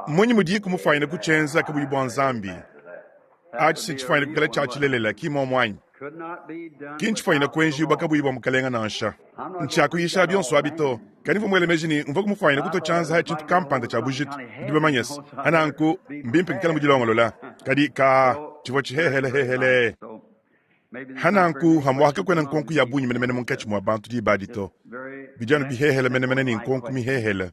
Mmunyi mudiku mufwanyine kucyenza kabuyi bwa Nzambi? Aci se ncifwanyine kwikala cya cilelela, ki mmwomo anyi? Ki ncifwanyine kwenjiibwa kabuyi bwa Mukalenga nansha. Ncyakuyisha byonso abi to, kadi mvwa mwele meeji ne mvwaku mufwanyine kutwa cyanza ha cintu kampanda cya bujitu, nudi bamanye's. Ha nanku, mbimpe ngikale mudilongolola. Kadi, kaa, civwa ciheeheleheehelee. Ha nanku, hamwaha kakwena nkonko ya bungi menemene munkaci mwa bantu diba adi to. Bidi anu biheehele menemene ne nkonko miheehele.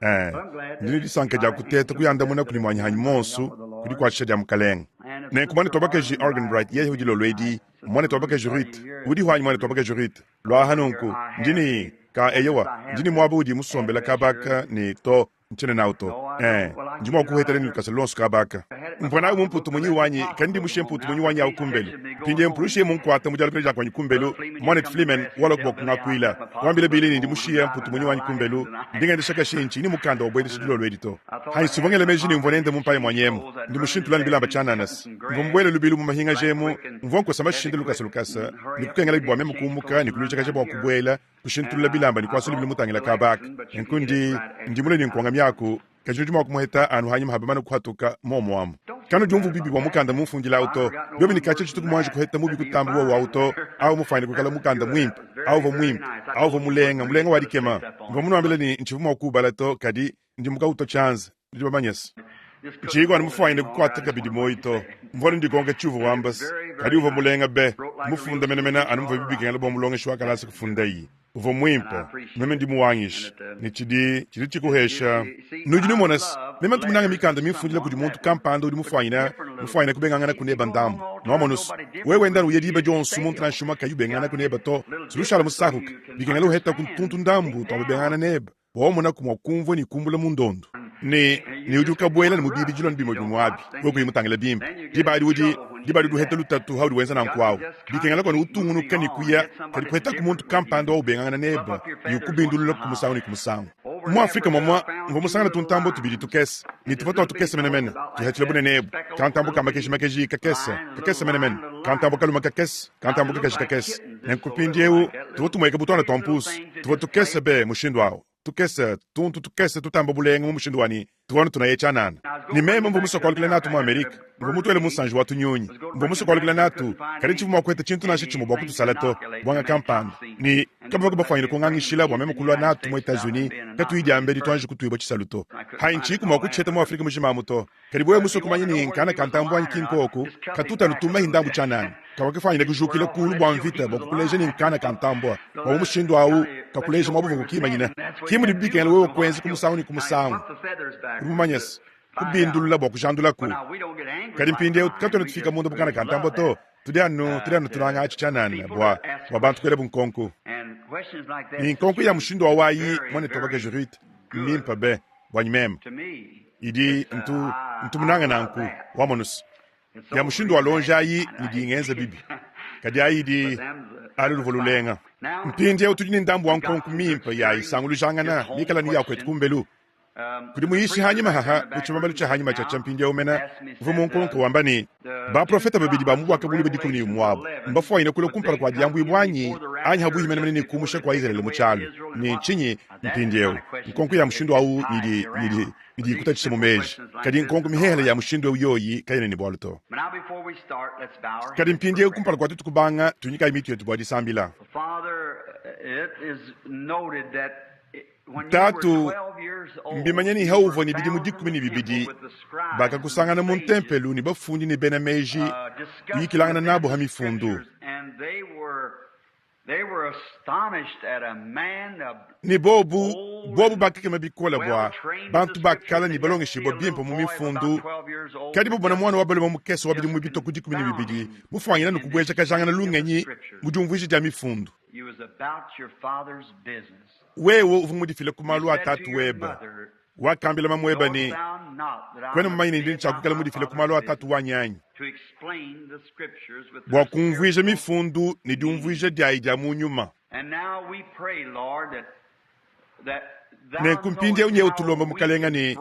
Ee, ndi ne disanka dya kuteeta kuyandamunaku ne mwanyi hanyi mwonso, ku dikwacisha dya Mukalenge. Nenku mwanetu wa bakaji Arganbright yeye udi dilolo edi, mwanetu wa bakaji Ruth, udihu anyi, mwanetu wa bakaji Ruth? Lwaha nunku. Ndi ne, kaa, eyowa, ndi ne mwaba udi musombela kaaba aka ne, to, Ntshiena nawu to. Ee, ndi mua kuuhetela ne lukasa luonso kaba aka. Mvua nawu mu mputu-munyi wanyi, kadi ndi mushiye mputu-munyi wanyi awu kumbelu. Mpindieu mpulushi mmunkuate mu dialukila dia kuanyi kumbelu. Muanetu Fleeman waluaku bua kungakuila. Wambila Billy ne, ndi mushiye mputu-munyi wanyi kumbelu. Ndi ngendesha kashinyi ntshiyi ne mukanda wa buendeshi dilolo edi to. Hanyi tshivua ngela meji ne mvua nende mu mpaya muanyi emu. Ndi mushintule anu bilamba tshianana. Mvua mubuele lubilu mu mahingaja emu. Mvua nkosa mashinde lukasa lukasa ne kukengelabi bua meme kumbuka ne kuluijakaja bua kubuela. Kushintulula bilamba ne kuasa lubilu mutangila kaba aka. Nenku ndi, ndi mule ne nkonga miaku, kadi nudi mua kumuheta anu hanyima ha bamane kuhatuka momu amu. Kanudiumvu bibi bua mukanda mumfundila au to. Biobi ne katshia tshituku muanji kuheta mubi kutamba wowu au to, au mufuanyine kuikala mukanda muimpe. Au uvua muimpe. Au uvua mulenga, mulenga wa dikema. Mvua munuambile ne ntshivua mua kuubala to, kadi ndi mukautua tshianza. Nudi bamanye's. Ntshiyiku anu mufuanyine kukwata kabidi muoyi to. Mvua anu ndikonka tshiuvua wamba's. Kadi uvua mulenga be, mufunda menemene anu muvuabi bikengela bua mulongeshi wa kalasa kufundayi. Uvua muimpe. Meme ndi muwangishe. Ne tshidi, tshidi tshikuhesha. Nudi numona's, meme ntu munange mikanda mimfundila kudi muntu kampanda udi mufuanyine, mufuanyine kubenganganaku neba ndambu. Nwamonu's, wewe wenda anu uya diba dionso, muntu nansha umue kayi ubenganganaku neba to. Sudi ushala musakuke. Bikengela uhetaku tuntu ndambu tua babengangana neba. Bua wamonaku mua kumvua ne kumbula mu ndondu ne ne udi ukabuela ne mu bibidilu anu bimue bimue abi, wewe kuyi mutangila bimpe. Diba adi udi diba adi udi uheta lutatu haudi wenza nanku awu. Bikengela kuanu utungunuka ne kuya, kadi kuhetaku muntu kampanda wa ubengangana nebe ne ukubindulula ku musangu ne ku musangu. Mu Afrika muamua mvua musangane tuntambue tubidi tukese, ne tuvua tua tukese menemene, tuhatshila bunene ebu, kantambue ka makeji-makeji kakese, kakese menemene, kantambue kalume kakese, kantambue kakaji kakese. Nenku mpindieu tuvua tumueka bu tuana tua mpusu, tuvua tukese be mushindu au, tukese, tuntu tukese tutamba bulenga mu mushindu wa ne, tuvua anu tunaya tshianana. Ne meme mvua musue kualukila natu mu Amerike, mvua mutuele musanji wa tunyunyi, mvua musue kualukila natu, kadi tshivua mua kuheta tshintu nansha tshimue bua kutusala to, buanga kampanda, ne kabavua bafuanyine kungangishila bua meme kulua natu mu Etats-Unis katuyi diambedi tuanji kutuibua tshisalu to. Hayi ntshiyiku mua kutshiheta mu Afrike mujima amu to. Kadi wewe musue kumanya ne nkana ka ntambue anyi ki nkoku, katuta anu tumayi ndambu tshianana. Kavua kujukila kuulu bua mvita bua kukuleja ne nkana ka ntambue. Bua mu mushindu au kakuleja muaba uvua kukimanyina. Ki mudibi bikengela wewe kuenza ku musangu ne ku musangu. Udi mumanye se, kubindulula bua kujandulaku. Kadi mpindieu katuena tufika munda bu kana ka ntambue to. Tudi anu tudi anu tunanga atshi tshianana bua bua bantu kuelabu nkonko. Ne nkonko ya mushindu wa wayi, muanetu wa bakaji Ruth, mmimpe be buanyi meme. Idi ntu ntu munange nanku, wamonu's. Ya mushindu wa lonji ayi idi ingenza bibi, kadi ayi idi alu luvua lulenga. Mpindieu tudi ne ndambu wa nkonko mimpe ya isangulujangana mikale anu ya kuetu kumbelu. Kudi muyishi hanyima haha mu tshibambalu tshia hanyima tshia tshia mpindieu mena uvua munkonke wamba ne, Baprofete babidi ba mu Buakabuluibua 11 abu mbafuanyine kulua kumpala kua diambuibua anyi anyi habuihi menemene ne kumusha kua Izalele mu tshialu ne ntshinyi? Mpindieu nkonko ya mushindu au idi idi idi ikutatshisha mu meji, kadi nkonko mihehele ya mushindu eu yoyi kayena ne bualu to. Kadi mpindieu kumpala kua tuetu kubanga, tuinyikayi mitu yetu bua disambila. Tatu, mbimanye ne hauvua ne bidimu 12, bakakusangana mu ntempelo ne bafundi ne bena meji, uyikilangana nabo ha mifundu. Ne bobu, bobu bakakema bikole bua bantu ba kale ne balongeshibua bimpe mu mifundu, kadi babona muana wa balume mukese wa bidimu bitue ku 12 mufuanyine ne kubuejakajangana lungenyi mu diumvuija dia mifundu. Wewe uvua mudifile ku malu a tatu webe. Wakambila mamuebe ne, Kuena mumanye ne ndi ne tshia kuikala mudifile ku malu a tatu wanyi anyi? Bua kumvuija mifundu ne diumvuija diayi dia mu nyuma. Nenku mpindieu nyewe tulomba Mukalenga ne,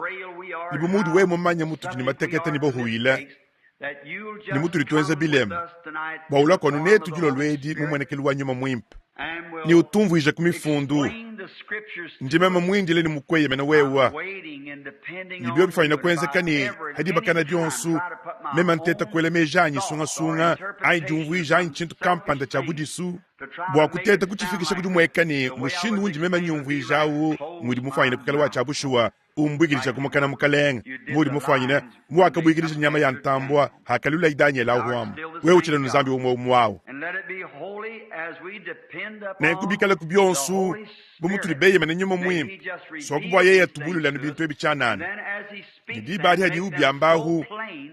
ne bu muudi wewe mumanye mutudi ne matekete ne bahuile, ne mutudi tuenza bilema, bua ulua kuanu netu dilolo edi mu muenekelu wa Nyuma Muimpe ne utumvuije ku mifundu. Ndi meme muindile ne mukueyemena wewa. Ne biobi bifwanyine kuenzeka ne, ha dibakana dionso, meme nteta kuela meji anyi sungasunga, anyi diumvuija anyi tshintu kampanda tshia budisu, bua kuteta kutshifikisha ku dimueka ne mushindu undi meme nyumvuija awu ngudi mufwanyine kuikala wa tshia bushuwa, umbuikidija ku mukana Mukalenge, muudi mufwanyine, muwakabuikidija nyama ya ntambua hakalulayi Danyele awu amu, wewe utshidi anu Nzambi umue umue awu. Nenku bikale ku bionso, bu mutudi beyemene Nyuma Muimpe, soku bua yeye atubulule anu bintu ebi tshianana. Ne diba adi hadiwu biamba ahu,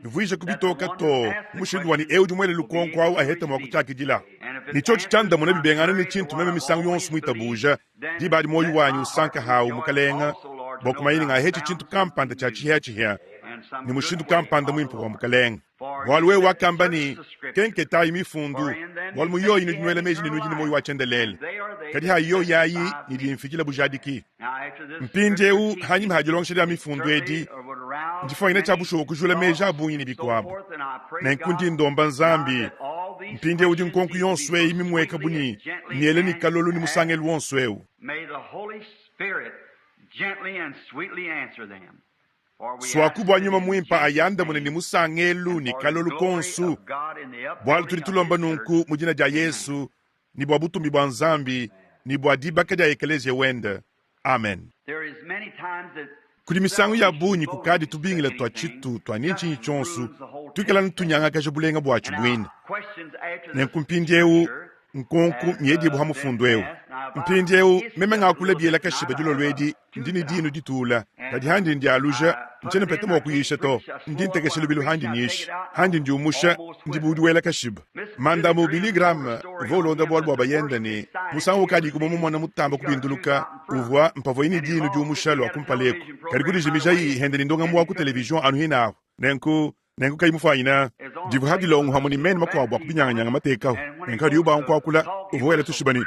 bivuije ku bitoka too mu mushindu wa ne eu udi muele lukonko awu aheta mua kutshiakidila. Ne tshiotshi tshiandamuna bibengangane ne tshintu meme misangu yonso muitabuja, diba adi muoyo wanyi usanka hawu, Mukalenge, bua kumanya ne ngahetshi tshintu kampanda tshia tshihiatshihia ne mushindu kampanda muimpe wa Mukalenge. Bualu wewe wakamba ne, Kenketayi mifundu, bualu mu yoyi nudi nuela meji ne nudi ne muoyo wa tshiendelele, kadi ha yoyi ayi idi imfikila bujadiki. Mpindieu, hanyima ha dilongesha dia mifundu edi, ndifwanyine tshia bushuwa kujula meji a bungi ne bikuabu. Nenku ndi ndomba Nzambi, mpindieu udi nkonko yonso eyi mimueka bu ne miele ne kalolo ne musangelu wonso eu. Suaku bua Nyuma Muimpe ayandamune ne musangelu ne kalolu konso, bualu tudi tulomba nunku mu dina dia Yesu ne bua butumbi bua Nzambi ne bua dibaka dia Ekeleziya wende. Amen. Kudi misangu ya bungi kukadi tubingila tua tshitu tua ne ntshinyi tshionso tuikala tunyangakaja bulenga buatshi buine. Nenku mpindieu nkonko miedibua ha mufundu eu. Mpindieu meme ngakula biela kashiba dilolo edi, ndi ne dinu ditula, kadi handi ndialuja, ntshiena mpeta mua kuyisha to. Ndi ntekesha lubilu handi nyisha, handi ndiumusha, ndi bu udi wela kashiba. Mandamu Billy Graham uvua ulonda bualu bua bayende ne, musangu ukadiku mumumona mutamba kubinduluka uvua mpavuaye ne dinu diumusha lua kumpala eku, kadi kudijimijayi hende ne ndongamu wa ku television anu hinahu. Nenku Nenku kayi mufwanyina divua ha dilongo hamwe ne mena makuabu a kubinyanganyanga matekahu. Nenku hadiye ubanga kuakula, uvua wela tushiba ne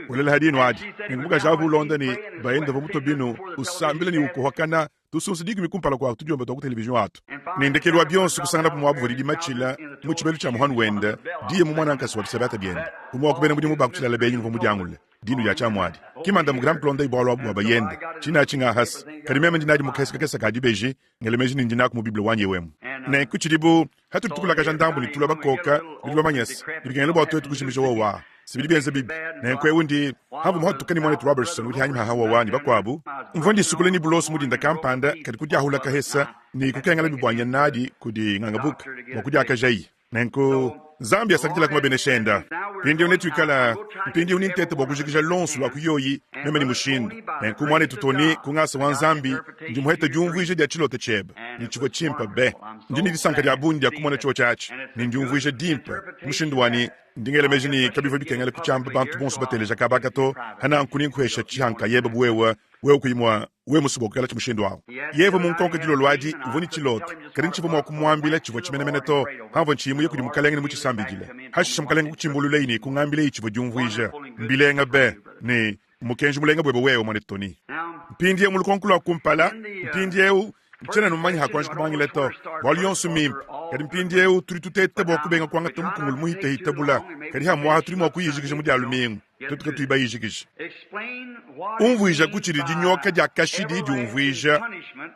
welela ha dinu adi. Nenku mukaji avu ulonda ne bayende uvua mutue binu, usambila ne ukohakana tusunsa dikumi kumpala kua tudiomba tua ku televizion atu. Ne ndekelu wa bionso kusanganabu muabu uvua didimatshila mu tshibelu tshia muhanu wende diye mu muanankasi wa bisabata biende. Umue wa ku bena mudimu ba ku tshilala benyi uvua mudiangule dinu dia tshiamu adi. Ki Madame Graham kulondayi bualu abu bua bayende. Tshine atshi ngahasa. Kadi meme ndi nadi mu kese kakese ka dibeji, ngela meji ne ndi naku mu Bible wanyi eu emu. Nenku tshidi bu hatudi tukulakaja ndambu ne tulua bakoka, nudi bamanye se, bidi bikengela bua tuetu kujimija wowa aa. Si bidi bienza bibi. Nenku eu ndi, hamvua muhatuke ne muanetu Robertson udi hanyima ha wowa ne bakuabu, mvua ndisukula ne bulosu mu dinda kampanda, kadi kudiahula kahesa ne kukengela bibuanya nadi kudi nganga buka bua kudiakajayi. Nenku, Nzambi asakidila ku mabenesha enda. Mpindieu netuikala, mpindieu ni ntete bua kujikija lonso lua ku yoyi, meme ne mushindu. Nenku, muanetu Tony, ku ngasa wa Nzambi, ndi muhete diumvuija dia tshilota tshiebe, ne tshivua tshimpe be. Ndi ne disanka dia bungi dia kumona tshiotshi atshi, ne ndiumvuija dimpe, mushindu wa ne, ndi ngela meji ne kabivua bikengela kutshiamba bantu bonso bateleja kaba aka to. Hananku ninkuhesha tshiha nkayebe bu wewe, wewe kuyi mua wewe musue bua kuikala mushindu au. Yeye mu nkonko dilolo adi uvua ne tshilota, kadi ntshivua mua kumuambila tshivua tshimenemene to, pamvua ntshiyi muye kudi mukalenge ne mutshisambidile. Hashishe mukalenge kutshimbululayi ne kungambilayi tshivua diumvuija. Mbilenga be, ne mmukenji mulenga buebe wewe, muanetu Tony. Mpindieu mu lukonko lua kumpala, mpindieu ntshiena numanya ha kuanji kubangila to, bualu yonso mimpe. Kadi mpindieu tudi tuteta bua kubenga kuangata mukungulu muhitehite bula, kadi hamuaha tudi mua kuyijikija mu dia lumingu tuetu katuyi bayijikije. Umvuija ku tshidi dinyoka dia kashidi diumvuija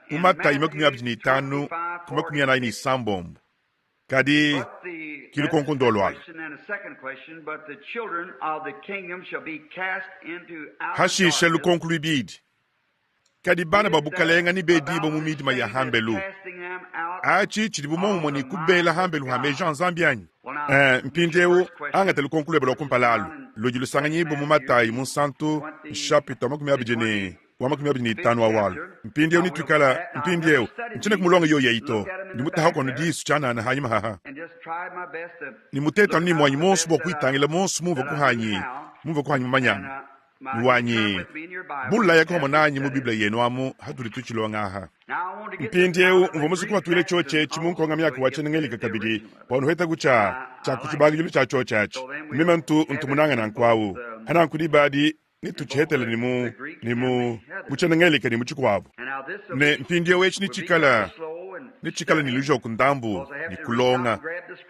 mu Matayi 25 ku 46. Kadi ki lukonko ndolu alu. Hashishe lukonko luibidi. Kadi bana ba bukalenga nebedibue mu midima ya hambelu. Atshi tshidi bu muomumue ne kubela hambelu ha meji a Nzambi anyi? Eh, mpindieu angata lukonko luebe lua kumpala alu, ludi lusanganyibua mu Matayi Munsantu, nshapita wa 25 ne wa 25 wa walu. Mpindieu nituikala mpindieu ntshiena kumulonga yoyi eyi to, ndi mutahaku anu disu tshianana hanyima haha ne muteta anu ne muanyi muonso bua kuyitangila muonso mumvua kuhanyi mumvua kuhanyi mumanyanga ne wanyi bulaya kuhamua nanyi mu Bible yenu amu hatudi tutshilonga aha. Mpindieu mvua musue kupatuila tshiotshi etshi mu nkonga-miaku wa tshiena-Ngelika kabidi bua nuhetaku tshia tshia ku tshibangidilu tshia tshiotshi atshi. Meme ntu ntu munanga nanku au. Hananku diba adi netutshihetele ne mu ne mu mu tshiena-Ngelika ne mu tshikuabu. Ne mpindieu etshi netshikala netshikala ne lujoko ndambu ne kulonga,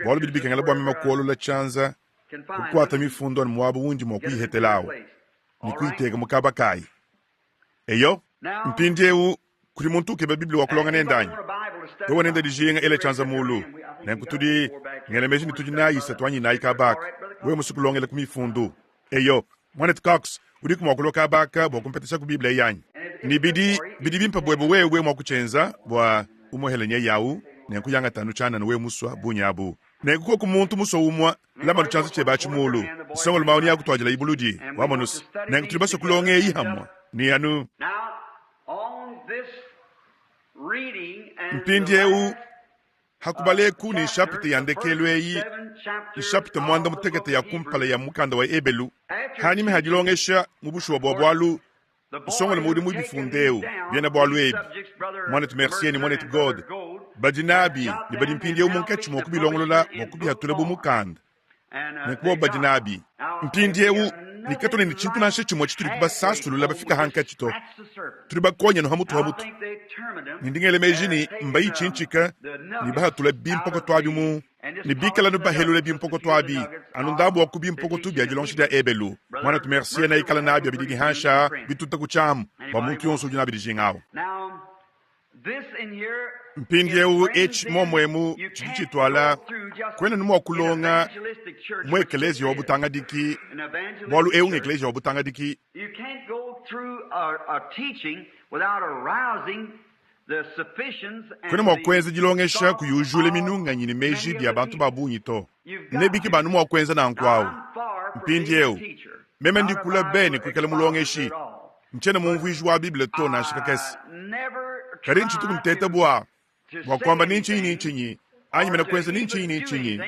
bualu bidi bikengela bua meme kuolola tshianza kukuata mifundu anu muaba undi mua kuyihetela au. ne kuyiteka mu kaba kayi. Eyo. Mpindiewu, kudi muntu ukeba Bible wa kulonga nende anyi? Wewe nende dijinga, ela tshianza muulu. Nenku tudi, ngela meji ne tudi nayi isatu anyi inayi kaba aka. Wewe musue kulongela ku Mifundu. Eyo, Muanetu Cox, udiku mua kulua kaba aka bua kumpeteshaku Bible eyi anyi? Ne bidi, bidi bimpe buebe wewe mua kutshienza, bua umuhele nyeye awu, nenku yangata anu tshianana wewe musua bungi abu. Nenku koku muntu musua umua, lama anu tshianza tshiebe atshi muulu. Nsongalume awu neakutuadila ibuludi, wamonu's. Nenku tudi basue kulonga eyi hamue, ne anu. Mpindiewu, ha kubaleku ne nshapita ya ndekelu eyi, nshapita muanda mutekete ya kumpala ya mukanda wa Ebelu, hanyima ha dilongesha mu bushuwa bua bualu, nsongalume udi mubifunde eu biena-bualu ebi, muanetu Mercier ne muanetu Goad badi nabi ne badi mpindieu munkatshi mua kubilongolola bua kubihatula bu mukanda. Nenku bobu badi nabi mpindieu, ne katuena ne tshintu nansha tshimue tshitudi kubasasulula bafika hankatshi to. Tudi bakonya anu ha mutu ha mutu, ne ndi ngela meji ne mbayitshintshika ne bahatula bimpokoto abi mu ne bikala anu bahelula bimpokoto abi anu ndambu wa ku bimpokoto bia dilongesha dia Ebelu. Muanetu Mercier neikale nabi abidi ne hansha bituta ku tshiamu bua muntu yonso udi nabi dijinga awu. Mpindiewu etshi momu emu tshidi tshituala kuena nu mua kulonga mu ekeleziya wa butangadiki, bualu ewu ngekeleziya wa butangadiki. Kuena mua kuenza dilongesha kuyi ujula minunganyi ne meji bia bantu ba bungi to. Nebikeba anu mua kuenza nanku awu. Mpindiewu, meme ndi kula be ne kuikala mulongeshi. Ntshiena mumvuiji wa Bible to nansha kakese. Kadi ntshituku nteta bua bua kuamba ni ntshinyi ni ntshinyi anyi mene kuenza ni ntshinyi ni ntshinyi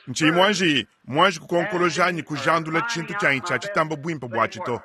ntshiyi muanji muanji kukonkoloja anyi kujandula tshintu tshianyi tshia tshitamba buimpe buatshi to.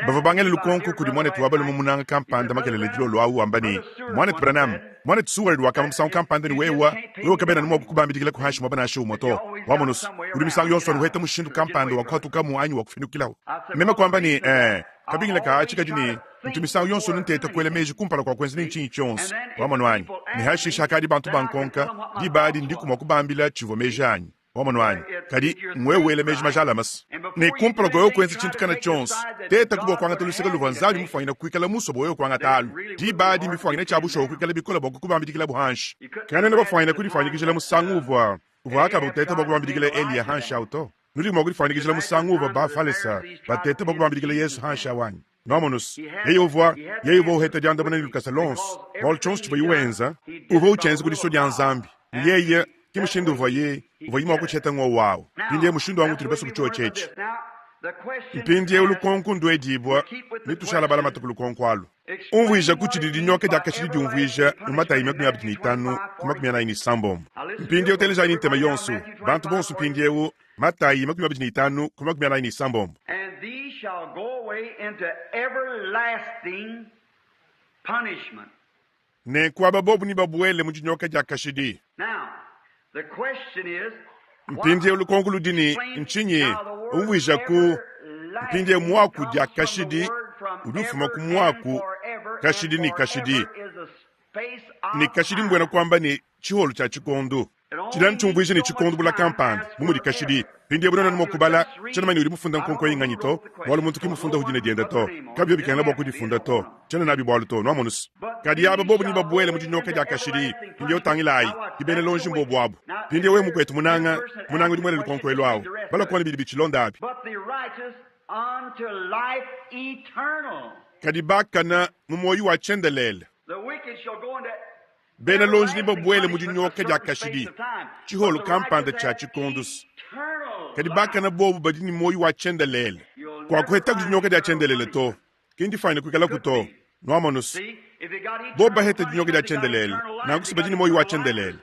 Bavua bangele lukonko kudi muanetu wa balume munanga kampanda makelela dilolo au wamba ne, Muanetu Branham, muanetu Seward wakamba musangu kampanda ne wewa, wewa kabena anu mua kukubambidikila ku hanshi muaba nansha umue to. Wamonu's, udi misangu yonso anu uheta mushindu kampanda wa kuhatukamu anyi wa kufinukilahu. Meme kuamba ne, Ee, kabingila ka atshi kadi ne, ntu misangu yonso anu nteta kuela meji kumpala kua kuenza ne ntshinyi tshionso. Wamonu anyi? Ne hashishe hakadi bantu bankonka, diba adi ndiku mua kubambila tshivua meji anyi. Wamonu anyi? Kadi ngwewe wela meji majalame se, ne kumpala kua wewe kuenza tshintu kana tshionso, tetaku bua kuangata luseke luvua Nzambi mufuanyine kuikala musue bua wewe kuangata alu. Diba adi mbifuanyine tshia bushuwa kuikala bikole bua kukubambidikilabu hanshi. Kanuena bafuanyine kudifuanyikijila musangu uvua uvua Akaba uteta bua kubambidikila Eliya hanshi awu to. Nudi mua kudifuanyikijila musangu uvua Bafalesa bateta bua kubambidikila Yezu hanshi awu anyi? Nwamonu's, yeye uvua, yeye uvua uheta diandamuna ne lukasa luonso, bualu tshionso tshivuaye wenza, uvua utshienza ku disua dia Nzambi. Ne yeye, ke mushindu uvuaye, uvuaye mua kutshiheta ng'wowu awu. Mpindiewu mushindu wangu utudi basue kutshiotshi etshi. Mpindiewu lukonku nduedibua, ne tushala balamate ku lukonku alu. Umvuijaku tshidi dinyoka dia kashidi diumvuija mu Matayi 25 ku 46. Mpindiewu telejayi ne ntema yonso, bantu bonso mpindiewu, Matayi 25 ku 46. And these shall go away into everlasting punishment. Nenku aba bobu nebabuele mu dinyoka dia kashidi. Now, the question is, Mpindieu lukonko ludi ne, ntshinyi? Umvuijaku. Mpindieu muaku dia kashidi udi ufuma ku muaku kashidi ne kashidi. Ne kashidi mbuena kuamba ne tshiholo tshia tshikondo. Tshidi anu tshiumvuija ne tshikondo bula kampanda, bu mudi kashidi. Mpindieu nuenu mua kubala, tshiena manya udi mufunda nkonko eyi nganyi to, bualu muntu ki mufunda udi ne diende to. Kabivua bikengela bua kudifunda to. Tshiena nabi bualu to, nuamonu's. Kadi aba bobu nebabuele mu dinyoka dia kashidi. Mpindieu tangilayi, ke bena lonji mbobu abu. Mpindieu wewe mukuetu munanga, munanga udi muele lukonko elu awu, bala kuona bidi bitshilonda abi. But the righteous unto life eternal. Kadi bakana mu muoyo wa tshiendelele. The wicked shall go into Bena lonji nebabuele mu dinyoka dia kashidi, tshiholo kampanda tshia tshikondo. Kadi bakana bobu badi ne muoyo wa tshiendelele. Kuakuhetaku dinyoka dia tshiendelele to, ki ndifuanyine kuikalaku to. Nuamonu's, bobu baheta dinyoka dia tshiendelele, nanku si badi ne muoyo wa tshiendelele.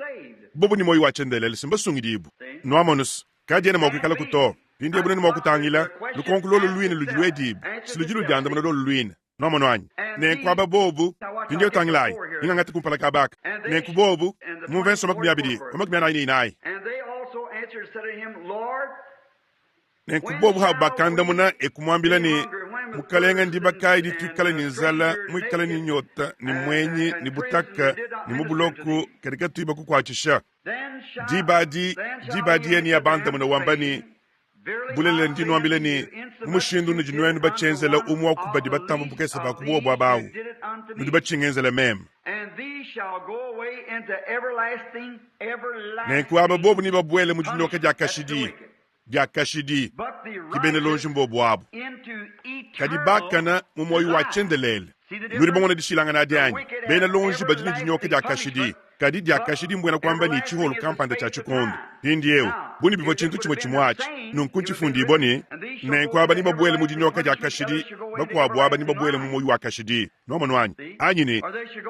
Bobu ne muoyo wa tshiendelele, si mbasungidibue. Nuamonu's, kadiena mua kuikalaku to. Mpindieu nuenu mua kutangila, lukonko luolu luine ludi luedibue, si ludi ludiandamuna luolu luine. Nwamonu anyi? Nenku aba bobu, mpindieu tangilayi, ningangate kumpala kaba aka. Nenku bobu, mu mvenso 24 ku 44. Nenku bobu abu bakandamuna e kumuambila ne, Mukalenga, ndiba kayi dituikala ne nzala, muikale ne nyota, ne muenyi, ne butaka, ne mu buloko, kadi katuyi bakukuatshisha? Diba adi, diba adi yeye neabandamune wamba ne, Bulelela ndi nnuambila ne, mu mushindu unudi nuenu batshienzela umue wa ku badi batamba bukese ba ku buobu aba awu, nudi batshingenzela meme. Nenku aba bobu nebabuele mu dinyoka dia kashidi, dia kashidi, ke bena luonji mbobu abu, kadi bakana mu muoyo wa tshiendelele. Nudi bamona dishilangana adi anyi? Bena luonji badi ne dinyoka dia kashidi, kadi dia kashidi mbuena kuamba ne tshiholu kampanda tshia tshikondo. Mpindieu, bu ne bivua tshintu tshimue tshimue atshi, nunku ntshifundibue ne, Nenku aba nebabuele mu dinyoka dia kashidi, bakuabu aba nebabuele mu muoyo wa kashidi. Nuamonu anyi? Anyi ne,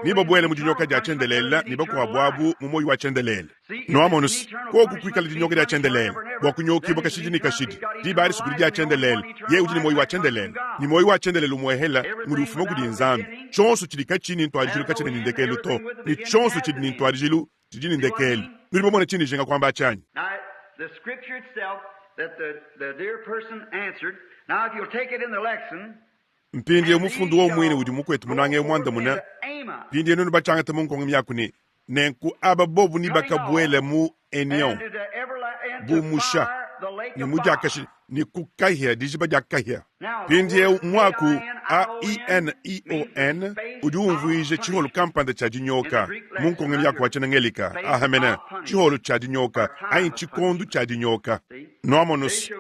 nebabuele mu dinyoka dia tshiendelele ne bakuabu abu mu muoyo wa tshiendelele. Nuamonu se, koku kuikala dinyoka dia tshiendelele bua kunyokibua kashidi ne kashidi, diba adi kudi dia tshiendelele, yeye udi ne muoyo wa tshiendelele, ne muoyo wa tshiendelele umuehela ngudi ufuma kudi Nzambi. Tshionso tshidi katshiyi ne ntuadijilu katshiena ne ndekelu to, ne tshionso tshidi ne ntuadijilu tshidi ne ndekelu. Nudi bamone tshindi njinga kuamba atshi anyi? Mpindieu mufundu wowu muine udi mukuetu munanga eu muandamune. Mpindieu nuenu batshiangate mu nkonga miaku ne, Nenku aba bobu ne bakabuela mu Enion, bumusha ne mu diakashi ne ku kahia, dijiba dia kahia. Mpindieu muaku A-I-N-I-O-N udi umvuija tshiholu kampanda tshia dinyoka mu nkonga miaku wa tshiena-Ngelika, aha mene, tshiholu tshia dinyoka anyi tshikondo tshia dinyoka. Nuamonus,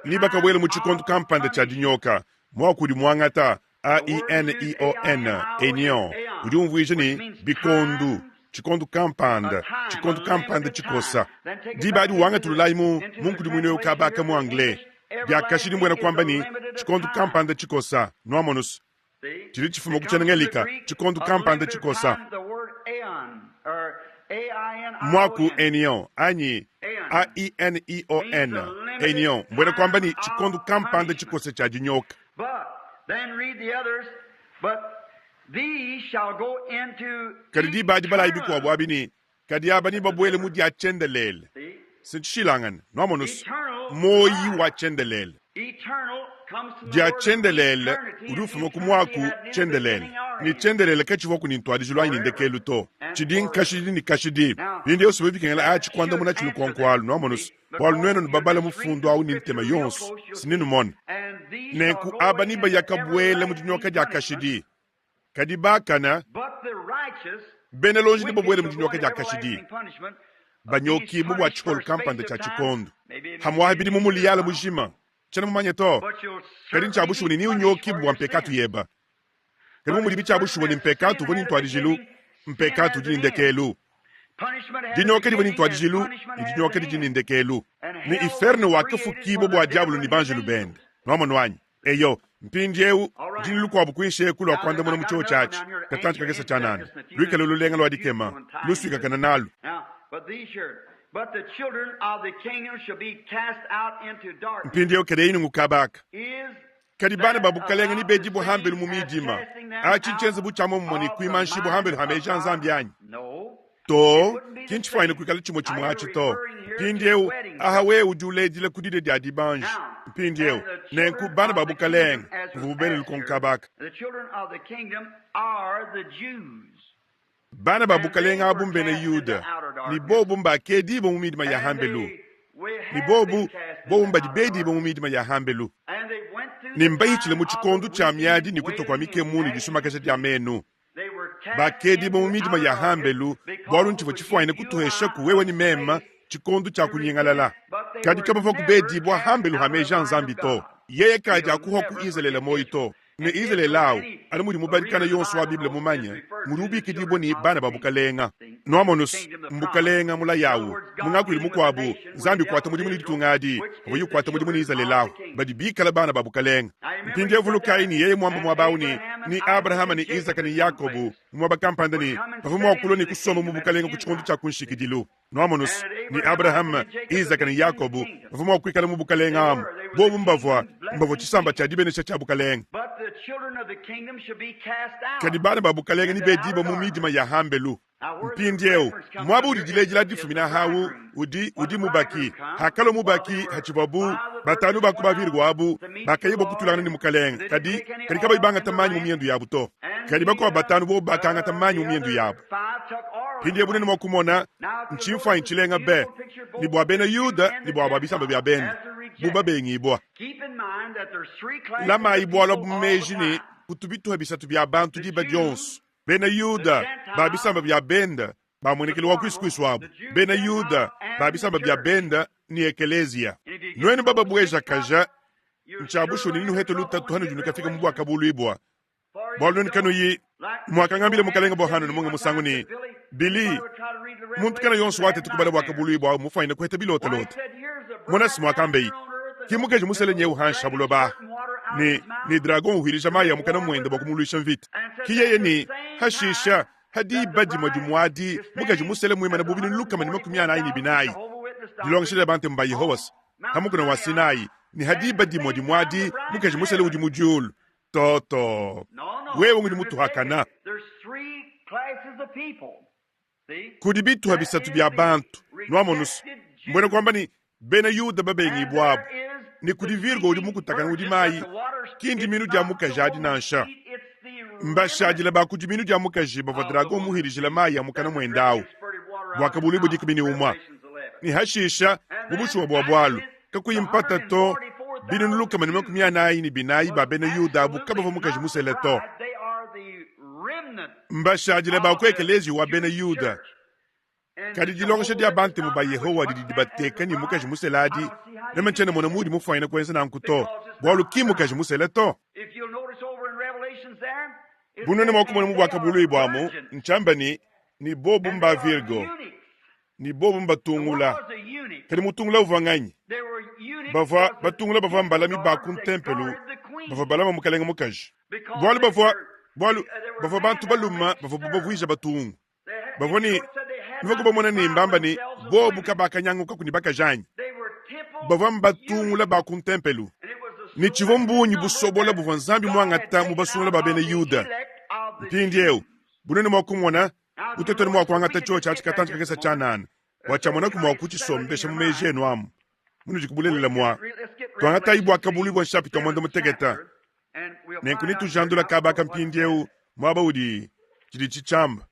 ne bakabuela mu tshikondo kampanda tshia dinyoka. Muaku udi muangata, A-I-N-I-O-N, ainion, udi umvuija ne, bikondo, tshikondo kampanda, tshikondo kampanda tshikosa. Diba adi wangatululayi mu, mu nkudimuinu eu kaba aka mu anglais, bia kashidi mbuena kuamba ne, tshikondo kampanda tshikosa. Nuamonus, tshidi tshifuma ku tshiena-Ngelika, tshikondo kampanda tshikosa. Muaku ainion anyi A-I-N-I-O-N, ainion, mbuena kuamba ne, tshikondo kampanda tshikosa tshia dinyoka. Kadi diba adi balayi bikuabu abi ne, Kadi aba nebabuele mu dia tshiendelele. Se ntshishilangane, nuamonu's, muoyi wa tshiendelele. Dia tshiendelele udi ufuma ku muaku tshiendelele, ne tshiendelele katshivuaku ne ntuadijilu anyi ne ndekelu to. Tshidi nkashidi ne kashidi. Mpindieu si bikengela atshi kuandamunatshi lukonko alu, nuamonu's, bualu nuenu nubabale mufundu au ne ntema yonso, si nenumone. Nenku aba nebaya kabuela mu dinyoka dia kashidi. Kadi bakana, bena luonji nebabuele mu dinyoka dia kashidi, banyokibue bua tshipolu kampanda tshia tshikondo, pamu'apa bidimu muliyale mujima. Tshiena mumanye to, kadi ntshia bushuwa ne neunyokibue bua mpekatu yeba. Kadi bu mudibi tshia bushuwa ne mpekatu uvua ne ntuadijilu, mpekatu udi ne ndekelu. Dinyoka divua ne ntuadijilu ne dinyoka didi ne ndekelu. Ne iferno wakafukibua bua diabolo ne banjelu bende. Nuamonu anyi? Eyo, mpindieu ndi ne lukuabu kuinshi eku lua kuandamuna mu tshiotshi atshi, katantshi kakese tshianana, luikale lulenga lua dikema, lusuikakane nalu. Mpindieu keleyi nunku kaba aka. Kadi bana ba bukalenge nebedibue hambelu mu midima. Atshi ntshienze bu tshia muomumue ne kuimanshibua hambelu ha meji a Nzambi anyi? Too, ki ntshifuanyine kuikala tshimue tshimue atshi to. Mpindieu, aha wewe udi uledila ku didia dia dibanji. Mpindieu, nenku bana ba bukalenge muvua bele lukonko kaba aka. Bana ba bukalenge abu mbena Yuda, ne bobu mbakedibue mu midima ya hambelu, ne bobu bobu mbadi bedibue mu midima ya hambelu, ne mbahitshile mu tshikondo tshia miadi ne kutua kua mikemu ne disumakaja dia menu. Bakedibua mu midima ya hambelu, bualu ntshivua tshifuanyine kutuheshaku wewe ne meme tshikondo tshia kunyingalala. Kadi kabavua kubedibua hambelu ha meji a Nzambi to. Yeye kadi akuhua ku Izalele muoyo to. Ne Izalele au, anu mudi mubadi kana yonso wa Bible mumanye, ngudi ubikidibua ne bana ba bukalenga. Nuamonus, mbukalenga mulayi au. Mu ngakuilu mukuabu, Nzambi ukuata mudimu ne ditunga adi, pavuaye ukuata mudimu ne Izalele ahu, badi bikale bana ba bukalenga. Mpindieu vulukayi ne, yeye muamba muaba au ne, ne Abrahama ne Izaka ne Yakobo mu muaba kampanda ne, bavua mua kulua ne kusomba mu bukalenga ku tshikondo tshia ku nshikidilu. Nuamonus, ne Abrahama, Izaka ne Yakobo bavua mua kuikala mu bukalenga amu. Bobu mbavua, mbavua tshisamba tshia dibenesha tshia bukalenga. Kadi bana ba bukalenga nebedibue mu midima ya hambelu. Mpindieu muaba udi diledila difumina awu udi udi mubaki. Hakalua mubaki, hatshivua bu batanu ba ku bavirgo abu bakaya bua kutulangana ne mukalenge, kadi kadi kabayi bangata manyi mu miendu yabu to. Kadi bakuabu batanu bobu bakangata manyi mu miendu yabu. Mpindieu bunene mua kumona ntshimfuanyi tshilenga be, ne bua bena Yuda ne bua bua bisamba bia bende. bu babengibua. Lamayi bualu abu mu meji ne, kutu bituha bisatu bia bantu diba dionso, bena Yuda, ba bisamba bia benda, ba muenekelu wa kuisu abu, bena Yuda, ba bisamba bia benda ne ekeleziya. Nuenu bababuejakaja, ntshia bushuwa ne nenuhete lutatu hanudi nukafika mu buakabuluibua. Bualu nuenu kanuyi muakangambila mukalenge bua hanunu munga musangu ne, Billy, muntu kana yonso wateta kubala buakabuluibua mufwanyine kuheta bilotalota. Mona si muakambeyi, ki mukaji musele nyewu hanshi ha buloba ne ne dragon uhilija mayi a mukana muende bua kumuluisha mvita. Ki yeye ne hashisha ha diba dimue dimue adi mukaji musele muimane bu binunu 144 dilongesha dia Bantemu ba Yehowa ha mukuna wa Sinai ne ha diba dimue dimue adi mukaji musele udi mu diulu. To, to. Wewe ngudi mutuhakana. Kudi bituha bisatu bia bantu, nuamonu's, mbuena kuamba ne, bena Yuda babengibuabu, ne kudi Virgo udi mukutakana udi mayi, ki ndiminu dia mukaji adi nansha. Mbashadile ba ku diminu dia mukaji bavua dragon muhilijila mayi a mukana muende au, Buakabuluibua 11, ne hashisha, mu bushuwa bua bualu, Kakuyi mpata to, 444 ba bena Yuda abu kabavua mukaji musele to. Mbashadile ba ku ekeleziya wa bena Yuda. Kadi dilongesha dia Bantemu ba Yehowa didi dibateka ne mukaji musele adi, meme ntshiena mmona muudi mufuanyine kuenza nanku to, bualu ki mmukaji musele to. Bu nuenu mua kumona mu Buakabuluibua amu, ntshiamba ne, ne bobu mba Virgo. Ne bobu mbatungula. Kadi mutungula uvua nganyi? Bavua batungula bavua mbalami ba ku ntempelu bavua balama mukalenge mukaji. Bualu bavua bualu bavua bantu balume bavua babavuija batungu. Bavua ne nuvua kubamona ne mbamba ne bobu kabakanyanguka kudi bakaji anyi? Bavua mbatungula ba ku ntempelu. Ne tshivua mbungi busobola buvua Nzambi muangata mu basungula ba bena Yuda. Mpindieu bunene mua kumona Utetone mua kuangata tshiotshi atshi katantshi kakese tshianana bua tshiamonaku mua kutshisombesha mu meji enu amu munudi ku bulelela mua tuangatayi Buakabuluibua nshapita wa muanda mutekete. Nenku netujandula kaba aka mpindieu muaba udi tshidi tshitshiamba.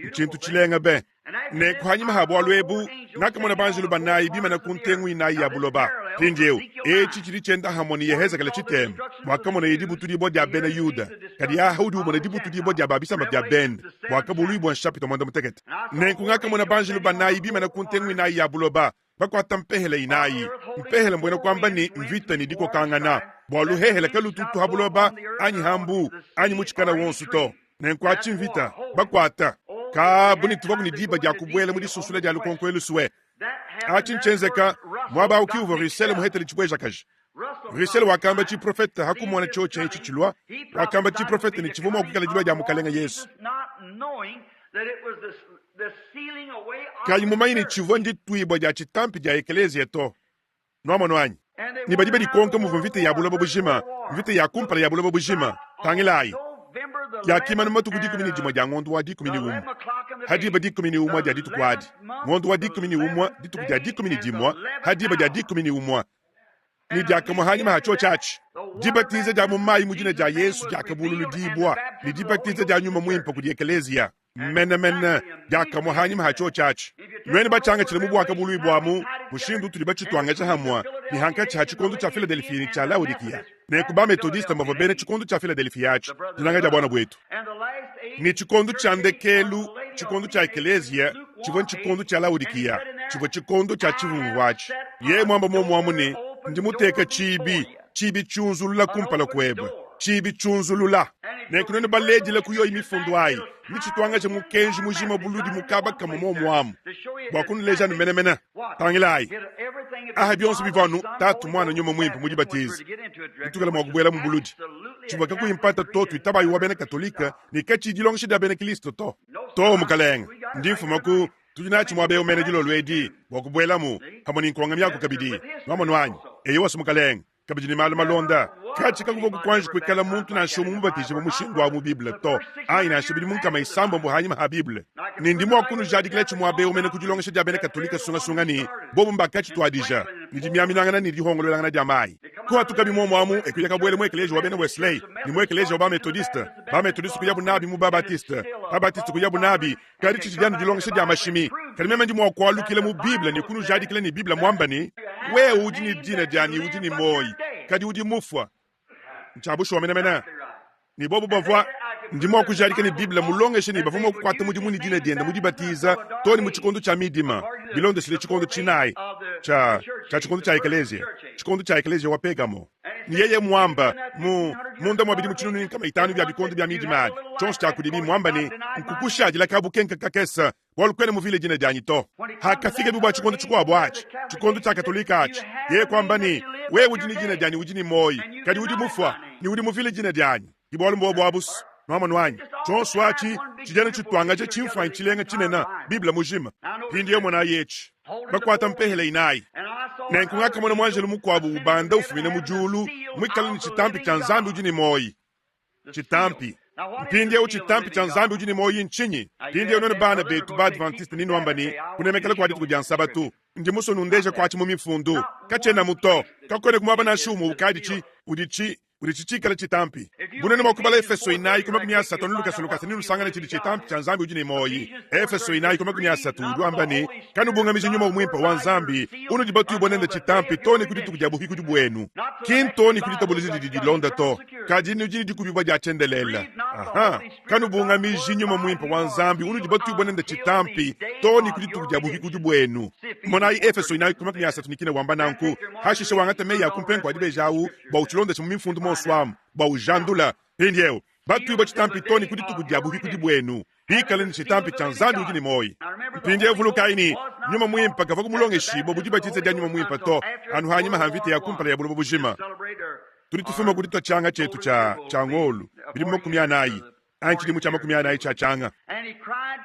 Ntshintu tshilenga be! Nenku hanyima ha bualu ebu nakamona banjelu banayi bimana ku ntengu inayi ya buloba. Mpindieu etshi tshidi tshienda hamue ne Yehezekele tshitema muakamoneye dibutudibua dia bena Yuda. Kadi aha udi umona dibutudibua dia ba bisamba bia bende. Buakabuluibua nshapita muanda mutekete. Nenku ngakamona banjelu banayi bimana ku ntengu inayi ya buloba, bakuata mpehele inayi. Mpehele mbuena kuamba ne mvita ne dikokangana, bua luhehele kalututu ha buloba anyi ha mbu anyi mu tshikala wonso to. Nenku atshi mvita, bakuata. Kaa, bu ne tuvuaku ne diba dia kubuela mu disunsula dia lukonko elu sue. Atshi ntshienzeka muaba au ki uvua Russell muhetele tshibuejakaji. Russell wakamba tshiprofete ha kumona tshiotshi etshi tshilua, wakamba tshiprofete ne tshivua mua kuikala dilua dia Mukalenge Yesu. Kayi mumanye ne tshivua ndituibua dia tshitampi dia ekeleziya to. Nuamonu anyi? Ne badi badikonka muvua mvita ya buloba bujima, mvita ya kumpala ya buloba bujima, tangilayi, yakimana matuku 11 dia ngondo wa 11, ha diba 11 dia dituku adi, ngondo wa 11, dituku dia 11, ha diba dia 11, ne diakamue hanyima ha tshiotshi atshi, dibatiza dia mu mayi mu dina dia Yesu diakabululudibua, ne dibatiza dia Nyuma Muimpe kudi ekeleziya. Menemene, diakamue hanyima ha tshiotshi atshi, nuenu batshiangatshile mu buakabuluibuamu mushindu utudi batshituangaja hamue ne hankatshi ha tshikondo tshia Filadelefia ne tshia Laodikiya. Nenku ba-Metodiste mbavua bena tshikondo tshia Filadelefia atshi, dinanga dia buana buetu. Ne tshikondo tshia ndekelu, tshikondo tshia ekeleziya, tshivua ntshikondo tshia Laodikiya, tshivua tshikondo tshia tshivungu atshi. Yeye muamba muomuamu ne, Ndi muteka tshiibi, tshiibi tshiunzulula kumpala kuebe, tshiibi tshiunzulula. Nenku nuenu baledile ku yoyi mifundu ayi, netshituangaje mukenji mujima buludi mu kaba kamue muomuamu, bua kunuleja anu menemene. Tangilayi, aha bionso bivua anu Tatu, Muana, Nyuma Muimpe mu dibatiza. Bitukala mua kubuela mu buludi, tshivua kakuyi mpata to tuitabayi wa bena Katolike ne katshiyi dilongesha dia bena Kristo to. Too, mukalenge, ndi mfuma ku tudi natshi muaba eu mene dilolo edi bua kubuelamu pamue ne nkonga miaku kabidi. Nwamonu anyi? Eyowa, mukalenge. Kabidi ne malu malonda. Katshi kakuvua kuanji kuikala muntu nansha umue mubatije mu mushindu wa mu Bible to, anyi nansha bidimu 600 hanyima ha Bible. Ne ndi mua kunujadikila tshi muaba eu mene ku dilongesha dia bena Katolike sungasunga ne bobu mbakatshituadija ne dimiaminangana ne dihongoluelangana dia mayi. Kuhatukabi muomu amu e kuya kabuela mu ekeleziya wa bena Wesley ne mu ekeleziya wa ba-Methodiste, ba-Methodiste kuyabu nabi mu ba-Baptiste, ba-Baptiste kuyabu nabi Kadi tshitshidi anu dilongesha dia mashimi. Kadi meme ndi mua kualukila mu Bible ne kunujadikila ne Bible muamba ne, Wewe udi ne dina dia ne udi ne muoyi, kadi udi mufua. Ntshia bushuwa menemene. Ne bobu bavua, ndi mua kujadika ne Bible mulongeshe ne bavua mua kukuata mudimu ne dina diende mu dibatiza too ne mu tshikondo tshia midima, bilondeshile tshikondo tshinayi tshia, tshia tshikondo tshia ekeleziya, tshikondo tshia ekeleziya wa Pegamo. Ne yeye muamba, mu, munda mua bidimu tshinunu ne nkama itanu bia bikondo bia midima abi, tshionso tshia kudibi, muamba ne, Nkukushadila kabukenka kakese, bualu kuena muvile dina dianyi to. Hakafikabi bua tshikondo tshikuabo atshi, tshikondo tshia Katolika atshi, yeye kuamba ne, Wewe udi ne dina dianyi udi ne muoyi, kadi udi mufua, ne udi muvile dina dianyi. Ke bualu mbuobu abu's. Nuamonu anyi? Tshionso atshi tshidi anu tshituangaja tshimfuanyi tshilenga tshinene, Bible mujima. Mpindieu monayi etshi, bakuata mpehela inayi. Nenku ngakamona muanjelu mukuabu ubanda ufumina mu diulu, muikale ne tshitampi tshia Nzambi udi ne muoyi. Tshitampi. Mpindieu tshitampi tshia Nzambi udi ne muoyi ntshinyi? Mpindieu nuenu bana betu ba-Adventiste nenuamba ne, Kunemekela kua dituku dia Nsabatu. Ndi musue nundeje kuatshi mu Mifundu. Katshienamu to. Kakuenaku muaba nansha umue ukadi udi udi tshikale tshitampi. Bu nuenu mua kubala Efeso inayi ku 30 anu lukasa lukasa nenusangane tshidi tshitampi tshia Nzambi udi ne muoyi. Efeso inayi ku 30 udi wamba ne, Kanubungamiji nyuma muimpe wa Nzambi, unudi batuibue nende tshitampi too ne ku dituku dia bupikudi buenu. Ki ntoo ne ku ditabuja didi dilonda to, kadi nudi ne dikubibua dia tshiendelele. Aha! Kanubungamiji nyuma muimpe wa Nzambi, unudi batuibue nende tshitampi too ne ku dituku dia bupikudi buenu. Monayi Efeso inayi ku 39 wamba nanku. Hashishe wangata meyi a ku mpenku a dibeji awu bua utshilondeshe mu mifundu muonso amu, bua ujandula. Mpindieu, batuibue tshitampi too ne ku dituku dia bupikudi buenu, bikale ne tshitampi tshia Nzambi udi ne muoyi. Mpindieu vulukayi ne, Nyuma Muimpe kavua kumulongeshibua bu dibatiza dia Nyuma Muimpe to, anu hanyima ha mvita ya kumpala ya buloba bujima. Tudi tufuma ku ditua tshianga tshietu tshia, tshia ngolu bidimu 40, anyi tshidimu tshia 40 tshia tshianga.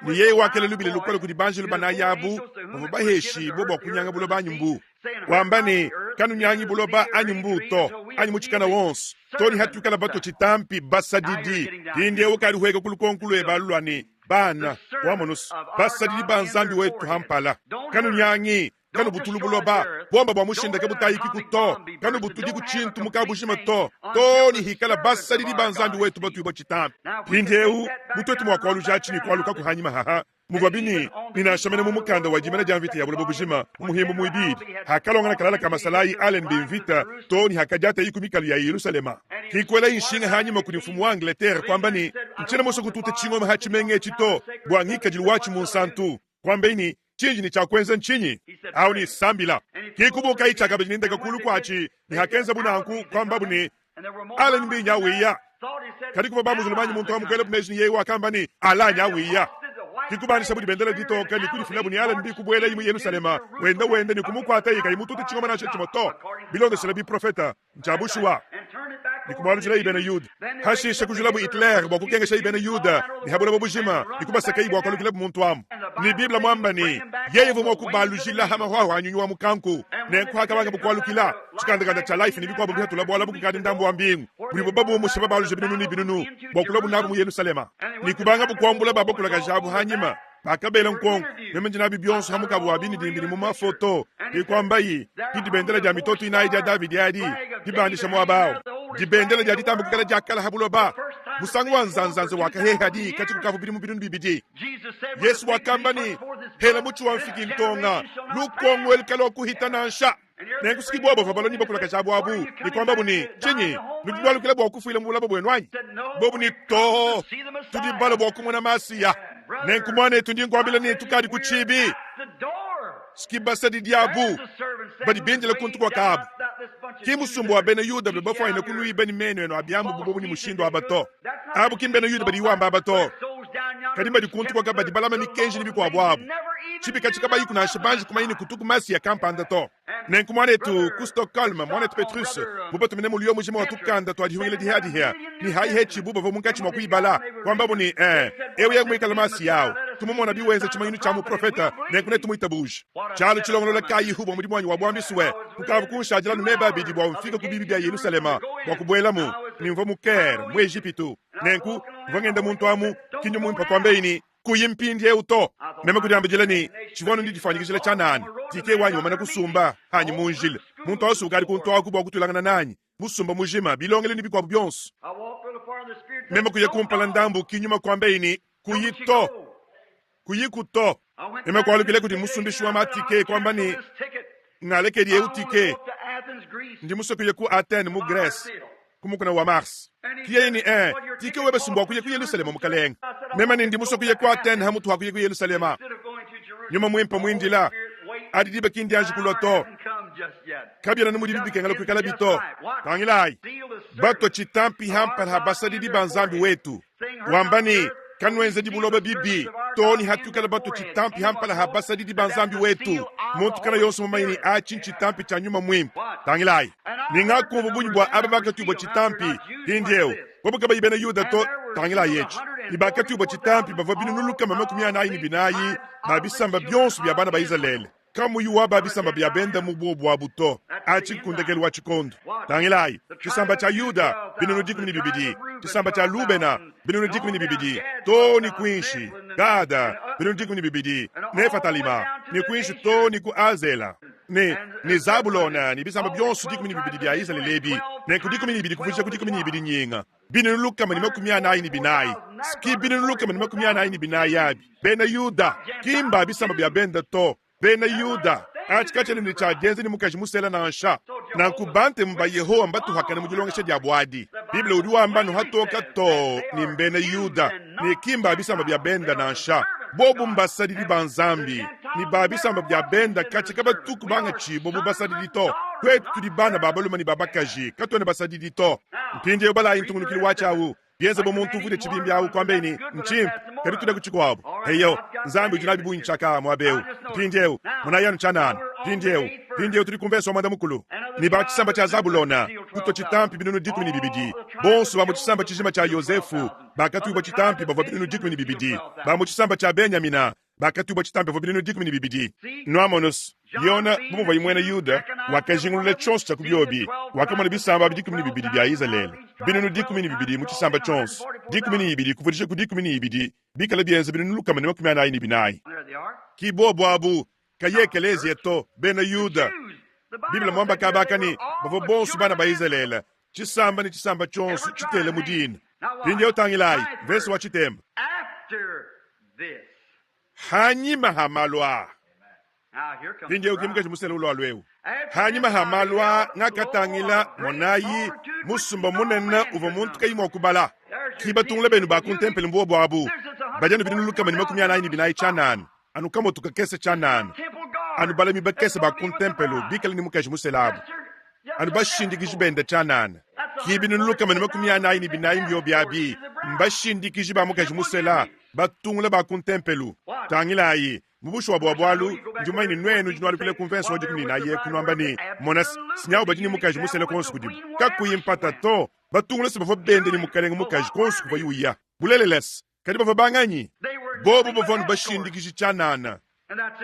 Ne yeye wakela lubila lukole kudi banjelu banayi abu bavua baheshibue bua kunyanga buloba anyi mbu, wamba ne, Kanunyangi buloba anyi mbu to, anyi mutshikana wonso to, ne hatuikala batue tshitampi basadidi. Mpindieu ukadi hueka ku lukonko luebe alu lua ne, Bana, wamonu's, basadidi ba Nzambi wetu ha mpala, kanunyangi, kanubutulu buloba, buomba bua mushinda kabutayikiku to, kanubutudiku tshintu mu kabujima to, too ne hikala basadidi ba Nzambi wetu batuibua tshitampi. Mpindieu, bu tuetu mua kualujatshi ne kualukaku hanyima haha, muvuabi ne, ne nansha mene mu mukanda wa dimana dia mvita ya buloba bujima mu muhimbu muibidi, hakalongana kalala ka masalayi Allenby mvita too ne hakadiatayi ku mikalu ya Yelushalema. Hikuelayi nshinga hanyima kudi mfumu wa Angleterre kuamba ne, Ntshiena musue kututa tshingoma ha tshimenga etshi to, bua ngikadilu watshi munsantu. Kuambayi ne, Tshindi ne tshia kuenza ntshinyi? Awu ne, Sambila. Ke kubukayi tshiakabidi ne ndeka kulu kuatshi, ne hakenzabu nanku, kuambabu ne, Allenby nyawiya. Kadi kuvua bamuzulu anyi muntu wa mukuelabu meji ne yeye wakamba ne, Allah nyawiya. Ke kubandishabu dibendela ditoke ne kudifilabu ne Allenby kubuelayi mu Yelushalema, wenda wenda ne kumukuatayi kayi mutute tshingoma nansha tshimue to, bilondeshile biprofeta. Ntshia bushuwa. Ne kumualujilayi bena Yuda. Hashishe kujulabu Hitler bua kukengeshayi bena Yuda ne ha buloba bujima ne kubasakayi bua kualukilabu muntu amu. Ne Bible muamba ne, yeye uvua mua kubalujila ha mahuahua a nyunyu wa mukanku. Nenku hakabangabu kualukila, tshikandakanda tshia Life ne bikuabu bihatula bualu abu kukadi ndambu wa mbingu, budibu babumusha babaluja binunu ne binunu bua kuluabu nabu mu Yelushalema. Ne kubangabu kuambula ba bakulakaje abu hanyima. Bakabela nkonko, meme ndi nabi bionso ha mukabu wa binidimbi ne mu mafoto. Ke kuambayi, Ki dibendela dia mitoto inayi dia Davidi adi, dibandisha muaba au. Dibendela dia ditamba kuikala dia kala ha buloba. Musangu wa nzanzanza wakaheha di katshi kukavua bidimu binunu bibidi. Yesu wakamba ne, Hela mutshi wa mfigi ntonga, lukongo elu kaluakuhita nansha. Nenku siki bobo bavua balua ne bakulakaje abu abu ne kuambabu ne, Tshinyi, nudi nualukila bua kufuila mu bulaba buenu anyi? Bobu ne, Too, tudi balue bua kumona Masiya. Nenku muanetu, ndi nkuambila ne, tukadi ku tshiibi. Siki basadidi abu badi bindila kuntu kua kabu. Ki musumba wa bena Yuda badi bafuanyine kunuiba ne menu enu a biamu bu bobu ne mushindu aba to. Abu ki mbena Yuda badi wamba aba to, kadi mbadi kuntu kua badi balama mikenji ne bikuabu abu. Tshibi katshi kabayiku nansha banji kumanya ne kutuku Masiya kampanda to. Nenku muanetu ku Stockholm, muanetu Petrus, mubatumine muliyo mujima wa tukanda tua dihungila dihia-dihia, ne haihetshi bu bavua munkatshi mua kuyibala, kuambabu ne, Eh, eu yeye muikale Masiya au, tumumona biwenza tshimanyinu tshia muprofeta, nenku netumuitabuje. Tshialu tshilongolola kayihu bua mudimu wanyi wa buambi sue, kukavua kunshadila anu meba abidi bua mfike ku biibi bia Yelushalema bua kubuelamu, ne mvua mu Caire, mu Ejipitu. Nenku mvua ngenda muntu amu, ki nyuma muimpe kuambeyi ne, Kuyi mpindieu to. Meme kudiambidila ne, tshivua anu ndidifuanyikijila tshianana. Tike wanyi mumana kusumba anyi mu njila. Muntu au ukadi kuntu aku bua kutuilangana nanyi, musumba mujima, bilongelu ne bikuabu bionso. Meme kuya kumpala ndambu, ki nyuma kuambeyi ne, Kuyi to. Kuyiku to. Meme kualukila kudi musumbishi wa matike kuamba ne, Ngalekedi Eutike, ndi musue kuya ku Athene mu Grece, ku mukuna wa Mars. Ki yeye ne, Ee, Tike webe si mbua kuya ku Yelusalema, mukalenge. Meme ne ndi musue kuya ku Athene hamutu ha kuya ku Yelusalema. Nyuma Muimpe muindila, adi diba ki ndianji kulua to. Kabiena nu mudibi bikengela kuikalabi to. Tangilayi, batua tshitampi hampala ha basadidi ba Nzambi wetu, wamba ne, Kanuenzedi buloba bibi, too ne hatuikala batua tshitampi hampala ha basadidi ba Nzambi wetu. Muntu kana yonso mumanye ne atshi ntshitampi tshia Nyuma Muimpe. Tangilayi, ne ngakumvua bungi bua aba bakatuibua tshitampi. Mpindieu, bobo kabayi bena Yuda to, tangilayi etshi, ne bakatuibua tshitampi bavua binunu 44 ba bisamba bionso bia bana ba Izalele. Kamuyi wa ba bisamba bia benda mu buobu abu to. Atshi nku ndekelu wa tshikondo. Tangilayi, tshisamba tshia Yuda, 12,000, tshisamba tshia Lubena, 12,000, too ne kuinshi, Gada, 12,000, Nefatalima, ne kuinshi too ne ku Azela, ne, ne Zabulona, ne bisamba bionso 12 bia Izalele ebi, nenku 12 kuvudija ku 12 nyinga. 444, ski 444 abi, bena Yuda, ki mba bisamba bia bende to, bena Yuda. Atshi katshiena ne tshia dienza ne mukaji musela nansha. Nanku Bantemu ba Yehowa mbatuhakane mu dilongesha diabu adi. Bible udi wamba anu hatoka too ne, mbena Yuda, ne ki mba bisamba bia bende nansha. Bobu mbasadidi ba Nzambi, ne ba bisamba bia bende katshia kabatuku bangatshibua bu basadidi to. Tuetu tudi bana ba balume ne ba bakaji, katuena basadidi to. Mpindieu balayi ntungunukilu watshi au, bienze bu muntu uvua ne tshibimbi au kuambaye ne, Ntshimpe, kadi tudaku tshikuabu. Eyo, Nzambi udi nabi bungi tshiakaa muaba eu. Mpindieu, monayi anu tshianana. Mpindieu, mpindieu tudi ku mvese wa muanda mukulu. Ne ba tshisamba tshia Zabulona kutua tshitampi 12,000, bonso ba mu tshisamba tshijima tshia Yozefu bakatuibua tshitampi bavua 12,000, ba mu tshisamba tshia Benyamina bakatuibua tshitampi bavua 12,000. Nuamonus, Yona, bu muvuaye muena Yuda, wakajingulula tshionso tshia ku biobi. Wakamona bisamba abi 12 bia Izalele, 12,000 mu tshisamba tshionso, 12 kuvudija ku 12, bikale bienza 144,000. Ki bobu abu, kayi ekeleziya to, bena Yuda. Bible muamba kaba aka ne, bavua bonso bana ba Izalele, tshisamba ne tshisamba tshionso tshitele mu dina. Mpindieu tangilayi mvese wa tshitemba. Hanyima ha malu aa, mpindieu ke mukaji musele ulualu eu. Hanyima ha malu aa ngakatangila, monayi, musumba munene uvua muntu kayi mua kubala. Ki batungula benu ba ku ntempelo mbuobu abu, badi anu 444 tshianana, anu kamoto kakese tshianana, anu balami bakese ba ku ntempelo bikale ne mukaji musele abu, anu bashindikiji bende tshianana. Ki 444 mbiobi abi, mbashindikiji ba mukaji musela, batungula ba ku ntempelo. Tangilayi, mu bushuwa bua bualu, ndi mumanye ne nuenu nudi nualukila ku mvese wa 14 eku nuamba ne, Mona, sinyawu badi ne mukaji musela kuonso kudibu. Kakuyi mpata to, batungula se bavua bende ne mukalenge mukaji kuonso kuvuaye uya. Bulelela se, kadi bavua banganyi? Bobu bavua anu bashindikiji tshianana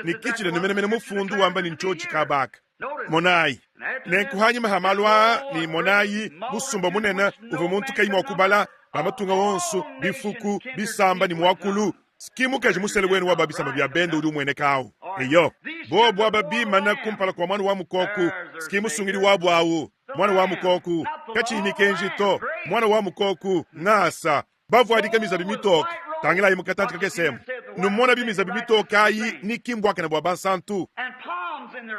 ne kitshila ne menemene mufundu wamba ne ntshiotshi kabaka. Monayi, nenku hanyima ha malu aa ne monayi, musumba munene uvua muntu kayi mua kubala, ba matunga onso, bifuku, bisamba ne muakulu, ki mukaji musele wenu wa ba bisamba bia bende udi umueneka awu. Eyo, bobu aba bimana kumpala kua Muana wa Mukoku, ki musungidi wabu awu, Muana wa Mukoku, katshiyi mikenji to, Muana wa Mukoku, ngasa, bavuadika mizabi mitoke. Tangilayi mu katantshi kakese emu, numona bi mizabi mitoke ayi ni ki mbuakane bua bansantu,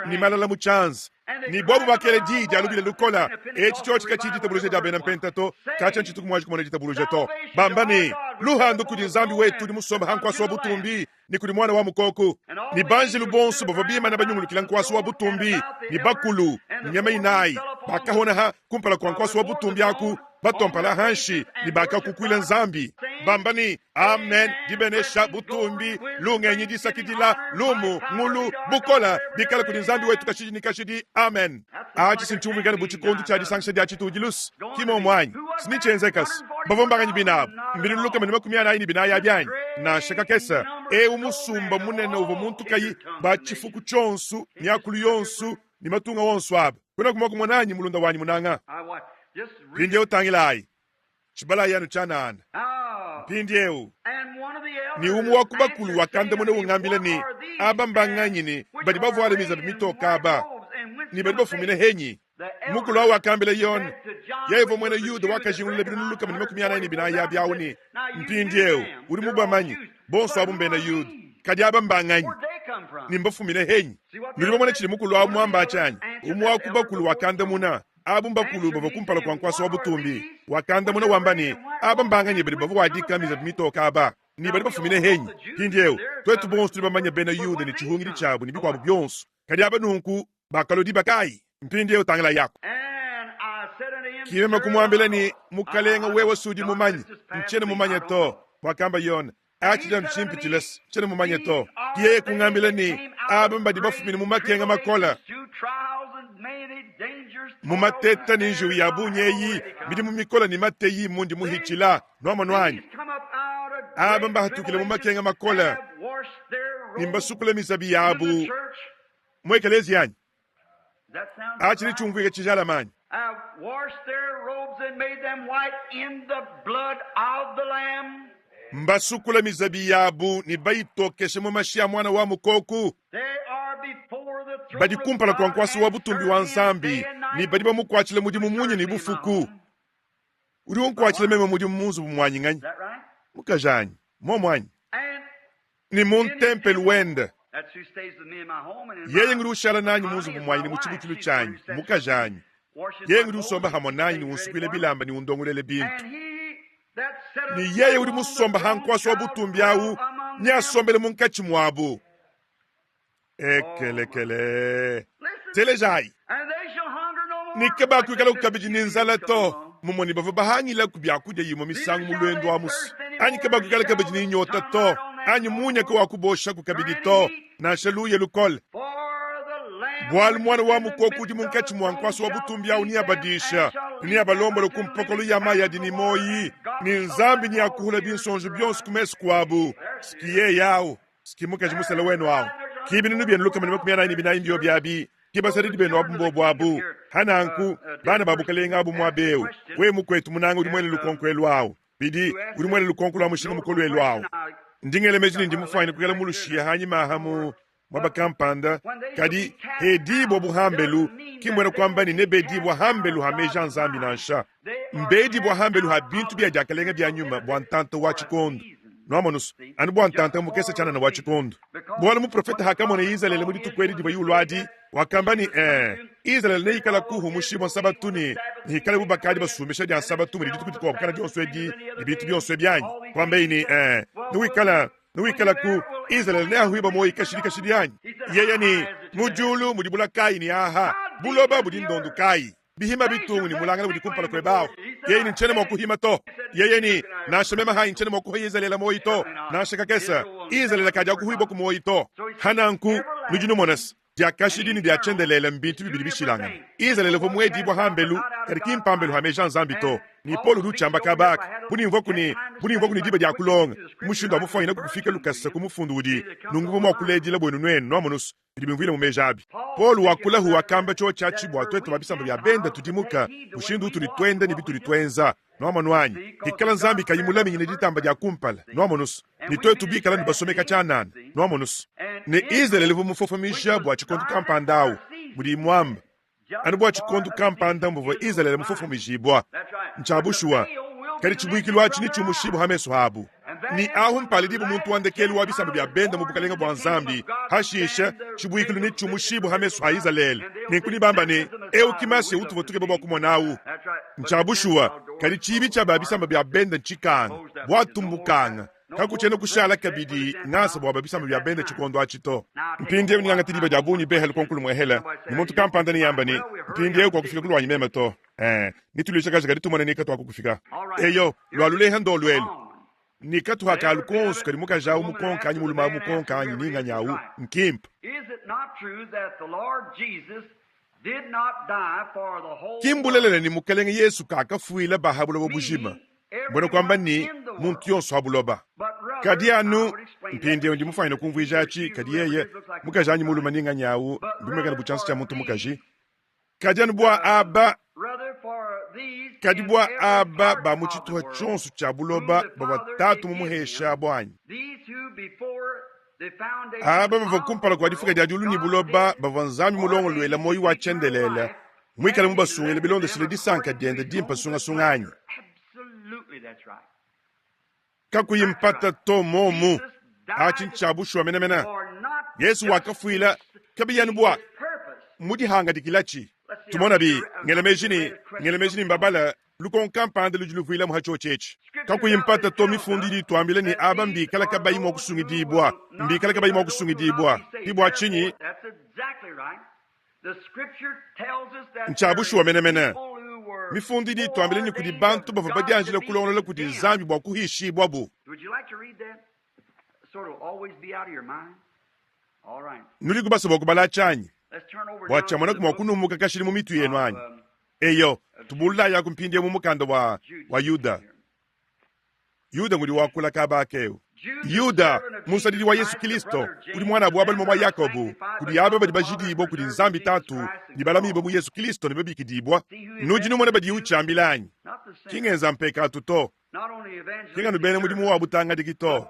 ne malala mu tshianza, ne bobu bakela diyi dia lubila lukola. Etshi tshiotshi katshiyi ditabuluja dia bena mpenta to, katshia ntshituku muanji kumona ditabuluja to, bamba ne, Luhandu kudi Nzambi wetu udi musombe ha nkuasa wa butumbi, ne kudi Muana wa Mukoko. Ne banjelu bonso bavua bimana banyungulukila nkuasa wa butumbi, ne bakulu ne nyama inayi, bakahona ha kumpala kua nkuasa wa butumbi aku, batua mpala hanshi, ne bakakukuila Nzambi, bamba ne, Amen! Dibenesha, butumbi, lungenyi, disakidila, lumu, ngulu, bukole bikale kudi Nzambi wetu kashidi ne kashidi. Amen! Atshi si ntshiumvuikane bu tshikondo tshia disangisha dia tshitudilu, ki muomu anyi? Si netshienzekase. Bavua mbanganyi binabu? 444 abi anyi? Nansha kakese! Eu musumba munene uvua muntu kayi ba tshifuku tshionso, miakulu yonso, ne matunga onso aba. Kuenaku mua kumona anyi, mulunda wanyi munanga? Mpindieu tangilayi, tshibalayi anu tshianana. Mpindieu, ne umue wa ku bakulu wakandamuna ungambila ne, Aba mbanganyi ne badi bavuale mizabi mitoke aba, ne badi bafumine henyi? Mukulu au wakambila Yone, yeye uvua muena Yuda wakajingulula 444 abi au ne, Mpindieu udi mubamanye, bonso abu mbena Yuda, kadi aba mbanganyi ne mbafumine henyi? Nudi bamone tshidi mukulu awu muamba atshi anyi? Umue wa ku bakulu wakandamuna. Abu mbakulu bavua kumpala kua nkuasa wa butumbi. Wakandamuna wamba ne, Aba mbanganyi badi bavuadika mizabi mitoke aba, ne badi bafumine henyi? Mpindieu, tuetu bonso tudi bamanye bena Yuda ne tshihungidi tshiabu ne bikuabu bionso. Kadi aba nunku bakalua diba kayi? Mpindieu tangilayaku. Ke meme kumuambila ne, Mukalenge, wewe si udi mumanye. Ntshiena mumanye to, muakamba Yone. Atshi tshiandu tshimpitshile, tshiena mumanye to. Ke yeye kungambila ne, Aba mbadi bafumine mu makenga makole, mu mateta ne njiwu ya bungi eyi, midimu mikole ne mateyi mundi muhitshila. Nuamonu anyi? Aba mbahatukile mu makenga makole ne mbasukule mizabi yabu mu ekeleziya anyi? Atshi netshiumvuike tshijalame anyi? Mbasukule mizabi yabu ne bayitokeshe mu mashi a Muana wa Mukoku. Badi kumpala kua nkuasa wa butumbi wa Nzambi ne badi bamukuatshila mudimu munya ne bufuku. Udi unkuatshila meme mudimu mu nzubu muanyi nganyi? Mukajanyi, muomu anyi? Ne mu ntempelu wende. Yeye ngudi ushala nanyi mu nzubu muanyi ne mu tshibutshilu tshianyi, mukajanyi. Yeye ngudi usomba hamue nanyi ne unsukuila bilamba ne undongoluela bintu. Ne yeye udi musomba ha nkuasa wa butumbi au neasombele munkatshi muabu. Ekelekele, telejayi. Ne kabakuikalaku kabidi ne nzala to, mumue ne bavua bahangilaku biakudia imue misangu mu luendu amu anyi kabakuikala kabidi ne nyota to, anyi munya kawakuboshaku kabidi to, nansha luya lukole. Bualu Muana wa Mukoko udi munkatshi mua nkuasa wa butumbi au neabadisha ne neabalombola ku mpokolo ya mayi adi ne muoyi, ne Nzambi neakuhula binsonji bionso ku mesu kuabu. Ski yeye au. Ski mukaji musele wenu awu. Ki binunu bienu 144 mbiobi abi, ki basadidi benu abu mbobu abu. Ha nanku, bana ba bukalenge abu muaba eu, wewe mukuetu munanga udi muele lukonko elu awu. Bidi, udi muele lukonko lua mushinga mukolu elu awu. Ndi ngela meji ne ndi mufuanyine kuikala mulushiye hanyima aha mu muaba kampanda, kadi hedibua bu hambelu, ki mbuena kuamba ne nebedibua hambelu ha meji a Nzambi nansha. Mbedibua hambelu ha bintu bia diakalenga bia nyuma bua ntanta wa tshikondo. Nuamonu's, anu bua ntanta mukese tshianana wa tshikondo. Bualu muprofete hakamona Izalele mu dituku edi divua iulu adi, wakamba ne, Ee, Izalele neikalaku humushibua nsabatu ne nehikale bu bakadi basumbisha dia nsabatu mudi dituku dikuabu kana dionso edi ne bintu bionso ebi anyi? Kuambeyi ne, Ee, newikala newikalaku, Izalele neahuibua muoyi kashidi kashidi anyi? Yeye ne, Mu diulu mudi bula kayi ne aha buloba budi ndondu kayi? Bihima bitungu ne mulangala udi kumpala kuebe awu. Yeye ne, Ntshiena mua kuhima to. Yeye ne, Nansha meme hanyi ntshiena mua kuha Izalele muoyi to, nansha kakese. Izalele kadiakuhuibua ku muoyi to. Ha nanku, nudi numona se, dia kashidi ne dia tshiendelele mbintu bibidi bishilangane. Izalele uvua muedibua hambelu, kadi ki mpambelu ha meji a Nzambi to. Ne Paulo udi utshiamba kaba aka, Bu ne mvuaku ne, bu ne mvuaku ne diba dia kulonga, mushindu wa mufuanyina kufika lukasa ku mufundu udi, nunku mvua mua kuledila buenu nuenu, nuamonu's, bidi bimvuila mu meji abi. Paulo wakulahu wakamba tshiotshi atshi bua tuetu ba bisamba bia benda tudimuka mushindu utudi tuenda ne bitudi tuenza. Nuamonu anyi? Pikala Nzambi kayi mulaminyine ditamba dia kumpala, nuamonu's, ne tuetu bikala ne basomeka tshianana, nuamonu's. Ne Izalele uvua mufofomija bua tshikondo kampanda awu, mudiyi muamba, anu bua tshikondo kampanda muvua Izalele mufofomijibua. Ntshia bushuwa, kadi tshibuikilu atshi netshiumushibue ha mesu abu. Ne ahu mpaledibu muntu wa ndekelu wa bisamba bia benda mu bukalenge bua Nzambi. Hashishe, tshibuikilu netshiumushibue ha mesu a Izalele. Nenku nebamba ne, Eu ki Masiya utuvua tukeba bua kumona au. Ntshia bushuwa, kadi tshiibi tshia ba bisamba bia benda ntshikanga, buatu mbukanga. Kakutshiena kushala kabidi ngasa bua ba bisamba bia bende tshikondo atshi to. Mpindieu nengangate diba dia bungi beha lukonko lumuehela, ne muntu kampanda neamba ne, Mpindieu kuakufika ku luanyi meme to. Ee, netuluishakaje kadi tumone ne katuakukufika. Eyo, lua luleha ndolu elu. Ne katuha kalu konso kadi mukaji au mukonka anyi mulume au mukonka anyi ni nganyi au, nkimpe. Ki mbulelela ne Mukelenge Yesu kakafuila ba ha buloba bujima, mbuena kuamba ne, muntu yonso ha buloba. Kadi anu, mpindieu ndi mufuanyine kumvuija atshi, kadi yeye, mukaji anyi mulume ni nganyi au, mbimuekane bu tshianza tshia muntu mukaji, kadi anu bua aba, kadi bua aba ba mu tshituha tshionso tshia buloba bavua Tatu mumuheshabo anyi? Aba bavua kumpala kua difuka dia diulu ne buloba bavua Nzambi mulongoluele muoyo wa tshiendelele, muikale mubasungile bilondeshile disanka diende dimpe sungasunga anyi? Kakuyi mpata to, muomu. Atshi ntshia bushuwa menemene. Yezu wakafuila. Kabiyi anu bua mudihangadikilatshi. Tumonabi, ngela meji ne, ngela meji ne mbabala lukonko kampanda ludi luvuilamu ha tshiotshi etshi. Kakuyi mpata to, Mifundu idi ituambila ne aba mbikala kabayi mua kusungidibua, mbikala kabayi mua kusungidibua. Ke bua tshinyi? Ntshia bushuwa menemene. Mifundu idi ituambila ne kudi bantu bavua badianjila kulongolola kudi Nzambi bua kuhishibuabu. Nudiku basue bua kubalatshi anyi? Bua tshiamonaku mua kunumuka kashidi mu mitu yenu anyi? Eyo, tubululayaku mpindieu mu mukanda wa, wa Yuda. Yuda ngudi wakula kaba akeu. Yuda, musadidi wa Yesu Kilisto, udi muanabu wa balume wa Yakobo, kudi aba badi bajidibua kudi Nzambi Tatu ne balamibue mu Yesu Kilisto ne babikidibua. Nudi numona badiye utshiambila anyi? Ki ngenza mpekatu to, ki nganu bena mudimu wa butangadiki to,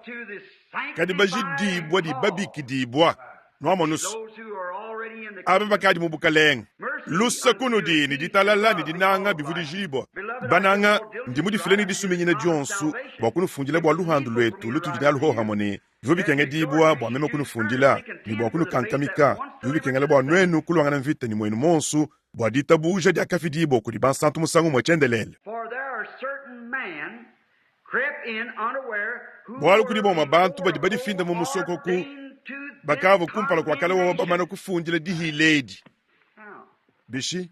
kadi bajidibua ne babikidibua. Nuamonu's, aba bakadi mu bukalenge. Luse kunudi ne ditalala ne dinanga bivudijibua. Bananga, ndi mudifile ne disuminyina dionso bua kunufundila bua luhandu luetu lutudi nalu hohamue ne bivua bikengedibua bua meme kunufundila ne bua kunukankamika. Bivua bikengela bua nuenu kuluangana mvita ne muenu muonso bua ditabuja diakafidibua kudi bansantu musangu umue tshiendelele. Bualu kudi bamue bantu badi badifinda mu musokoku bakavua kumpala kua kale wawa bamana kufundila dihila edi. Bishi?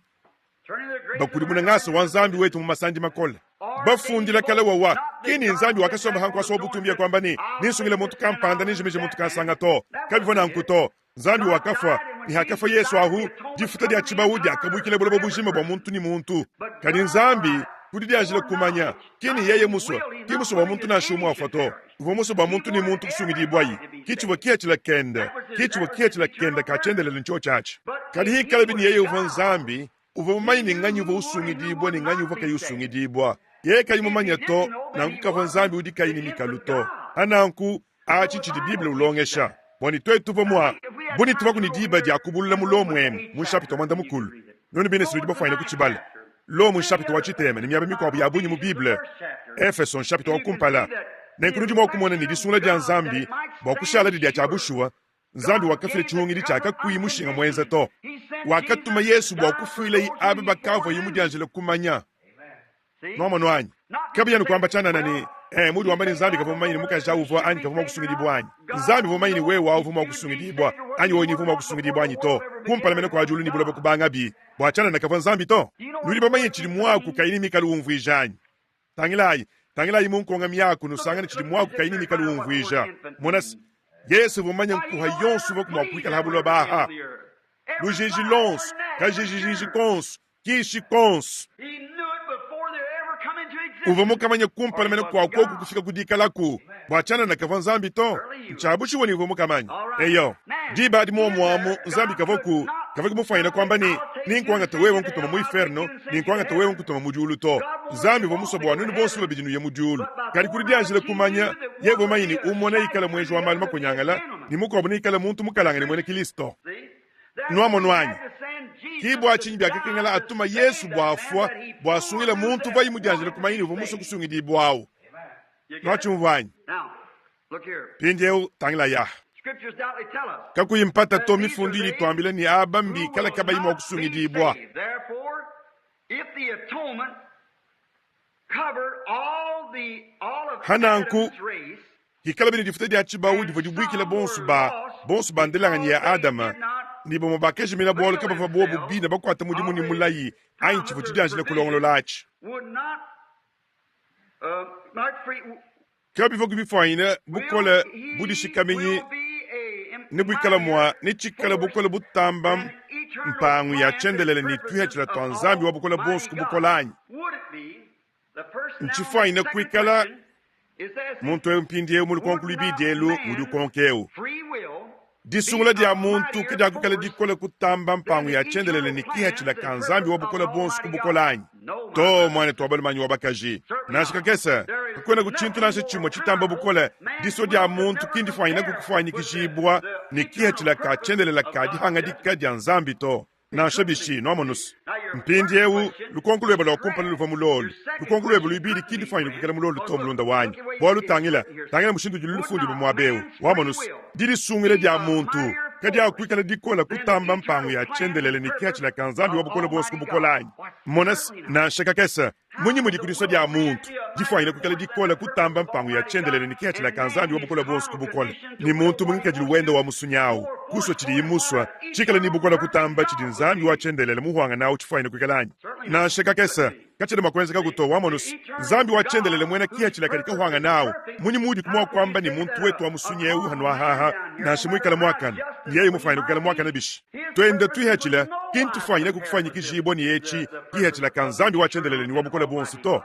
Bakudimuna ngasa wa Nzambi wetu mu masandi makole. Bafundila kale wawa ki ni Nzambi wakasomba ha nkuasa wa butumbi ya kuamba ne, ninsungile muntu kampanda ninjimije muntu kansanga to. Kabivua nanku to. Nzambi wakafua, ne hakafua Yesu ahu, difuta dia tshibawu diakabuikila buloba bujima bua muntu ne muntu. Kadi Nzambi, ku didianjila kumanya, ki ne yeye musue, ki musue bua muntu nansha umue afua to. Uvua musue bua muntu ne muntu kusungidibuayi. Ki tshivua kihatshila kende, ki tshivua kihatshila kende ka tshiendelele ntshiotshi atshi. Kadi hikalabi ne yeye uvua Nzambi, uvua mumanye ne nganyi uvua usungidibua ne nganyi uvua kayi usungidibua. Yeye kayi mumanye to, nanku kavua Nzambi udi kayi ne mikalu to. Pananku, Atshi tshidi Bible ulongesha bua ne tuetu tuvua mua bu ne tuvaku ne diba dia kubulula mu Lomo emu mu nshapita wa muanda mukulu. Nuenu bine si nudi bafuanyine kutshibala. Lomo nshapita wa tshitema ne miaba mikuabu ya bungi mu Bible. Efeso nshapita wa kumpala. Nenku nudi mua kumona ne disungula dia Nzambi bua kushaladi dia tshia bushuwa. Nzambi wakafila tshihungidi tshia kakuyi mushinga muenza to. Wakatuma Yesu bua kufuilaye aba bakavuaye mudianjile kumanya. Nuamonu anyi? Kabiyi anu kuamba tshianana ne, eh, mudi wamba ne Nzambi kavua mumanye ne mukaji au uvua anyi kavua mua kusungidibua anyi? Nzambi uvua mumanye ne wewe au uvua mua kusungidibua anyi wewe uvua mua kusungidibua anyi to. Kumpala mene kua diulu ne buloba kubangabi, bua tshianana kavua Nzambi to. Nudi bamanye tshidi muaku kayi ne mikalu umvuija anyi? Tangilayi, tangilayi mu nkonga miaku nusangane tshidi muaku kayi ne mikalu umvuija. Mona se, Yesu uvua mumanye nkuha yonso uvua mua kuikala ha buloba aha. Lujiji lonso, kajijijiji konso, kishi konso. Uvua mukamanye kumpala mene kua kuoku kufika ku dikalaku, bua tshianana kavua Nzambi to. Ntshia bushuwa ne uvua mukamanye. Eyo, diba adi muomu amu Nzambi kavuaku kavua kumufuanyina kuamba ne, Ninkuangata wewe nkutuma mu iferno, ninkuangata wewe nkutuma mu diulu to. Nzambi uvua musue bua nuenu bonso babidi nuye mu diulu. Kadi ku didianjila kumanya, yeye uvua mumanye ne umue neikale muenji wa malu makonyangala ne mukuabu neikale muntu mukalangane muena Kristo. Nuamonu anyi? Ki bua tshinyi biakakengela atuma Yesu bua afua bua asungile muntu uvuaye mudianjile kumanya ne uvua musue kusungidibua au. Nuatshiumvua anyi? Mpindieu tangilayi. Kakuyi mpata to, Mifundu idi ituambila ne aba mbikala kabayi mua kusungidibua. Hananku, hikalabi ne difuta dia tshibawu divua dibuikila bonso ba bonso ba ndelanganyi ya Adama, ne bamue bakajimina bualu kabavua buobu bine bakuate mudimu ne mulayi anyi tshivua tshidianjila kulongolola atshi. Kabivua bifuanyine bukole budishikaminyi ne buikala mua ne tshikale bukole butamba mpangu ya tshiendelele ne tuihatshila tua Nzambi wa bukole buonso ku bukole anyi? Ntshifuanyine kuikala muntu eu mpindieu mu lukonko luibidi elu ngudi ukonka eu. Disungula dia muntu kadiakuikala dikole kutamba mpangu ya tshiendelele ne kihatshila ka Nzambi wa bukole buonso ku bukole anyi? To, muanetu wa balume anyi wa bakaji, nansha kakese. Kakuenaku tshintu nansha tshimue tshitamba bukole. Disua dia muntu ki ndifuanyinaku kufuanyikijibua ne kihatshila ka tshiendelele ka dihangadika dia Nzambi to. Nansha bishi, nuamonus. Mpindieu, lukonko luebe lua kumpala luvua mulolu. Lukonko luebe luibidi ki ndifuanyine kuikala mulolu to, mulunda wanyi. Bualu tangila, tangila mushindu udi lufundibue muaba eu. Wamonus. Didisungila dia muntu. Kadiakuikala dikole kutamba mpangu ya tshiendelele ne kiatshila ka Nzambi wa Bukole Buonso ku bukole anyi? Mona se, nansha kakese. Mmunyi mudi kudisua dia muntu difuanyine kuikala dikole kutamba mpangu ya tshiendelele ne kiatshila ka Nzambi wa Bukole Buonso ku bukole, ne muntu mu ngikadilu wende wa musunyi au kusua tshidiye musue tshikale ne bukole kutamba tshidi Nzambi wa tshiendelele muhuangane au tshifuanyine kuikala anyi? Nansha kakese! Katshiena mua kuenzekaku to. Wamonu se, Nzambi wa tshiendelele muena kihatshila kadi kahuanga n'au. Munyi mudiku mua kuamba ne muntu wetu wa musunyi eu hanuahaha, nansha muikale muakane, ne yeye mufuanyine kuikala muakane bishi? Tuende tuihatshila, ki ntufuanyineku kufuanyikijibua ne etshi kihatshila ka Nzambi wa tshiendelele ne wa bukole buonso to.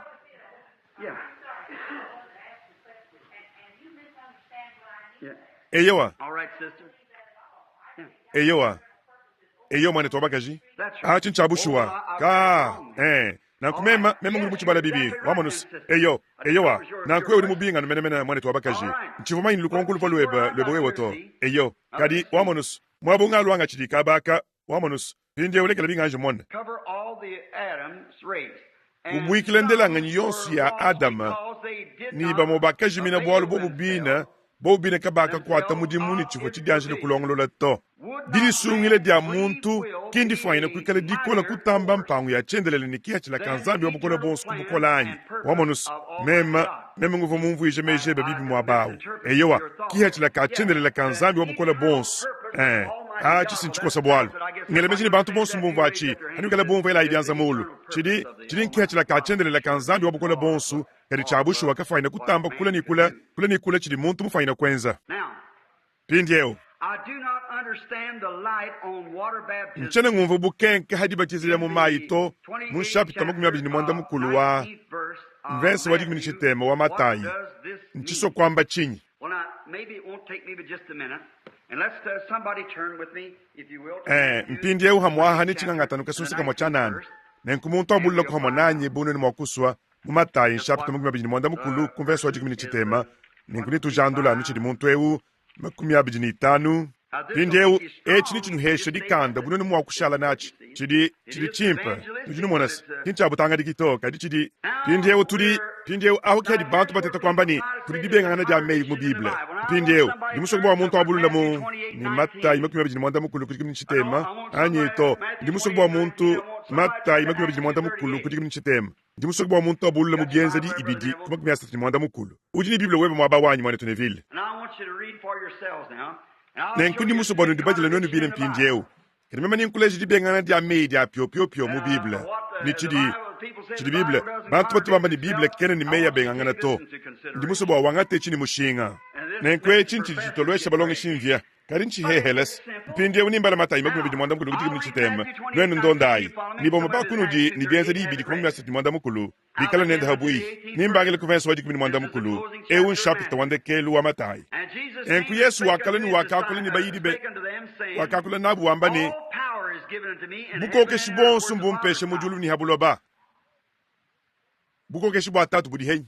Eyowa. Eyowa. Eyo, muanetu wa bakaji, atshi ntshia bushuwa. Kaa, ee, nanku mema, mema ngudi mutshibala bibi, wamonu's. Eyo, eyowa, nanku wewe udi mubinganu menemene, muanetu wa bakaji. Ntshivua manyine lukonko luvua luebe, luebe wewe to. Eyo, kadi, wamonu's, muaba ungaluanga tshidi kaba aka, wamonu's. Mpindieu lekela binganji mmone. Ubuikile ndelanganyi yonso ya Adama, ne bamue bakajimina bualu bobu bine bobu bine kabakakuata mudimu ne tshivua tshidianjile kulongolola to. Didisungila dia muntu ki ndifuanyine kuikala dikole kutamba mpangu ya tshiendelele ne kihatshila ka Nzambi wa Bukole Buonso ku bukole anyi? Wamonu se, meme, meme nguvua mumvuije meji ebe bibi muaba au. Eyowa, kihatshila ka tshiendelele ka Nzambi wa Bukole Buonso. Ee, atshi si ntshikosa bualu. Ngela meji ne bantu bonso mbumvua atshi. Hanuikala bumvua, elayi bianza mulu. Tshidi, tshidi nkihatshila ka tshiendelele ka Nzambi wa Bukole Buonso, kadi tshia bushuwa kafuanyine kutamba kule ne kule, kule ne kule tshidi muntu mufuanyine kuenza. Mpindieu, ntshiena ngumvua bukenke ha dibatiza dia mu mayi to mu nshapita 25 wa mvese wa dikumi ne tshitema wa Matayi. Ntshisua kuamba tshinyi? Ee, mpindieu hamwaha ne tshingangatanu kasunsa kamua tshianana, nenku muntu abululaku hamua nanyi bu nuenu mua kusua mu Matayi nshapita 25 ku mvese wa 13, nenku netujandula anu tshidi muntu eu 25. Mpindieu etshi netshinuheshe dikanda bu nuenu mua kushala natshi. Tshidi, tshidi tshimpe. Nudi numona se, ki ntshia butangadiki to, kadi tshidi. Mpindieu tudi, mpindieu ahu ke hadi bantu bateta kuamba ne, kudi dibengangana dia meyi mu Bible. Mpindieu, ndi musue bua muntu abulule mu, ne Matayi 25 ku dikumi ne tshitema, anyi to, ndi musue bua muntu, Matayi 25 ku dikumi ne tshitema. Ndi musue bua muntu abulule mu Bienzedi ibidi ku 35. Udi ne Bible webe muaba wanyi, muanetu Neville. Nenku ndi musue bua nudibadile nuenu bine mpindieu. Kadi meme nenkuleje dibengangana dia meyi dia piopiopio mu Bible ne tshidi tshidi Bible. Bantu batu bamba ne, Bible kena ne meyi abengangana to. Ndi musue bua wangate etshi ne mushinga. Nenku etshi ntshidi tshitoluesha balongeshi mvia. Kadi ntshiheheles. Mpindieu nimbala Matayi 23 ku dikumi ne tshitema. Nuenu ndondayi. Ne bamue ba kunudi ne bienzedi ibidi ku 35 bikale nende habuihi. Nimbangile ku verse wa 15. Eu nshapita wa ndekelu wa Matayi. Nenku Yesu wakalua ne wakakula ne bayidi be, wakakula nabu wamba ne, Bukokeshi buonso mbumpesha mu diulu ne ha buloba. Bukokeshi bua Tatu budi henyi?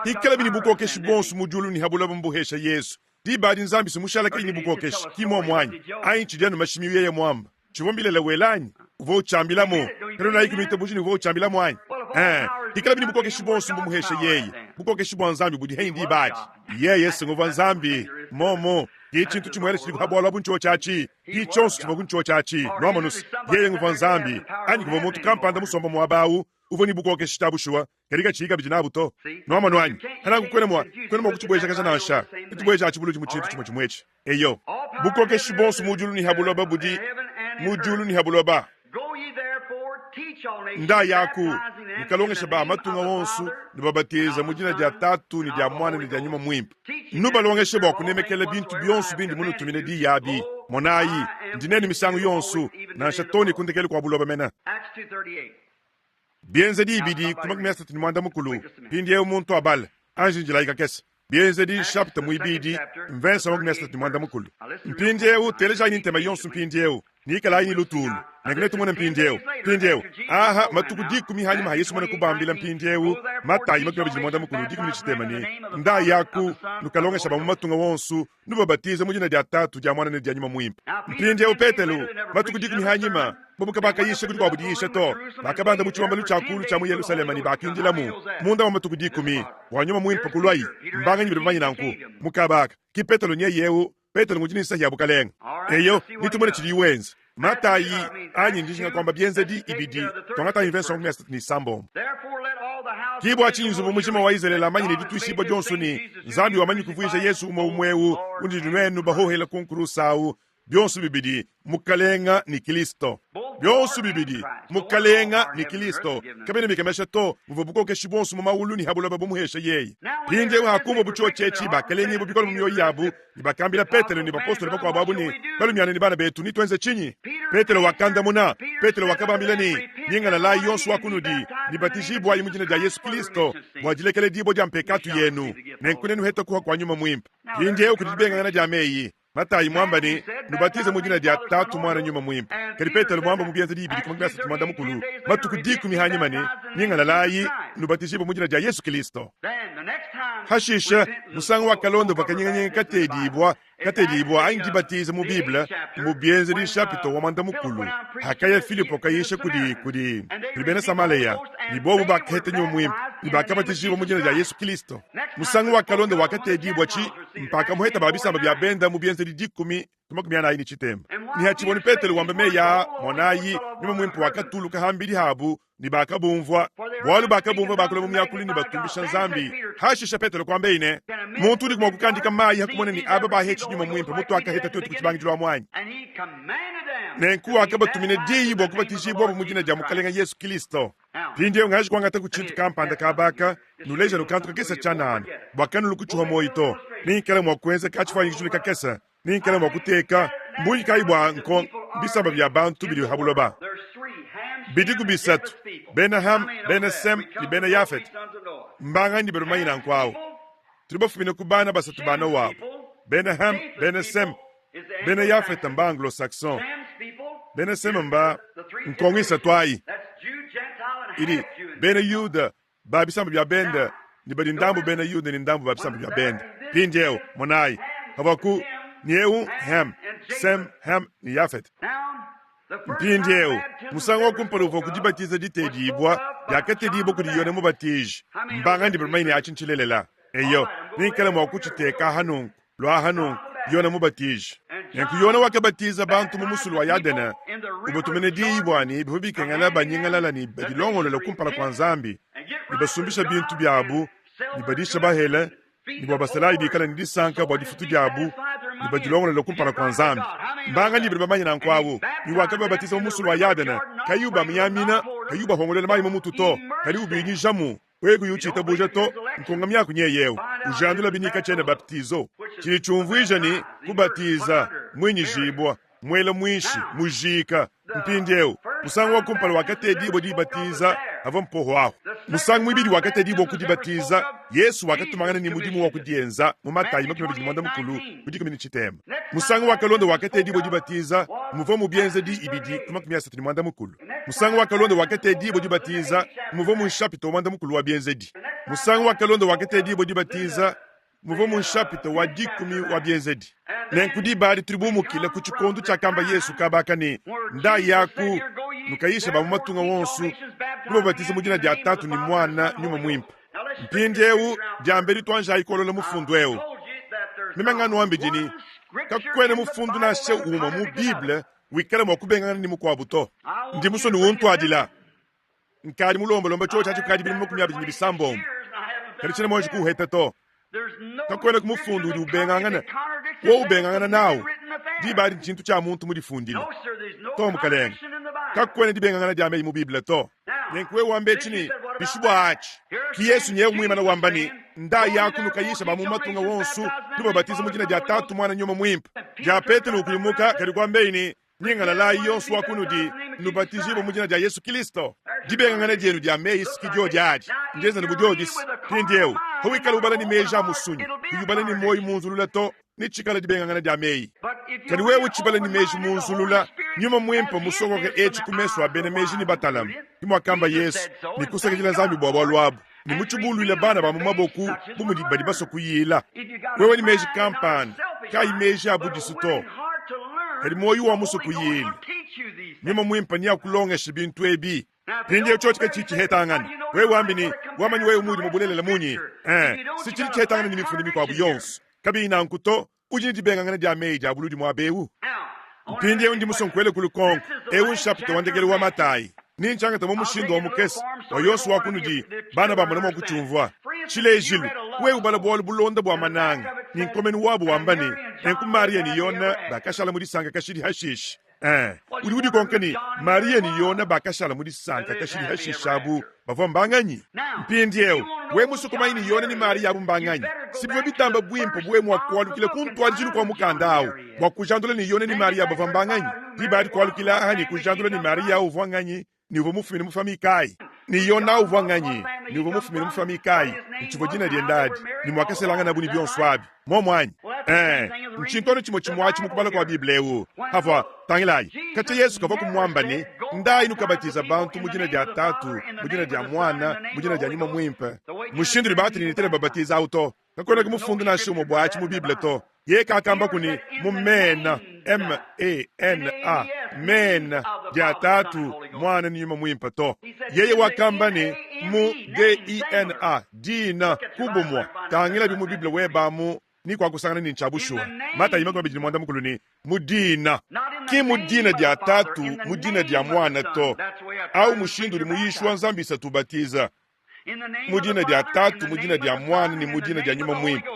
Hikalabi ne bukokeshi buonso mu diulu ne ha buloba mbuhesha Yesu, diba adi Nzambi si mushala kayi ne bukokeshi, ki muomu anyi? Anyi tshidi anu mashimi yeye muamba? Tshivua mbilela wela anyi? Uvua utshiambilamu? Kanunayiku nuitabuja ne uvua utshiambilamu anyi? Ee, hikalabi ne bukokeshi buonso mbumuhesha yeye, bukokeshi bua Nzambi budi henyi diba adi? Yeye si nguvua Nzambi, momu ki tshintu tshimuele tshidi ha bualu abu ntshiotshi atshi. Ki tshionso tshivua ku ntshiotshi atshi, nwamonus, yeye nguvua Nzambi, anyi kuvua muntu kampanda musomba muaba awu uvua ne bukokeshi ta bushuwa, kadi katshiyi kabidi nabu to. Nwamonu anyi? Pananku kuena mua, kuena mua kutshibuejakaja nansha. Netubueje atshi buludi mu tshintu tshimue tshimue etshi. Eyo. Bukokeshi buonso mu diulu ne ha buloba budi mu diulu ne ha buloba. Ndayaku, nukalongesha ba matunga onso, nubabatiza mu dina dia Tatu ne dia Muana ne dia Nyuma Muimpe. Nubalongeshe bua kunemekela bintu bionso bindi munutumine diyi abi. Monayi, ndi nenu misangu yonso, nansha too ne ku ndekelu kua buloba mene. Bienzedi ibidi ku 35. Mpindieu muntu abale. Anji njilayi kakese. Bienzedi nshapita muibidi, mvese wa 35. Mpindieu telejayi ne ntema yonso mpindieu. Ne ikalayi ne lutulu. Nenku netumone mpindiewu. Mpindiewu, aha, matuku dikumi hanyima ha Yesu mumane kubambila mpindiewu, Matayi 25 10 ne, Ndayaku, nukalongesha ba mu matunga wonsu, nubabatize mu dina dia Tatu, dia Muana ne dia Nyuma Muimpe. Mpindiewu Petelo, matuku dikumi hanyima, bobu kabakayisha kudi kuabu diyisha to, bakabanda mu tshibambalu tshia kulu tshia mu Yelushalema ne bakindilamu munda wa matuku dikumi bua Nyuma Muimpe kuluayi. Mbanganyi badi bamanye nanku? Mu kaba aka, ki Petelo nyeye eu. Petelo ngudi ne nsahi ya bukalenge. Eyo, netumone tshidiyi wenza. Matayi, anyi ndijinga kuamba Bienzedi ibidi, tuangatayi mvese wa 36. Ki bua tshinyi nzubu mujima wa Izalele amanye ne dituishibua dionso ne, Nzambi wamanyi kuvuija Yesu umue umue eu unudi nuenu bahohela ku nkurusa au, bionso bibidi Mukalenga ne Kilisto. Bionso bibidi Mukalenga ne Kilisto kabiena bikemesha to muvua bukokeshi buonso mu maulu ne ha buloba bumuhesha yeye. Mpindieu hakumvua bu tshiotshi etshi, bakalengibua bikole mu mioyo yabu ne bakambila Petelo ne bapostolo bakuabu abu ne, Balumiana ne bana betu, netuenze tshinyi? Petelo wakandamuna. Petelo wakabambila ne, Nyingalalayi yonso wa kunudi, ne batijibuayi mu dina dia Yesu Kilisto bua dilekeledibua dia mpekatu yenu, nenku nenuhete kuha kua Nyuma Muimpe. Mpindieu kudi dibengangana dia meyi. Matayi muamba ne, Nubatize mu dina dia Tatu, Muana, Nyuma Muimpe. Kadi Petelo muamba mu Bienzedi ibidi ku makumi asatu muanda mukulu matuku dikumi hanyima ne, Nyingalalayi, nubatijibue mu dina dia Yesu Kilisto. Hashishe, musangu wakalonda uvua kanyinganyinga katedibua, katedibua anyi dibatiza mu Bible, mu Bienzedi nshapita wa muanda mukulu, hakaya Filipo kayisha kudi, kudi, kudi bena Samalea, ne bobu bakaheta Nyuma Muimpe ne bakabatijibua mu dina dia Yesu Kilisto. Musangu wakalonda wakatedibua tshi mpaka muheta ba bisamba bia benda mu bienzedi dikumi ku makumi anayi ne tshitema. Ne hatshibonu Petelo wamba meyi aa, monayi, Nyuma Muimpe wakatuluka hambidi habu, ne bakabumvua, bualu bakabumvua bakula mu miakulu ne batumbisha Nzambi. Hashishe Petelo kuambeyi ne, Muntu udiku mua kukandika mayi ha kumona ne aba bahetshi Nyuma Muimpe mutuakaheta tuetu ku tshibangidilu amu anyi? Nenku wakabatumina diyi bua kubatijibuabu mu dina dia Mukalenge Yesu Kilisto. Mpindieu ngaji kuangataku tshintu kampanda kaba aka, nuleja nu kantu kakese tshianana, bua kanulu kutshiuha muoyo to. Nengikale mua kuenza katshifuanyikijulu kakese, nengikale mua kuteka bungi kayi bua nko bisamba bia bantu bidi ha buloba. Bidiku bisatu, Bena Ham, Bena Sem ne Bena Yafete. Mbanganyi badi bamanye nanku au? Tudi bafumine ku bana basatu ba Noa abu, Bena Ham, Bena Sem, Bena Yafeta mba Anglo-Saxon, Bena Sema mba nkongo isatu ayi idi Bena Yuda ba bisamba bia bende ne badi ndambu Bena Yuda ne ndambu ba bisamba bia bende. Mpindieu monayi, pavuaku ne eu Ham, Sem, Ham ne Yafete. Mpindieu, musangu wa kumpala uvua ku dibatiza ditedibua diakatedibua kudi Yone Mubatiji. Mbangandi bamanye ne atshi ntshilelela. Eyo, nengikale mua kutshiteka aha nunku, lua aha nunku, Yone Mubatiji. Nenku Yone wakabatiza bantu mu musulu wa Yadene, ubatumina diyi bua ne bivua bikengela banyingalala ne badilongolole kumpala kua Nzambi, ne basumbisha bintu biabu, ne badisha bahele, ne bua basalayi bikale ne disanka bua difutu diabu ne badilongolole kumpala kua Nzambi. Mbanganyi badi bamanye nanku awu? Ne wakababatiza mu musulu wa Yadene, kayi ubamiamina, kayi ubahongoluela mayi mu mutu to, kadi ubinyijamu. Wewe kuyi utshitabuja to, nkonga miaku nyeye eu ujandula binyika tshiena baptizo, tshidi tshiumvuija ne, kubatiza, muinyijibua, muela muinshi, mujiika. Mpindieu, musangu wa kumpala wakatedibua dibatiza avua mpoho ahu. Musangu muibidi wakatedibua ku dibatiza, Yesu wakatumangana ne mudimu wa kudienza mu Matayi 24 ku dikumi ne tshitema. Musangu wakalonda wakatedibua dibatiza muvua mu Bienzedi ibidi ku 34. Musangu wakalonda wakatedibua dibatiza muvua mu nshapita wa muanda mukulu wa Bienzedi. Musangu wakalonda wakatedibua dibatiza muvua mu nshapita wa dikumi wa Bienzedi. Nenku diba adi tudi bumukile ku tshikondo tshiakamba Yesu kaba aka ne, Ndayaku, nukayisha ba mu matunga wonso, nubabatize mu dina dia Tatu ne Muana Nyuma Muimpe. Mpindieu, diambedi tuanjayi kuolola mufundu eu. Meme nganuambidi ne, kakuena mufundu nansha umue mu Bible wikala mua kubengangana ne mukuabu to. Ndi musue nuwuntuadila. Nkadi mulombalomba tshiotshi atshi kukadi bidimu makumi abidi ne bisambombo, kadi tshiena muanji kuuheta to. Kakuena ku mufundu udi ubengangana, wowu ubengangana nawu, diba adi ntshintu tshia muntu mudifundile. To, mukalenge, kakuena dibengangana dia meyi mu Bible to. Nenku wewe wamba etshi ne, Bishi bua atshi? Ki Yesu nyewu muimana wamba ne, Ndayaku nukayisha ba mu matunga wonsu, nubabatiza mu dina dia Tatu, Muana, Nyuma Muimpe. Dia Petelo ukudimuka, kadi kuambeyi ne, Nyingalalayi yonso wa kunudi, nubatijibue mu dina dia Yesu Kilisto. Dibengangana dienu dia meyi si diodi adi, ndienzane bu diodi si. Mpindieu, pawikala ubala ne meji a musunyi, kuyi ubala ne muoyo munzulula to, netshikale dibengangana dia meyi. Kadi wewe utshibala ne meji munzulula, Nyuma Mwimpe mmusokoke eci ku mesu a bena meji ne batalame, ke muakamba Yesu, ne kusakidila Nzambi bua bualu abu, ne mutshibuluile bana ba mu maboku bu mudi badi basue kuyila. Wewe ne meji kampanda, kaayi meji a budisu to, kadi muoyo wa musue kuyila, Nyuma Mwimpe neakulongeshe bintu ebi. Mpindieu tshiotshi katshiyi tshihetangana, wewe wambi ne, Wamanyi wewe muudi mu bulelela munyi? Ee, si tshidi tshihetangana ne mifundu mikuabu yonso. Kabiyi nanku to, udi ne dibengangana dia meyi dia buludi muaba eu. Mpindieu ndi musue nkuele ku lukonko. Eu nshapita wa ndekelu wa Matayi. Ne ntshiangata mu mushindu wa mukese bua yonso wa kunudi bana bamone mua kutshiumvua. Tshilejilu, wewe ubala bualu bulonda bua mananga ne nkomenu wabu wamba ne, Nenku Mariya ne Yone bakashala mu disanka kashidi hashishe. Eh, udi udikonka ne, Mariya ne Yone bakashala mu disanka kashidi hashishe abu bavua mbanganyi? Mpindieu, wewe musue kumanya ne Yone ne Mariya abu mbanganyi, si bivua bitamba buimpe bu wewe mua kualukila ku ntuadijilu kua mukanda au bua kujandula ne Yone ne Mariya bavua mbanganyi. Diba adi kualukila aha ne kujandula ne Mariya uvua nganyi ne uvua mufumine mu famiye kayi, ne Yona uvua nganyi ne uvua mufumine mu famiye kayi, ne tshivua dina diende adi, ne muakaselanganabu ne bionso abi. Muomu anyi? Ee, ntshintu anu tshimue tshimue atshi mu kubala kua Bible eu. Avua, tangilayi, katshia Yesu kavuaku muamba ne, Ndayi nukabatiza bantu mu dina dia Tatu, mu dina dia Muana, mu dina dia Nyuma Muimpe. Mushindu udi ba-Trinitaire babatiza au to. Kakuenaku mufundu nansha umue bua atshi mu Bible to. Yeye kakambaku ne, mu mena, M-e-n-a, mena, dia Tatu, Muana ne Nyuma Muimpe to. Yeye wakamba ne, mu D-i-n-a, dina, ku bumue. Tangilabi mu Bible webe amu ni kuakusangana ne ntshia bushuwa. Matayi 25 ne, mu dina. Ki mu dina dia Tatu, mu dina dia Muana to. Au mushindu udi muyishi wa Nzambi isatu ubatiza. Mu dina dia Tatu, mu dina dia Muana ne mu dina dia Nyuma Muimpe.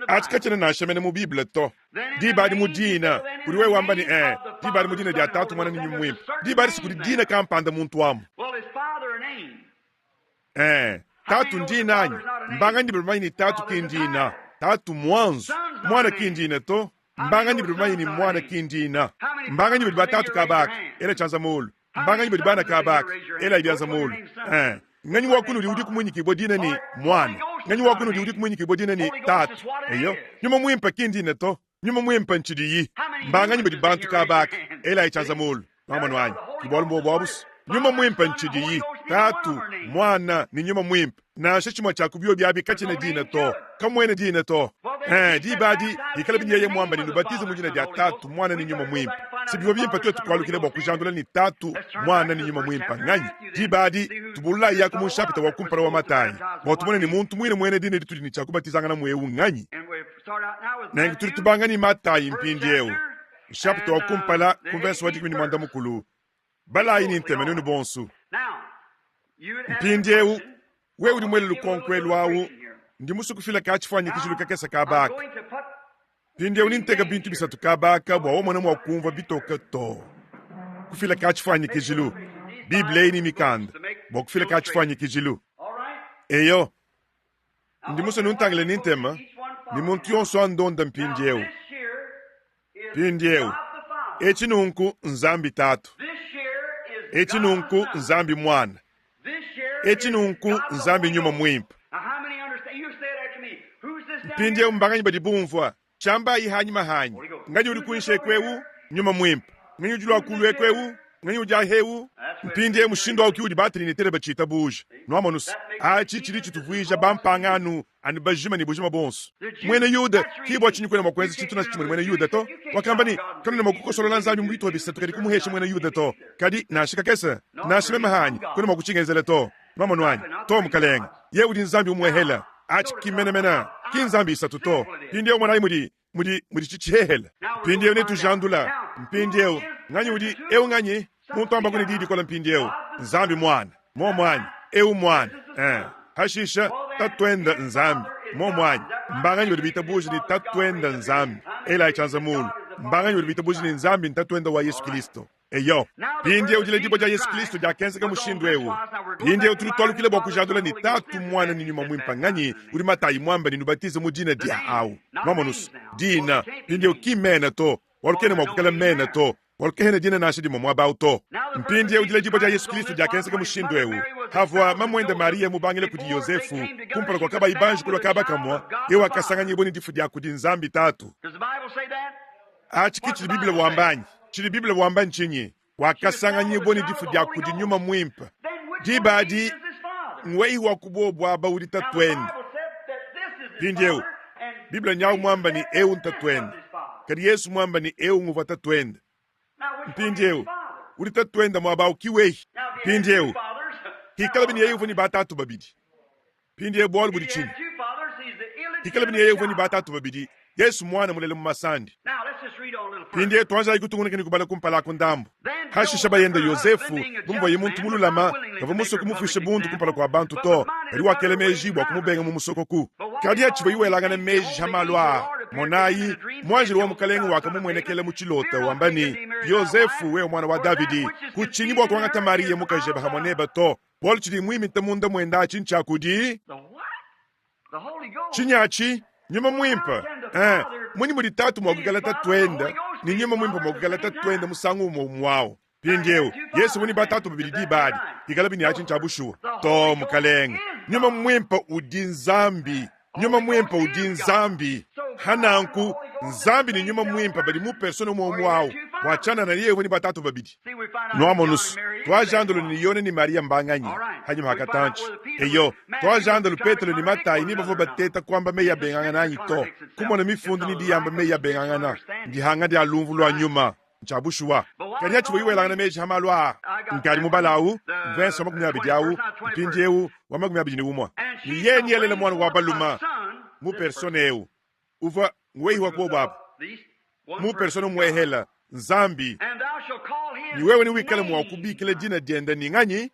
Atshi katshiena nansha mene mu Bible to. Diba adi mu dina, udi wewe wamba ne, ee, diba adi mu dina dia Tatu, Muana ne Nyuma Muimpe. Diba adi si kudi dina kampanda muntu amu. Ee, Tatu ndina anyi? Mbanganyi badi bamanye ne Tatu ki ndina? Tatu mmuanzu, Muana ki ndina to. Mbanganyi badi bamanye ne Muana ki ndina? Mbanganyi badi batatu kaba aka? Ela tshianza muulu. Mbanganyi badi bana kaba aka? Elayi bianza muulu. Ee, nganyi wa kunudi udi kumuinyikibua dina ne, Muana? Nganyi wa kunudi udi kumuinyikibua dina ne, Tatu? Eyo, Nyuma Muimpe ki ndina to. Nyuma Muimpe ntshidiyi. Mbanganyi badi bantu kaba aka? Elayi tshianza muulu. Nwamonu anyi? Ke bualu mbuobu abu's. Nyuma Muimpe ntshidiyi. Tatu, Muana, ne Nyuma Muimpe. Nansha tshimue tshia ku biobi abi katshiena dina to. Kamuena dina to. Ee, diba adi, bikalabi ne yeye muambe ne, Nubatize mu dina dia Tatu, Muana, ne Nyuma Muimpe, si bivua bimpe tuetu kualukila bua kujandula ne, Tatu, Muana, ne Nyuma Muimpe nnganyi? Diba adi, tubululayiaku mu nshapita wa kumpala wa Matayi bua tumone ne muntu muine muena dina ditudi ne tshia kubatizanganamu eu nnganyi. Nenku tudi tubanga ne Matayi mpindieu, nshapita wa kumpala, ku mvese wa 15. Balayi ne ntema nuenu bonso. Mpindieu, wewe udi muele lukonko elu awu, ndi musue kufila ka-tshifuanyikijilu kakese kaba aka. Mpindieu nenteke bintu bisatu kaba aka bua wamona mua kumvua bitoke too. Kufila ka-tshifuanyikijilu, Bible eyi ne mikanda, bua kufila ka-tshifuanyikijilu. Eyo, ndi musue nuntangile ne ntema, ne muntu yonso andonde mpindieu. Mpindieu, etshi nunku n'Nzambi Tatu, etshi nunku n'Nzambi Muana, etshi nunku n'Nzambi Nyuma Muimpe. Mpindieu mbanganyi badi bumvua tshiambayi hanyima hanyi? Nganyi udi kuinshi eku eu? Nyuma Muimpe. Nganyi udi lua kulu eku eu? Nganyi udi aha eu? Mpindieu mushindu au ki udi ba-Trinitaire batshitabuja. Nuamonu's, atshi tshidi tshituvuija bampangano anu bajima ne bujima buonso. Muena Yuda, ki bua tshinyi kuena mua kuenza tshintu nansha tshimue ne muena Yuda to. Wakamba ne, Kanuena mua kukosolola Nzambi mu bitupa bisatu kadi kumuhesha muena Yuda to. Kadi, nansha kakese, nansha meme hanyi, kuena mua kutshingenzela to. Nwamonu anyi? To, mukalenge. Yeye udi Nzambi umuehela. Atshi ki menemene, ki nzambi isatu to. Mpindieu monayi mudi, mudi, mudi tshitshihehela. Mpindieu netujandula. Mpindieu, nganyi udi, eu nganyi? Muntu ambaku ne diyi dikole mpindieu, Nzambi Muana. Muomu anyi? Eu Muana. Eh. Hashisha, Tatuende Nzambi. Muomu anyi? Mbanganyi badi bitabuja ne Tatuende Nzambi? Elayi tshianza mulu. Mbanganyi badi bitabuja ne Nzambi n'Tatuende wa Yesu Kilisto? Eyo, mpindieu diledibua dia Yesu Kristo diakenzeka mushindu eu. Mpindieu tudi tualukila bua kujandula ne Tatu, Muana ne Nyuma Muimpe nganyi udi Matayi muambe ne nubatize mu dina dia au. Nwamonu's, dina, mpindieu ki mena to, bualu kena mua kuikala mena to, bualu kehena dina nansha dimue muaba au to. Mpindieu diledibua dia Yesu Kristo diakenzeka mushindu eu. Havua mamuende Mariya mubangile kudi Yozefu, kumpala kua kabayi banji kulua kaba kamue, yeye wakasanganyibua ne difu dia kudi Nzambi Tatu. Atshi ke tshidi Bible wamba anyi? Tshidi Bible wamba ntshinyi? Wakasanganyibua ne difu dia kudi Nyuma Muimpe. Diba adi, ngweyi wa ku bobu aba udi tatuende. Mpindieu, Bible nyawu muamba ne eu ntatuende, kadi Yesu muamba ne eu nguvua tatuende. Mpindieu, udi tatuende muaba au ki wehi. Mpindieu, hikalabi ne yeye uvua ne batatu babidi. Mpindieu bualu budi tshinyi? Hikalabi ne yeye uvua ne batatu babidi, Yesu muana mulela mu masandi. Mpindieu tuanjayi kutungunuka ne kubala kumpala aku ndambu. Hashisha bayende Yosefu, bu muvuaye muntu mululama, kavua musue kumufuisha bundu kumpala kua bantu to, kadi wakela meji bua kumubenga mu musokoku. Kadi hatshivuaye welangana meji ha malu aa, monayi, muanjelo wa Mukelenge wakamumuenekela mu tshilota, wamba ne, Yosefu, wewe muana wa Davidi, kutshinyi bua kuangata Mariya mukajebe hamue nebe to, bualu tshidi muimita munda muende atshi ntshia kudi tshinyi atshi? Nyuma Muimpe. Eh, munyi mudi Tatu mua kuikala Tatuende ne Nyuma Muimpe mua kuikala Tatuende musangu umue umue au? Mpindieu, Yesu uvua ne batatu babidi diba adi, ikalabi ne atshi ntshia bushuwa. Too, mukalenge. Nyuma Muimpe udi Nzambi. Nyuma Muimpe udi Nzambi. Hananku, Nzambi ne Nyuma Muimpe badi mu persona umue umue au. Bua tshianana yeye uvua ne batatu babidi. Nuamonu's, tuajandulu ne Yone ne Mariya mbanganyi hanyima ha katantshi. Eyo, tuajandulu Petelo ne Matayi ne bavua bateta kuamba meyi abengangana anyi to. Kumona mifundu ne diyamba meyi abengangana ndihanga dia lumvu lua nyuma. Ntshia bushuwa. Kadi hatshivua welangana meji ha malu aa, nkadi mubala au mvese wa 20 au mpindieu wa 21. Ne yeye nealele muana wa baluma mu persona eu uvua ngwehi wa kuobo apa mu persona muehela Nzambi, ne wewe newikale mua kubikila dina diende ne nganyi?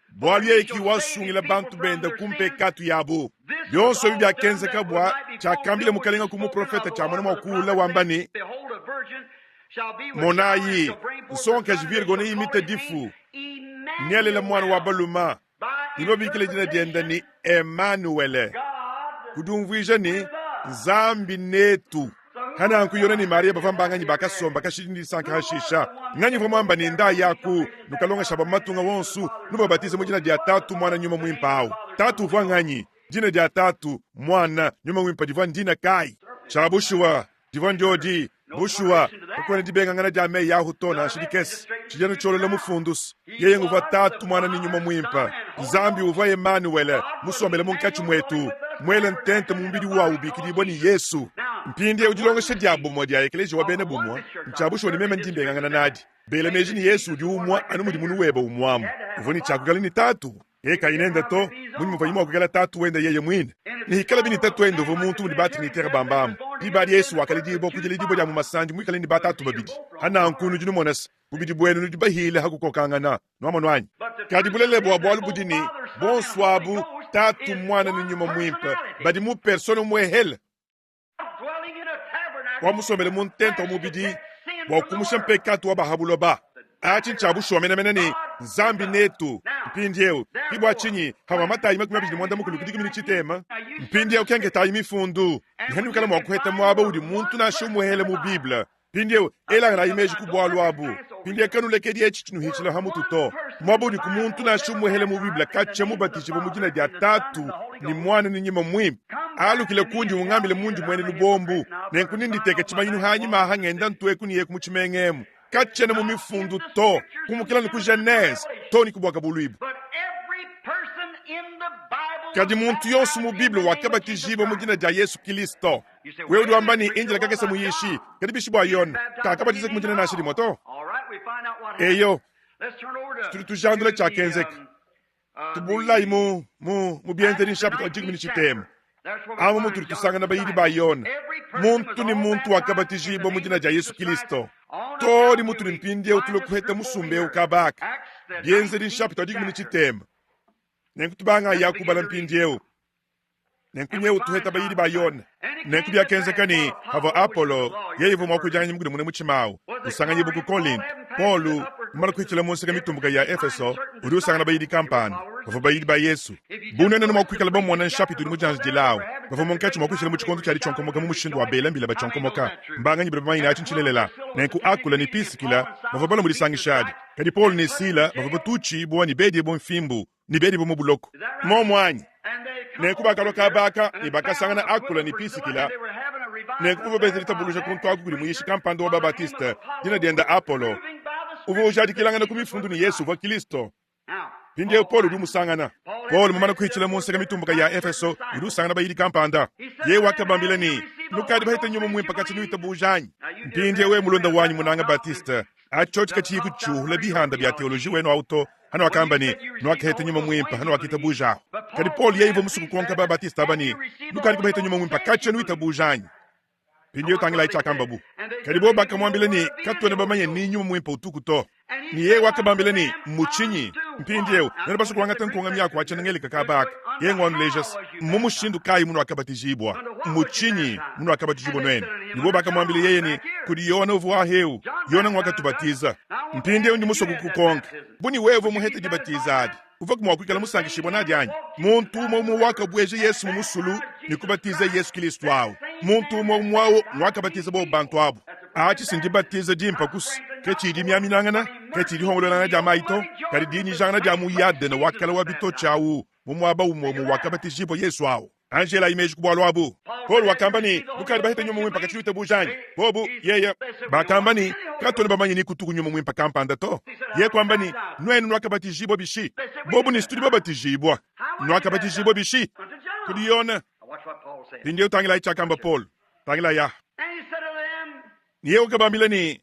Bualu yeye ki wasungila bantu bende ku mpekatu yabu. Bionso ebi biakenzeka bua tshiakambila Mukelenge ku muprofete tshiamona mua kuula wamba ne, Monayi, nsongakaji Virgo neimite difu, nealele muana wa balume, nebabikile dina diende ne Emanuele, kudiumvuija ne, Nzambi netu. Hananku Yone ne Mariya bavua mbanganyi bakasomba kashidi ne disanka hashisha. Nganyi uvua muamba ne, Ndayaku, nukalongesha ba mu matunga wonso, nubabatize mu dina dia Tatu, Muana, Nyuma Muimpe awu? Tatu uvua nganyi? Dina dia Tatu, Muana, Nyuma Muimpe divua ndina kayi? Tshia bushuwa, divua ndiodi. Bushuwa, kakuena dibengangana dia meyi ahu to nansha dikese. Tshidi anu tshiolola mufundus. Yeye nguvua Tatu, Muana ne Nyuma Muimpe. Nzambi uvua Emanuele, musombele munkatshi muetu, muele ntente mu mubidi wa ubikidibua ne Yesu. Mpindieu dilongesha dia bumue dia ekeleziya wa bena bumue ntshia bushuwa ne meme ndi mbengangana nadi. Bela meji ne Yesu udi umue anu mudi munu webe umuamu. Uvua ne tshia kuikala ne Tatu. Yeye kayi nende to, munyi muvuaye mua kuikala tatu wende yeye muine? Ne hikalabi ne tatuende uvua muntu mudi ba-trinitaire bambamu, diba adi Yesu wakaledibua ku diledibua dia mu masandi muikale ne batatu babidi. Ha nanku nudi numona se, bubidi buenu nudi bahile ha kukokangana. Nuamonu anyi? Kadi bulelela bua bualu budi ne, bonso abu, Tatu, Muana ne Nyuma Muimpe, badi mu persona umuehele. Wa musombele mu ntenta wa mubidi bua kumusha mpekatu wa ba ha buloba. Atshi ntshia bushuwa menemene ne Nzambi netu mpindieu. Ke bua tshinyi havua Matayi 26 ku dikumi ne tshitema. Mpindieu kenketayi mifundu ne hanuikala mua kuheta muaba udi muntu nansha umuehele mu Bible. Mpindieu elanganayi meji ku bualu abu. Mpindieu kanulekedi etshi tshinuhitshila ha mutu to. Muaba udi ku muntu nansha umuehele mu Bible katshia mubatijibue mu dina dia Tatu ne Muana ne Nyuma Muimpe, alukile kundi ungambile mundi muene lubombu. Nenku nenditeke tshimanyinu hanyima aha ngenda ntu eku ne eku mu tshimenga emu. Katshiena mu mifundu to, kumukila ne ku Genese to ne ku Buakabuluibua. Kadi muntu yonso mu Bible wakabatijibua mu dina dia Yesu Kilisto. Wewe udi wamba ne, Indila kakese muyishi, kadi bishi bua Yone? Kakabatiza ku dina nansha dimue to. Eyo, tudi tujandula tshiakenzeka. Tubululayi mu mu mu Bienzedi nshapita wa dikumi ne tshitema. Amu mutudi tusangana bayidi ba Yone, muntu ne muntu wakabatijibua mu dina dia Yesu Kilisto. Too ne mutudi mpindieu tulue kuheta musumba eu kabaka. Bienzedi nshapita wa dikumi ne tshitema. Nenku tubangayi ya kubala mpindieu. Nenku nyewu tuheta bayidi ba Yone. Nenku biakenzeka ne, pavua Apolo, yeye uvua muakuidianganyi mukudimune mutshima au, usanganyibua ku Kolinto, Paulo, mumane kuhitshila mu nseke mitumbuke ya Efeso, udi usangana bayidi kampanda, bavua bayidi ba Yesu. Bu nuenu mua kuikala bamona nshapita udi mudianjidile au, bavua munkatshi mua kuhitshila mu tshikondo tshia ditshionkomoka mu mushindu wa bela mbila batshionkomoka. Mbanganyi badi bamanye ne atshi ntshilelela? Nenku Akula ne Pisikila bavua balua mu disangisha adi, kadi Paulo ne Sila bavua batutshibua ne bedibua mfimbu ne bedibua mu buloko. Muomu anyi? Nenku bakalua kaba aka ne bakasangana Akula ne Pisikila. Nenku bavua benza ditabuluja kuntu aku kudi muyishi kampanda wa ba-Batiste, dina diende Apolo, uvua ujadikilangana ku Mifundu ne, Yezu uvua Kristo. Mpindieu Paulo udi umusangana. Paulo mumane kuhitshila mu nseke mitumbuka ya Efeso, udi usangana bayidi kampanda. Yeye wakabambila ne, Nukadi bahete Nyuma Muimpe katshia nuitabuja anyi? Mpindieu wewe mulunda wanyi munanga Batiste, atshi tshiotshi katshiyi kutshiuhula bihanda bia teoloji wenu au to, hanu wakamba ne, Nuakaheta Nyuma Muimpe hanu wakitabuja ahu. Kadi Paulo yeye uvua musue kukonka ba Batiste aba ne, Nukadi bahete Nyuma Muimpe katshia nuitabuja anyi? Mpindieu tangilayi tshiakambabu. Kadi bobu bakamuambila ne, Katuena bamanye ni nyuma muimpe utuku to. Ne yeye wakabambila ne, Mmu tshinyi? Mpindieu nuena basue kuangata nkonga miaku wa tshiena-Ngelika kaba aka, yeye nguanuleja se, mmu mushindu kayi munuakabatijibua? Mmu tshinyi munuakabatijibua nuenu? Ne bobu bakamuambila yeye ne, Kudi Yone uvua eu. Yone nguakatubatiza. Mpindieu ndi musue kukukonka, bu ne wewe uvua muhete dibatiza adi, Uvuaku mua kuikala musankishibue nadi anyi? Muntu umue umue wakabueja Yesu mu musulu ne kubatiza Yesu Kristo au. Muntu umue umue au nguakabatiza bobu bantu abu. Atshi si ndibatiza dimpe kusi, ke tshidi miaminangana, ke tshidi dihongololangana dia mayi to, kadi dinyijangana dia mu Yadene wa kale wa bitotshi au mu muaba umue umue wakabatijibua Yesu au. Anji elayi meji ku bualu abu. Paulo wakamba ne, Nukadi bahete nyuma muimpe katshiyi witabuja anyi? Bobu, yeye, bakamba ne, Katuena bamanye ni kutuku nyuma muimpe kampanda to. Yeye kuamba ne, Nuenu nuakabatijibua bishi? Bobu ne, Tudi babatijibua. Nuakabatijibua bishi? Kudi Yone. Mpindieu tangilayi tshiakamba Paulo. Tangilayi aha. Ne yeye wakabambila ne,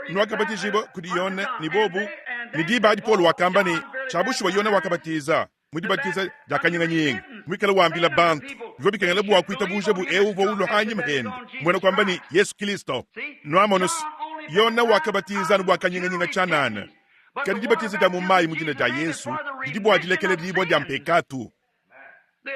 Nuakabatijibua kudi Yone ne bobu ne diba adi Paulo wakamba ne, tshia bushuwa Yone wakabatiza mu dibatiza dia kanyinganyinga, muikale wambila bantu bivua bikengela bua kuitabuja bu eu uvua ulua anyima hende, mbuena kuamba ne Yesu Kristo. Nuamonu se, Yone wakabatiza anu bua kanyinganyinga tshianana, kadi dibatiza dia mu mayi mu dina dia Yesu didi bua dilekeledibua dia mpekatu.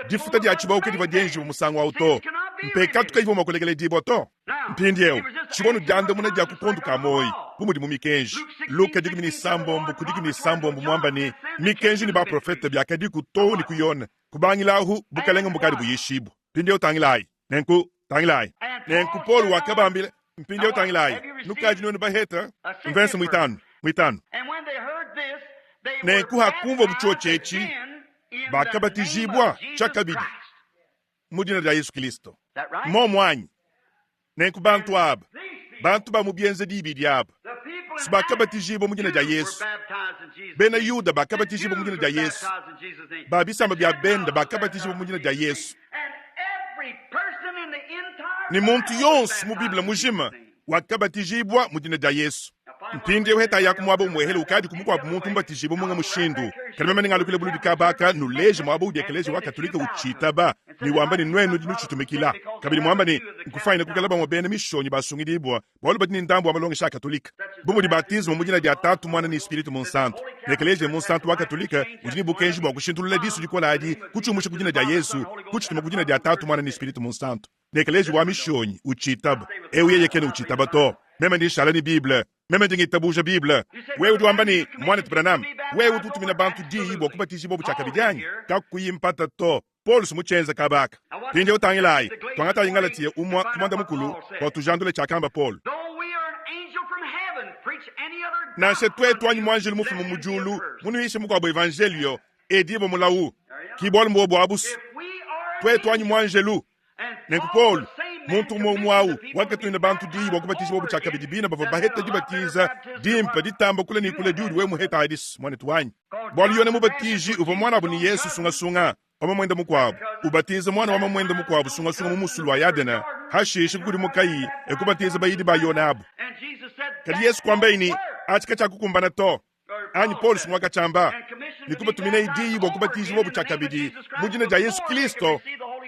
Difuta dia tshibawu kadivua dienjibua musangu au to. Mpekatu kayivua mua kulekeledibua to. Mpindieu, tshivua anu diandamuna dia ku kondo ka muoyo bu mudi mu mikenji. Luka 16 ku 16 muamba ne, Mikenji ne baprofete biakadiku too ne ku Yone, kubangila ahu bukalenge mbukadi buyishibua. Mpindieu tangilayi. Nenku, tangilayi. Nenku Paulo wakabambila, mpindieu tangilayi, nukadi nuenu baheta, mvense muitanu, muitanu. Nenku hakumvua butshiotshi etshi, bakabatijibua tshiakabidi mu dina dia Yesu Kristo. Mmuomu anyi? Nenku bantu aba, bantu ba mu bienzedi ibidi aba, si bakabatijibua mu dina dia Yesu. Bena Yuda bakabatijibua mu dina dia Yesu, ba bisamba bia bende bakabatijibua mu dina dia Yesu. Ne muntu yonso mu Bible mujima wakabatijibua mu dina dia Yesu. Mpindieu hetayi aku muaba umuehele ukadiku mukuabu muntu mubatijibue munga mushindu. Kadi meme nengalukile buludi kaba aka nuleje muaba udi ekeleziya wa Katolike utshitaba ne wamba ne nuenu nudi nutshitumikila. Kabidi muamba ne nkufuanyine kuikala bamue bena mishonyi basungidibua bualu badi ne ndambu wa malongesha a Katolike bu mudi batismo mu dina dia Tatu, Muana ne Spiritu Munsantu. Ne ekeleziya munsantu wa Katolike udi ne bukenji bua kushintulula disu dikole adi kutshiumusha ku dina dia Yesu kutshituma ku dina dia Tatu, Muana ne Spiritu Munsantu. Ne ekeleziya wa mishonyi utshitaba, eu yeye kena utshitaba to. Meme ndi nshala ne Bible. Meme ndi ngitabuja Bible. Wewe udi wamba ne, Muanetu Branham, wewe utu utumina bantu diyi bua kubatijibua tshiakabidi anyi? Kakuyi mpata to. Paulo mutshienze kaba aka. Mpindieu tangilayi, tuangatayi Ngalatiya umue ku muanda mukulu bua tujandule tshiakamba Paulo. Nansha tuetu anyi muanjelu mufume mu diulu munuyishe mukuabu evanjeliyo, edibue mulawu. Ki bualu mbuobu abu tuetu anyi muanjelu. Nenku Paulo, muntu umue umue au, wakatumina bantu diyi bua kubatijibua tshiakabidi bina bavua baheta dibatiza dimpe ditamba kule ne kule diudi wewe muheta adi, muanetu wanyi. Bualu Yone Mubatiji uvua muanabu ne Yesu sungasunga, wa mamuende mukuabu, ubatiza muana wa mamuende mukuabu sungasunga mu musulu wa Yadena, hashishe kukudimukayi e kubatiza bayidi ba Yone abu. Kadi Yesu kuambaye ne, atshi katshiakukumbana to. Anyi Paulo nguakatshiamba ne kubatuminayi diyi bua kubatijibua tshiakabidi mu dina dia Yesu Kristo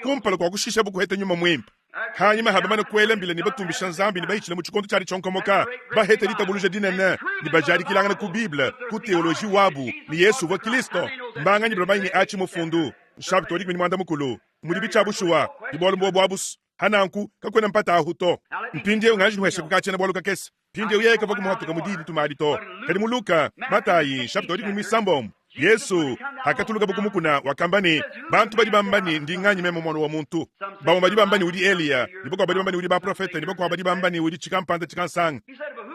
kumpala kua kushishabu kuheta nyuma muimpe. Hanyima ha bamane kuela mbila ne batumbisha Nzambi ne bahitshila mu tshikondo tshiadi tshionkomoka, baheta ditabuluja dinene ne bajadikilangana ku Bible, ku teoloji wabu ne Yesu uvua Kristo. Mbanganyi badi bamanye ne atshi mufundu nshapita wa dikumi ne muanda mukulu mudibi tshia bushuwa ne bualu mbuobu abusu. Hananku kakuena mpata ahu to. Mpindieu nganji nuheshe ku ka tshiena bualu kakese. Mpindieu yeye kavua kumuhatuka mu diyi dituma adi to. Kadi mu Luka, Matayi, nshapita wa dikumi muisambombo, Yesu hakatuluka ku mukuna wakamba ne, bantu badi bamba ne ndi nganyi meme muana wa muntu? Bamue badi bamba ne udi Eliya, ne bakuabu badi bamba ne udi baprofete, ne bakuabu badi bamba ne udi tshikampanda tshikansanga.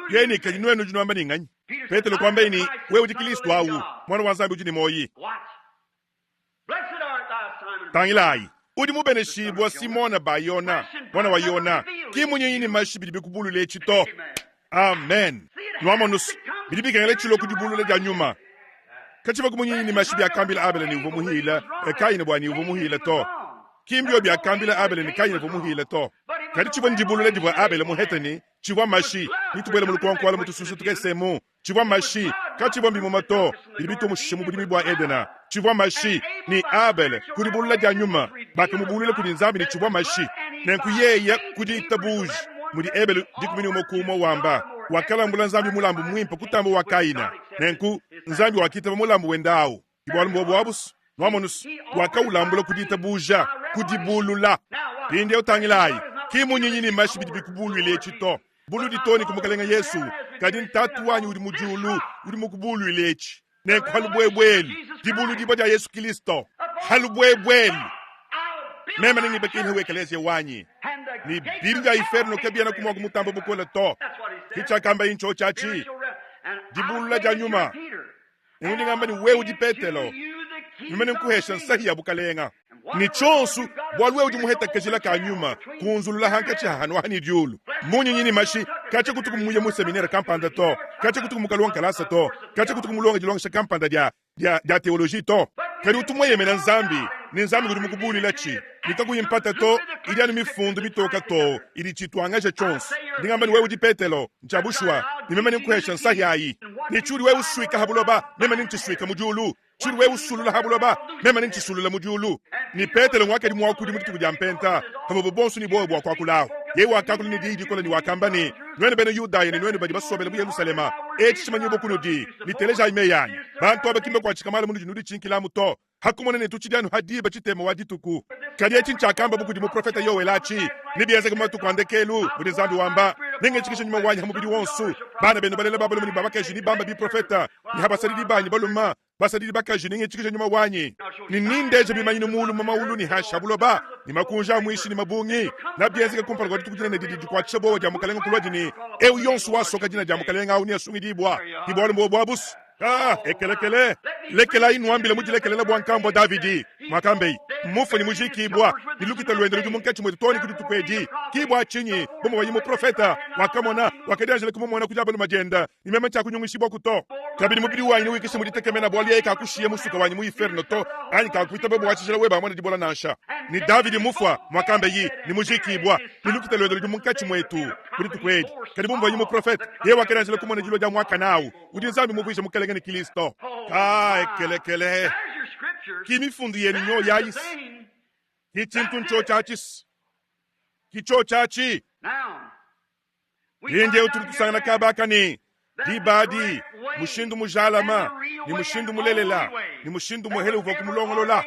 Yeye ne, kadi nuenu nudi nuamba ne nganyi? Petelo kuambaye ne, wewe udi Kristo au, muana wa Nzambi udi ne muoyi. Tangilayi, udi mubeneshibua Simona Bayona. Mwana wa Yona, ki munyinyi ne mashi bidi bikubulula etshi to. Amen. Nwamonus, bidi bikengela tshilua ku dibulula dia nyuma. Katshivua ku munyinyi ne mashi biakambila Abele ne uvua muhile, Kayine bua ne uvua muhile to. Ki mbio biakambila Abele ne Kayine uvua muhile to. Kadi tshivua ndibulula divua Abele muhete ne tshivua mashi. Nitubuele mu lukonko alu mu tususu tukese emu. Tshivua mashi, katshivua mbimuma to, bidi bitumushishe mu budimi bua Edena. Tshivua mashi, ne Abele, ku dibulula dia nyuma, bakamubulula kudi Nzambi ne tshivua mashi. Nenku yeye, ku ditabuja, mudi Ebelu 11 ku 1 wamba, wakalambula Nzambi mulambu muimpe kutamba wa Kaina. Nenku, Nzambi wakitaba mulambu wende au. Ke bualu mbuobu abu's. Nwamonu's, wakawulambula ku ditabuja, ku dibulula. Mpindieu tangilayi, ki munyinyi ne mashi bidi bikubuluila etshi to, buludi too ne ku Mukalenge Yesu, kadi n'Tatu wanyi udi mu diulu udi mukubuluile etshi. Nenku ha lubuebue elu, dibuludibua dia Yesu Kilisto, ha lubuebue elu, meme nengibake ekeleziya wanyi, ne bibi bia iferno kabienaku mua kumutamba bukole to. Ke tshiakambaye ntshiotshi atshi, dibulula dia nyuma. Nenku ndi ngamba ne, wewe udi Petelo, meme nenkuhesha nsahi ya bukalenga ne tshionsu, bualu wewe udi muheta kajila ka nyuma kunzulula hankatshi ha hanu aha ne diulu. Munyinyi ne mashi katshia kutuku muye mu seminere kampanda to, katshia kutuku mukalonga kalasa to, katshia kutuku mulonga dilongesha kampanda dia dia dia teoloji to, kadi utu mueyemena Nzambi, ne Nzambi udi mukubulila tshi ne kakuyi mpata to, idi anu mifundu mitoka too idi tshituangaja tshionso. Ndi ngamba ne wewe udi Petelo, ntshia bushuwa, ne meme nenkuhesha nsahi ayi. Ne tshiudi wewe usuika ha buloba, meme nentshisuike mu diulu, tshiudi wewe usulula ha buloba, meme nentshisulule mu diulu. Ne Petelo nguakadi muakudi mu dituku dia Mpenta, pavuabo bonso ne buowa bua kuakulaho. Yeye wakakula ne diyi dikole ne wakamba ne, Nuenu bena Yudaya ne nuenu badi basombele mu Yelushalema, etshi tshimanyibue kunudi, ne telejayi meyi anyi. Bantu aba ki mbakuatshika malu munudi nuditshinkilamu to, hakumona ne tutshidi anu ha diba tshitema wa dituku. Kadi etshi ntshiakambabu kudi muprofete Yoele atshi, Nebienzeke mu matuku a ndekelu, mudi Nzambi wamba, nengetshikishe nyuma wanyi ha mubidi wonso, bana benu balela ba balume ne ba bakaji nebambe biprofete, ne ha basadidi banyi balume, basadidi bakaji nengetshikishe nyuma wanyi, ne nindeje bimanyinu mulu mu maulu ne hanshi ha buloba, ne makunji a muishi ne mabungi. Nabienzeke kumpala kua dituku dinene didi dikuatshisha buowa dia Mukalenge kuluadi ne eu yonso wasoka dina dia Mukalenge au neasungidibua. Ke bualu mbuobu abu's. Ah, ekelekele! Lekelayi nuambile mu dilekelela bua nkambua Davidi, muakambeye, Mmufue ne mujikibua, ne lukita luende ludi munkatshi muetu too ne ku dituku edi. Ki bua tshinyi, bu muvuaye muprofete, wakamona, wakadianjila kumumona ku dia balume diende, ne meme tshiakunyungishibuaku to. Kabidi mubidi wanyi newikishe mu ditekemena, bualu yeye kakushiya musuka wanyi mu iferno to, anyi kakuitaba bua tshijila webe amone dibola nansha. Ne Davidi mufua, muakambeye, ne mujikibua, ne lukita luende ludi munkatshi muetu ku dituku edi. Kadi bu muvuaye muprofete, yeye wakadianjila kumona dilua dia muakane au, udi Nzambi muvuije Mukalenge ne Kristo. Ka ekelekele. Ki mifundu yenu nyo yayisi. Ki tshintu ntshiotshi atshisi. Ki tshiotshi atshi. Mpindieu tudi tusangana kaba aka ne, diba adi, mushindu mujalama, ne mushindu mulelela, ne mushindu muhele uvua kumulongolola.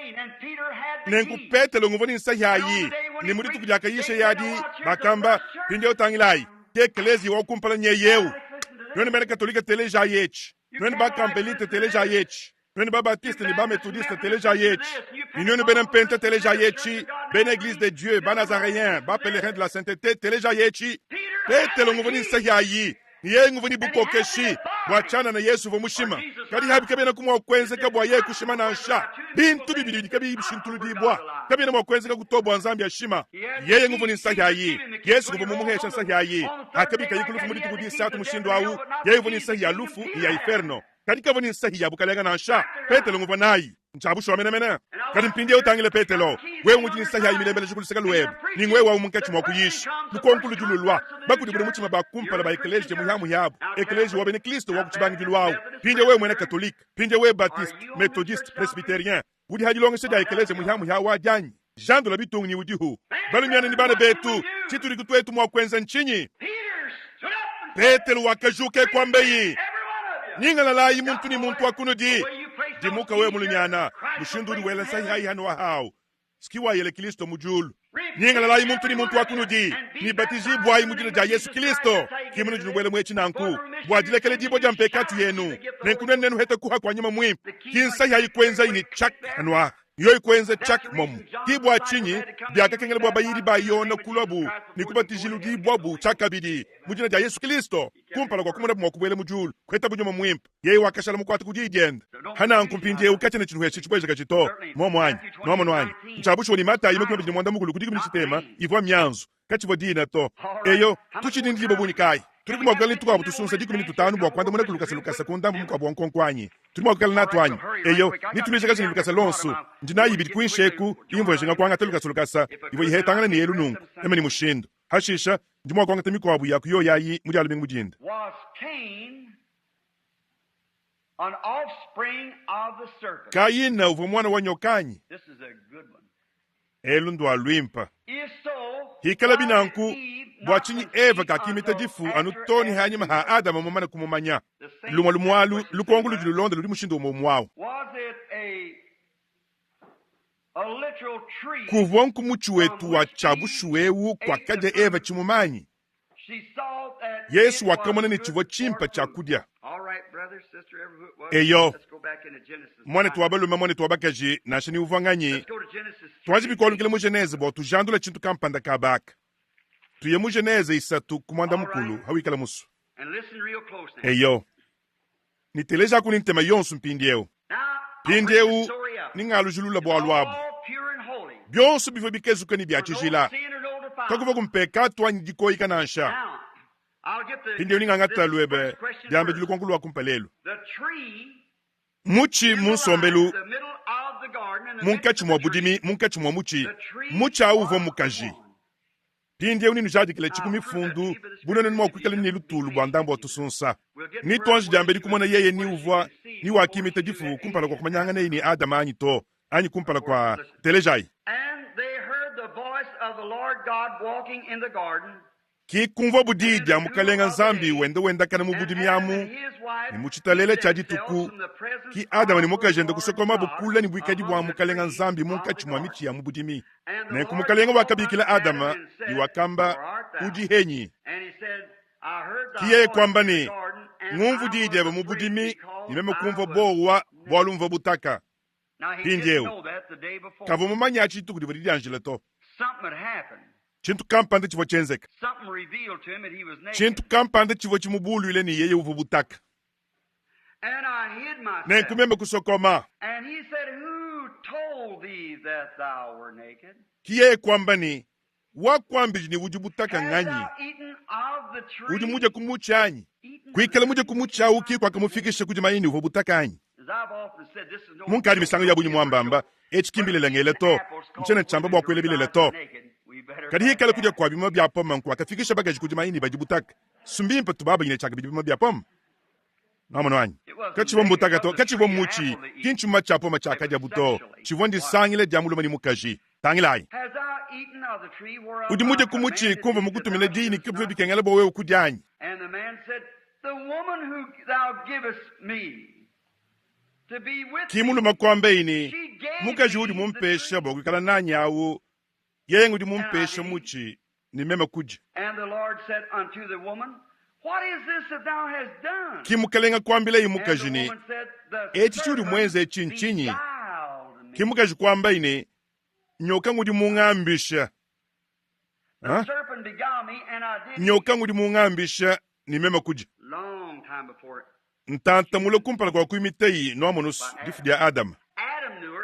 Nenku Petelo nguvua ne nsahi ayi, ne mu dituku diakayisha adi, bakamba, mpindieu tangilayi, ke ekeleziya wa kumpala nyeye eu. Nuenu bena Katolike telejayi etshi. Nuenu ba Kampelite telejayi etshi. Nuenu ba Batiste ne ba Methodiste telejayi etshi. Ne nuenu bena Mpenta telejayi etshi. Bena Eglise de Dieu, ba Nazareens, ba Pèlerins de la Sainteté telejayi etshi. Petelo nguvua ne nsahi ayi, ne yeye nguvua ne bukokeshi bua tshianana Yesu uvua mushima. Kadi abi kabienaku mua kuenzeka bua yeye kushima nansha. Bintu bibidi bidi kabiyi bishintuludibua kabiena mua kuenzeka ku to bua Nzambi ashima. Yeye nguvua ne nsahi ayi. Yesu uvua mumuhesha nsahi ayi. Hakabikaye ku lufu mu dituku disatu mushindu au, yeye uvua ne nsahi ya lufu ne ya iferno. Kadi kavua ne nsahi ya bukalenge nansha. Petelo nguvua nayi. Ntshia bushuwa menemene. Kadi mpindieu tangila Petelo, wewe ngudi ne nsahi ayi milembeleja ku luseke luebe, ne ngwewe au munkatshi mua kuyisha. Lukonko ludi lulua, bakudimuna mutshima ba kumpala ba ekeleziya muhiamuhia abu, ekeleziya wa bena Kristo wa ku tshibangidilu au. Mpindieu wewe muena Katolike, mpindieu wewe Baptiste, Methodiste, Presbyterien, udi ha dilongesha dia ekeleziya muhiamuhia au adi anyi? Jandula bitungu ne udihu. Balumiana ne bana betu, tshitudi tuetu mua kuenza ntshinyi? Petelo wakajuka e kuambaye, Nyingalalayi muntu ne muntu wa kunudi. Dimuka wewe mulumiana, mushindu udi wela nsahi hayi hanu wahau ski wayela Kristo mu diulu. Nyingalalayi muntu ne muntu wa kunudi, ne batijibuayi mu dina dia Yesu Kristo, ki munudi nubuela mu etshi nanku, bua dilekela dibua dia mpekatu yenu, nenku nuenu nenuhete kuha kua nyuma muimpe. Ki nsahi ayi kuenzayi ne tshak hanuaha. Yoyi kuenza tshak momu. Ki bua tshinyi biakakengela bua bayidi ba Yone kuluabu ne kubatijiludibwabu tshiakabidi mu dina dia Yesu Kilisto kumpala kua kumonabu mua kubuela mu diulu, kuhetabu Nyuma Muimpe. Yeye wakashala mukuate ku diyi diende. Pa nanku mpindiewu katshiena tshinuheshe tshibuejakaji to. Muomu anyi? Nuamonu anyi? Ntshia bushuwa ne Matayi 23 ku 13 ivua mianzu, katshivua dina to. Eyo, tutshidi ne diba bungi kayi? Tudiku mua kuikala ne tukuabu tusunsa 15 bua kuandamuna ku lukasa lukasa ku ndambu mukuabu wa nkonko anyi? Tudi mua kuikala natu anyi? Eyo, netuluijakaje ne lukasa luonso. Ndi nayi ibidi kuinshi eku imvua njinga kuangata lukasa lukasa, ivua ihetangana ne elu nunku, meme ne mushindu. Hashisha, ndi mua kuangata mikuabu ya ku yoyi ayi mu Dia lumingu mu dinda. Kayina uvua muana wa nyoka anyi? Elu ndua luimpe. Hikalabi nanku, bua tshinyi Eva kakimita difu anu too ne hanyima ha Adama mumane kumumanya? Lumue lumue alu, lukonko ludi lulonda ludi mushindu umue umue au. Kuvua nku mutshi wetu wa tshia bushuwa eu kuakadia Eva tshimuma anyi? Yesu wakamona ne tshivua tshimpe tshia kudia. Eyo, muanetu wa balume, muanetu wa bakaji, nansha ni uvua nganyi, tuanji bikualukila mu Genese bua tujandula tshintu kampanda kabaka. Tuye mu Genese isatu ku muanda mukulu hawikala musue. Eyo, ne telejaku ne ntema yonso mpindieu. Mpindieu ningalujilula bualu abu. Bionso bivua bikezuke ne bia tshijila, kakuvua ku mpekatu anyi dikoyika nansha. Mpindieu ningangata luebe diambedi lukonko lua kumpala elu. Mutshi mu nsombelu munkatshi mua budimi, munkatshi mua mutshi, mutshi au uvua mukaji. Mpindieu nenujadikile ku mifundu bu nuenu mua kuikala ne lutulu bua ndambu wa tusunsa. Ne tuanji diambedi kumona yeye ni uvua ni wakimita difu kumpala kua kumanyanganeye ne Adama anyi to, anyi kumpala kua. Telejayi. Ki kumvuabu diyi dia Mukalenga Nzambi wenda wendakana mu budimi amu, ne mu tshitalele tshia dituku, ki Adama ne mukajende kusokomabu kule ne buikadi bua Mukalenga Nzambi munkatshi mua mitshi ya mu budimi. Nenku Mukalenga wakabikila Adama ne wakamba, Udi henyi? Ki yeye kuamba ne, Ngumvu diyi diebe mu budimi, ne meme kumvua buowa, bualu mvua butaka. Mpindieu, kavua mumanye atshi dituku divua didianjila to. Tshintu kampanda tshivua tshienzeka. Tshintu kampanda tshivua tshimubuluile ne yeye uvua butaka. Nenku meme kusokoma. Ki yeye kuamba ne, Wakuambidi ne udi butaka nganyi? Udi mudie ku mutshi anyi? Kuikala mudie ku mutshi au ki kuakamufikisha ku dimanya ne uvua butaka anyi? Munkadi misangu ya bungi muambamba, etshi ki mbilela ngela to, ntshiena tshiamba bua kuela bilela to. Kadi hikala kudia kua bimuma bia pome nkuakafikisha bakaji ku dimanya ne badi butaka, si mbimpe tubabanyine tshiakabidi bimuma bia pome? Nwamonu anyi? Katshivua mbutaka to, katshivua mutshi, ki ntshimuma tshia pome tshiakadiabu to, tshivua ndisangila dia mulume ne mukaji. Tangilayi. Udi mudie ku mutshi kumvua mukutumina diyi ne kibivua bikengela bua wewe kudia anyi? Ki mulume kuambaye ne, Mukaji udi mumpesha bua kuikala nanyi awu, yeye ngudi mumpesha mutshi ne meme kudia. Ki mukalenga kuambilaye mukaji ne, Etshi tshiudi muenze etshi ntshinyi? Ki mukaji kuambaye ne, Nyoka ngudi mungambisha. Nyoka ngudi mungambisha ne meme kudia. Ntanta mule kumpala kua kuimitayi nuamonusu difu dia Adama.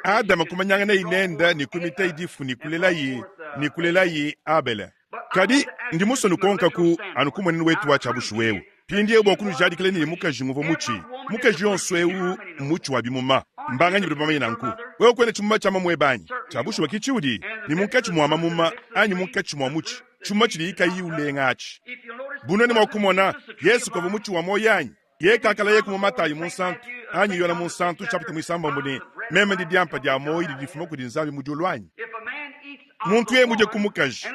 Adama kumanyanganayi nende ne kuimitayi difu ne kulelayi ne kulelayi Abele. Kadi ndi musue nukonkaku anu ku mmuenenu wetu wa tshia bushuwa eu mpindieu bua kunujadikila ne mukaji nguvua mutshi. Mukaji yonso eu mmutshi wa bimuma. Mbanganyi badi bamanye nanku? Wewe kuena tshimuma tshia mamuebe anyi? Tshia bushuwa ke tshiudi ne munkatshi mua mamuma anyi munkatshi mua mutshi, tshimuma tshidiyi kayiyi ulenga atshi. Bu nuenu mua kumona, Yesu kavua mutshi wa muoyo anyi? Yeye kakalayeku mu Matayi Munsantu anyi Yone Munsantu nshapita muisambombo ne, Meme ndi diampa dia muoyo didi difuma kudi Nzambi mu diulu anyi? Muntu yeye mudie ku mukaji,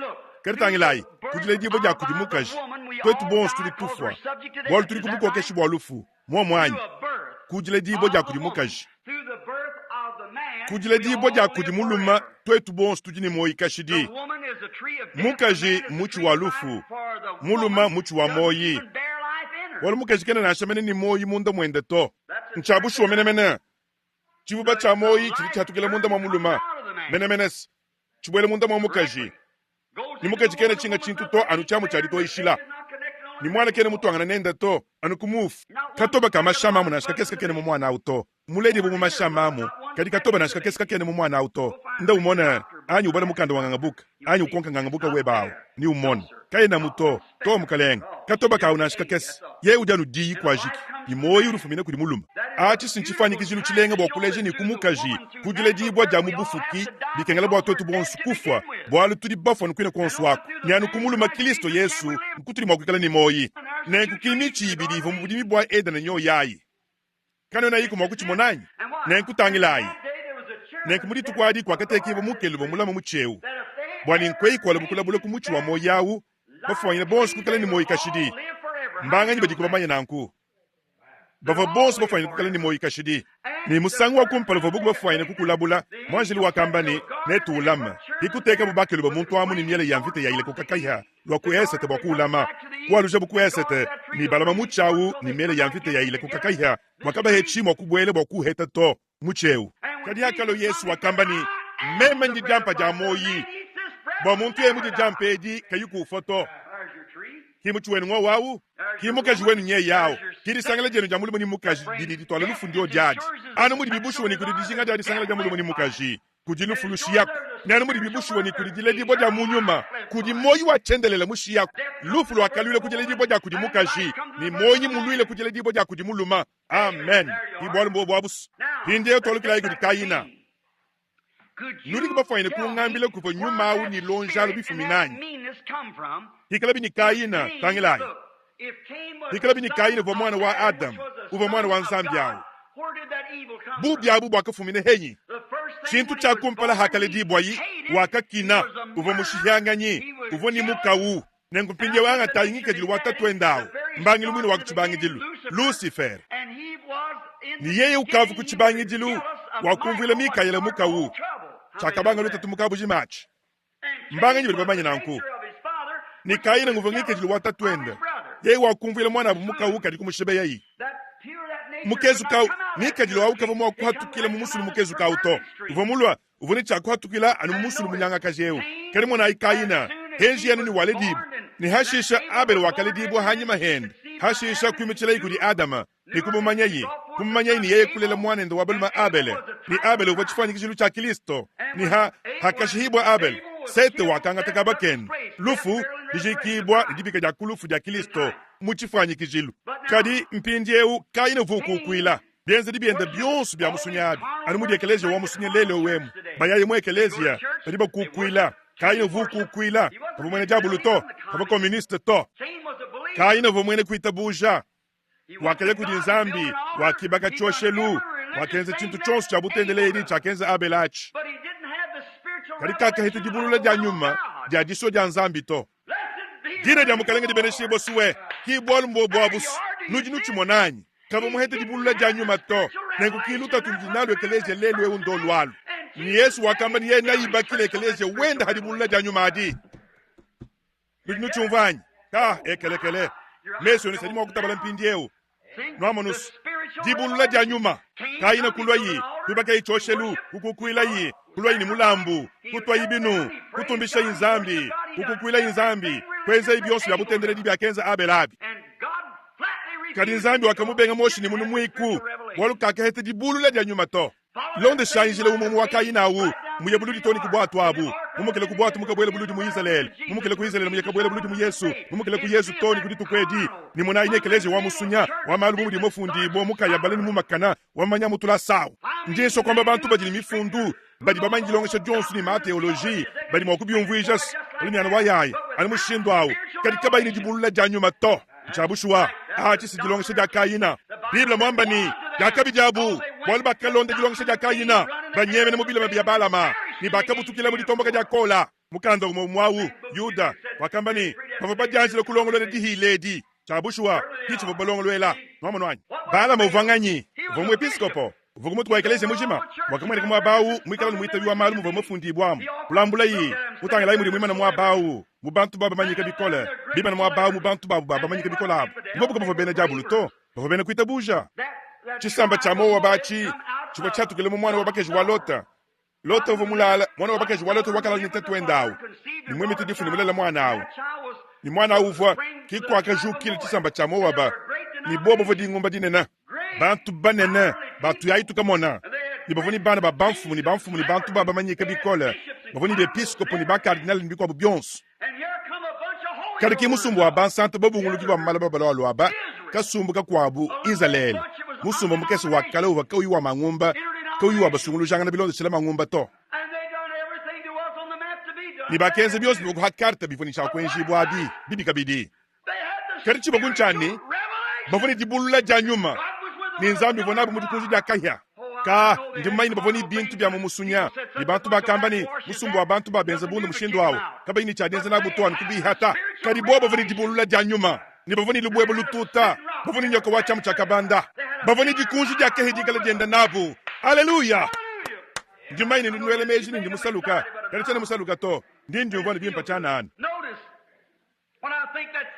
kadi tangilayi, ku diledibua dia kudi mukaji, tuetu bonso tudi tufua, bualu tudi ku bukokeshi bua lufu, muomu anyi? Ku diledibua dia kudi mukaji. Ku diledibua dia kudi mulume, tuetu bonso tudi ne muoyo kashidi. Mukaji mmutshi wa lufu, mulume mmutshi wa muoyo, bualu mukaji kena nansha mene ne muoyo munda muende to. Ntshia bushuwa menemene. Tshivuba tshia muoyi tshidi tshihatukila munda mua mulume menemene, tshibuela munda mua mukaji, ne mukaji kena tshinga tshintu to anu tshiamu tshia ditoyishila, ne muana kena mutuangana nende to anu ku mufu. Katoba ka mashi a mamu nansha kakese kakena mu muana au to. Muledibue mu mashi a mamu, kadi katoba nansha kakese kakena mu muana au to. Nda umone, anyi ubale mukanda wa ngangabuka, anyi ukonka ngangabuka webe au, ne umone. Kayenamu to, to mukalenge. Katoba kawu nansha kakese. Yeye udi anu diyi kuajiki, ne muoyo udi ufumina kudi mulume. Atshi si ntshifuanyikijilu tshilenga bua kuleja ne ku mukaji, ku diledibua dia mu bufuki, bikengela bua tuetu bonso kufua, bualu tudi bafua ne kuine kuonso aku, ne anu ku mulume Kilisto Yesu nkutudi mua kuikala ne muoyi. Nenku ki mitshi ibidi ivua mu budimi bua Edene nyoyi ayi. Kanuenayiku mua kutshimona anyi? Nenku tangilayi. Nenku mu dituku adi kuakatekibua mukeluba mulame mutshi eu, bua ne nkueyi kualabu kulabula ku mutshi wa muoyo au, bafuanyine bonso kuikala ne muoyo kashidi. Mbanganyi badiku bamanye nanku? Bavua bonso bafuanyine kuikala ne muoyo kashidi. Ne musangu wa kumpala uvuabu bafuanyine kukulabula, muanjelu wakamba ne, Netuulame. Ke kutekabu bakeluba muntu amu ne miele ya mvita ya ilekuka kahia lua ku esete bua kuulama. Kualujabu ku esete ne balama mutshi au ne miele ya mvita ya ilekuka kahia bua kabahetshi mua kubuela bua kuuheta to mutshi eu. Kadi hakalua Yesu wakamba ne, Meme ndi diampa dia muoyi, bua muntu yeye mudie diampa edi kayi kufua to. Ki mutshi wenu ngowu au, ki mukaji wenu nyeye au, ki disangila dienu dia mulume ne mukaji didi dituala lufu ndio diadi. Anu mudibi bushuwa ne kudi dijinga dia disangila dia mulume ne mukaji, kudi lufu lushiyaku, ne anu mudibi bushuwa ne kudi diledibua dia mu nyuma, kudi muoyo wa tshiendelele mushiyaku. Lufu luakaluila ku diledibua dia kudi mukaji, ne muoyo muluile ku diledibua dia kudi mulume. Amen. Ki bualu mbuobu abusu. Mpindieu tualukilayi kudi Kayina. Nudi bafuanyine kungambila kuvua nyuma au ne luonji alu bifumina anyi? Pikalabi ne Kayina, tangilayi. Pikalabi ne Kayina uvua muana wa Adama, uvua muana wa Nzambi au. Bubi abu buakafumina henyi? Tshintu tshia kumpala hakaledibuayi, wakakina, uvua mushihianganyi, uvua ne mukawu. Nenku mpindieu angatayi ngikadilu wa tatuende au, mbangilu muine wa ku tshibangidilu, Lucifer. Ne yeye ukavua ku tshibangidilu wakumvuila Mikaele mukawu, tshiakabanga lutatu mu kabujima atshi. Mbanganyi badi bamanye nanku? Ne Kaina nguvua ngikadilu wa tatuende, yeye wakumvuila muanabu mukawu kadi kumushibeyayi. Mukezuka au, ngikadilu au kavua mua kuhatukila mu musulu mukezuka au to. Uvua mulua uvua ne tshia kuhatukila anu mu musulu munyangakaja eu. Kadi monayi Kaina, henji yanu ne waledibua, ne hashisha Abele wakaledibua hanyima hende, hashisha kuimitshilayi kudi Adama ne kumumanyayi, kumumanyayi ne yeye kulela muanende wa balume Abele, ne Abele uvua tshifuanyikijilu tshia Kilisto, ne ha hakashihibua Abele, Sete wakangata kaba kende, lufu, dijikibua ne dibika dia ku lufu dia Kilisto mu tshifuanyikijilu. Kadi mpindieu Kaina uvua ukukuila bienzedi biende bionso bia musunya abi, anu mudi ekeleziya wa musunya lelu eu emu. Bayaye mu ekeleziya, badi bakukuila. Kaina uvua ukukuila, kavua muena diabolo to, kavua koministe to. Kaina uvua muena kuitabuja. Wakaya kudi Nzambi, wakibaka tshioshelu, wakenza tshintu tshionso tshia butendeledi tshiakenza Abele atshi. Kadi kakaheta dibulula dia nyuma dia disua dia Nzambi to. Dina dia Mukalenge dibeneshibue suwe, ki bualu mbuobu abusu. Nudi nutshimona anyi? Kavua muhete dibulula dia nyuma to. Nenku ki lutatu ludi nalu ekeleziya lelu eu ndolu alu. Ne Yesu wakamba ne yeye neibakile ekeleziya wende ha dibulula dia nyuma adi. Nudi nutshiumvua anyi? Ka ekelekele. Mesu enu sadi mua kutabala mpindieu. Nuamonusu, dibulula dia nyuma kayina kuluayi kuibakayi tshioshelu, kukukuilayi, kuluayi ne mulambu, kutuayi binu, kutumbishayi Nzambi, kukukuilayi Nzambi, kuenzayi bionso bia butendeledi biakenza Abele abi. Kadi Nzambi wakamubenga Moshe ne munu muiku, bualu kakaheta dibulula dia nyuma to. Londeshayi njila umue umue wa Kayina au, muye buludi too ne ku buatu abu, mumukile ku buatu mukabuela buludi mu Izalele, mumukile ku Izalele muye kabuela buludi mu Yesu, mumukile ku Yesu too ne ku dituku edi. Ne monayi ne ekeleziya wa musunya, wa malu bu mudi mufundibue mukayabale ne mumakana, wa mamanya mu tulasa au. Ndi nsua kuamba bantu badi ne mifundu, badi bamanye dilongesha dionso ne ma-teoloji, badi mua kubiumvuija anu miana wa yaya, anu mushindu au, kadi kabayi ne dibulula dia nyuma to. Ntshia bushuwa, atshi si dilongesha dia Kayina. Bible muamba ne, diakabi diabu, bualu bakalonda dilongesha dia Kayina, banyemena mu bilema bia Balama, ne bakabutukila mu ditomboka dia Kola. Mukanda umue umue au, Yuda, wakamba ne, bavua badianjile kulongolola dihila edi. Tshia bushuwa, ke tshivua balongoluela. Nuamonu anyi? Balama uvua nganyi? Uvua muepiskopo uvua ku mutu kua ekeleziya mujima. Wakamueneka muaba au muikale ne muitabi wa malu muvua mufundibuamu. Kulambulayi, kutangilayi mudi muimane muaba au mu bantu babu bamanyike bikole, bimane muaba au mu bantu babu ba bamanyike bikole abu. Bobu kabavua bena diabolo to, bavua bena kuitabuja. Tshisamba tshia Moaba atshi. Tshivua tshiatukile mu muana wa bakaji wa Lota. Lota uvua mulala, muana wa bakaji wa Lota wakalala ne tatuende awu, ne muimita difu ne mulela muana awu. Ne muana awu uvua, ke kuakajukila tshisamba tshia Moaba, ne bobo bavua dingumba dinene, bantu banene ba tuyayi tukamona, ne bavua ne bana ba bamfumu ne bamfumu ne bantu ba bamanyike bikole, bavua ne bepiskopo ne bakardinale ne bikuabu bionso. Kadi ki musumba wa bansantu babunguluki ba mu malaba balualua aba, kasumbu kakuabu, Izalele, musumba mukese wa kale uvua kauyi wa mangumba, kauyi wa basungulujangana bilondeshile mangumba to. Ne bakenza bionso bivua ku karte bivua ne tshia kuenjibua abi bibi kabidi. Kadi tshivua ku ntshia ne, bavua ne dibulula dia nyuma, ne Nzambi uvua nabu mu dikunji dia kahia. Ka, ndi mumanye ne bavua ne bintu bia mu musunya, ne bantu bakamba ne, musumba wa bantu babenza bundu mushindu awu, kabayi ne tshia dienza nabu to anu kubihata. Kadi bobu bavua ne dibulula dia nyuma, ne bavua ne lubuebue lututa, bavua ne nyoka wa tshiamu tshia kabanda, bavua ne dikunji dia kahia dikale dienda nabu. Aleluya! Ndi mumanye ne ndi nuela meji ne ndi musaluka, kadi tshiena musaluka to, ndi ndiumvua ne bimpa tshianana.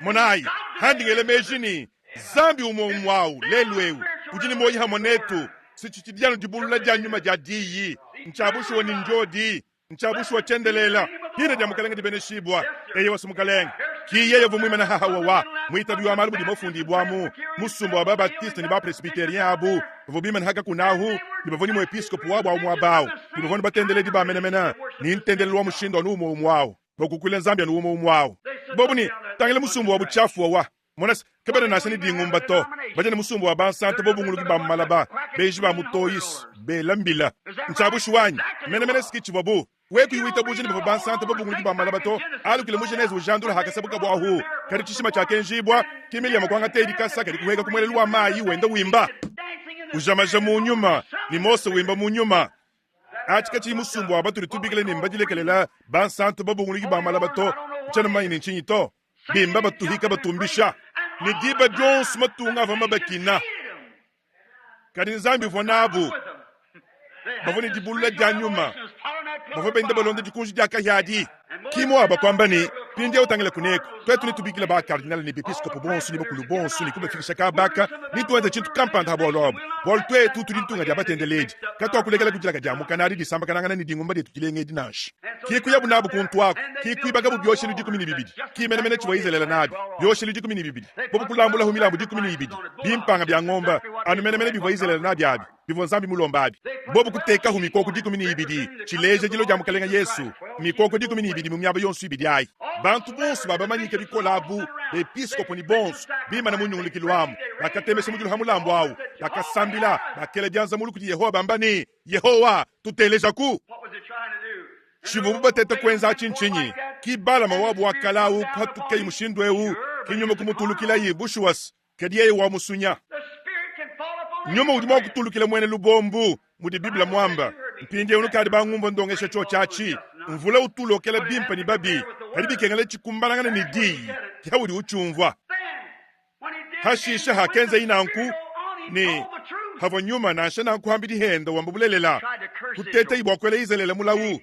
Monayi, handi ngela meji ne, Nzambi umue umue awu lelu eu udi ne muoyo hamue netu, si tshitshidi anu dibulula dia nyuma dia diyi. Ntshia bushuwa ne ndiodi, ntshia bushuwa tshiendelela. Dina dia Mukalenge dibeneshibua. Eyowa, si Mukalenge. Ki yeye uvua muimane haha wawa, muitabi wa malu mudi mafundibuamu, musumba wa ba-Baptiste ne ba-Presbyterien abu bavua bimane ha kakuna ahu, ne bavua ne muepiskopo wabu awu muaba awu, ne bavua ne batendeledi ba menemene, ne ntendelelu wa mushindu anu umue umue awu. Bakukuila Nzambi anu umue umue awu. Bobu ne, Tangila musumba wa butshiafu wawa. Mona se, kabena nansha ne dingumba to. Badi ne musumba wa bansanta bobunguluki ba mu malaba, benji ba mutoyis, bela mbila. Ntshia bushuwa anyi? Menemene si ki tshivua bu. Wewe kuyi witabuja ne bavua bansanta bobunguluki ba mu malaba to, alukile mu Genese ujandula hakasabukabu ahu. Kadi tshishima tshiakenjibua, ke Miriama kuangataye dikasa kadi kuhueka ku muelelu wa mayi wenda wimba. Ujamaja mu nyuma, ne Mose wimba mu nyuma. Atshi katshiyi musumba wa batudi tubikila ne mbadilekelela bansantu babunguluki ba malaba to, ntshiena mumanye ne ntshinyi to. Bimba batuhika batumbisha ne diba dionso matunga avua mabakina, kadi Nzambi uvua nabu. Bavua ne dibulula dia nyuma, bavua benda balonda dikunji dia kahia adi. Ki Moaba kuamba ne, Mpindieu tangila kuneku, tuetu netubikile ba-kardinale ne bepiskopo bonso ne bakulu bonso ne kubafikisha kaba aka, ne tuenze tshintu kampanda ha bualu abu, bualu tuetu tudi ditunga dia batendeledi, katuakulekela ku dilaka dia mukana adi disambakanangana ne dingumba dietu dilenga edi nansha. Ki kuyabu nabu kuntu aku, ki kuibakabu bioshelu 12, ki menemene tshivua Izalele nabi, bioshelu 12, bobu kulambulahu milambu 12, bimpanga bia ngombe, anu menemene bivua Izalele nabi abi. bivua Nzambi mulombe abi. Bobu kutekahu mikoko 12, tshileja dilua dia Mukalenge Yesu, mikoko 12 mu miaba yonso ibidi ayi. Bantu bonso ba bamanyike bikole abu, bepiskopo ne bonso, bimane mu nyungulukilu amu, bakatemesha mudilu ha mulambu awu, bakasambila, bakela bianza mulu kudi Yehowa bamba ne, Yehowa, tutelejaku! Tshivuabu bateta kuenza atshi ntshinyi? Ki Balama wabu wa kale awu kuhatukeyi mushindu eu, ki nyuma kumutulukilayi, bushuwa kadi yeye wa musunya. Nyuma udi mua kutulukila muena lubombu, mudi Bible muamba. Mpindieu nukadi bangumvua ndongesha tshiotshi atshi. Mvula utu ulokela bimpe ne babi, kadi bikengela tshikumbanangane ne diyi, ke haudi utshiumvua. Hashishe hakenzayi nanku, ne havua nyuma nansha nanku hambidi henda wamba bulelela, kutetayi bua kuela Izalele mulawu,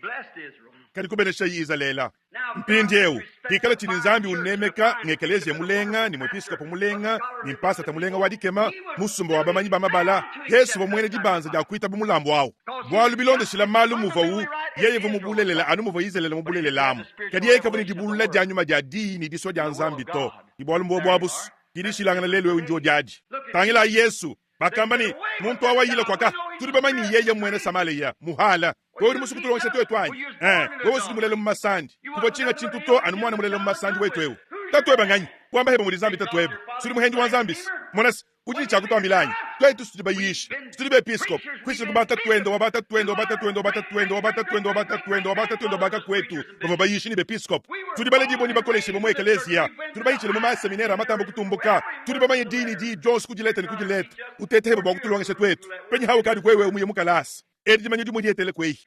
kadi kubeneshayi Izalele. Mpindieu, pikala tshidi Nzambi unemeka ng'ekeleziya mulenga ne muepiskopo mulenga ne mpasata mulenga wa dikema, musumba wa bamanyi ba mabala, Yezu uvua muena dibanza dia kuitaba mulambu au, bualu bilondeshile malu muvuawu, yeye uvua mu bulelela anu muvua Izalele mu bulelela amu. Kadi yeye kavua ne dibulula dia nyuma dia Diyi ne disua dia Nzambi to, ne bualu mbuobu abu's. Dishilangana lelu eu ndiodi adi. Tangilayi Yesu. Bakamba ne, Muntu awu ayile kuaka, tudi bamanye ne yeye mmuena Samaleya, muhala. Wewe udi musue kutulongesha tuetu anyi? Eh, wewe sudi mulele mu masandi. Kuvua tshinga tshintu to anu muana mulele mu masandi wetu eu. Tatuebe nganyi? Wamba hebe mudi Nzambi tatuebe. Sudi muhendi wa Nzambi se. Mona se, udi ne tshia kutuambila anyi? Tuetu sudi bayishi, sudi bepiskopo, kuishila ku batatuende wa batatuende wa batatuende wa batatuende wa batatuende wa batatuende wa batatuende wa bakakuetu bavua bayishi ne bepiskopo. Tudi baledibue ne bakoleshibue mu ekeleziya, tudi bayitshile mu maseminere a matamba kutumbuka, tudi bamanye diyi ne diyi dionso ku dileta ne ku dileta. Utete hebe bua kutulongesha tuetu. Penyi haukadi wewe muye mu kalasa? Edi dimanya dimue dietele kuehi.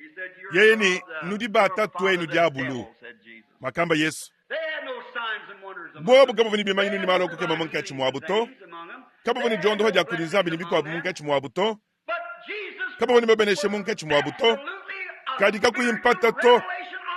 Yeye ne, Nudi ba tatuenu diabulu, makamba Yesu. Bobu kabavua ne bimanyinu ne malu a kukema munkatshi muabu to, kabavua ne diondoha dia kudi Nzambi ne bikuabu munkatshi muabu to, kabavua ne mabenesha munkatshi muabu to. Kadi kakuyi mpata to,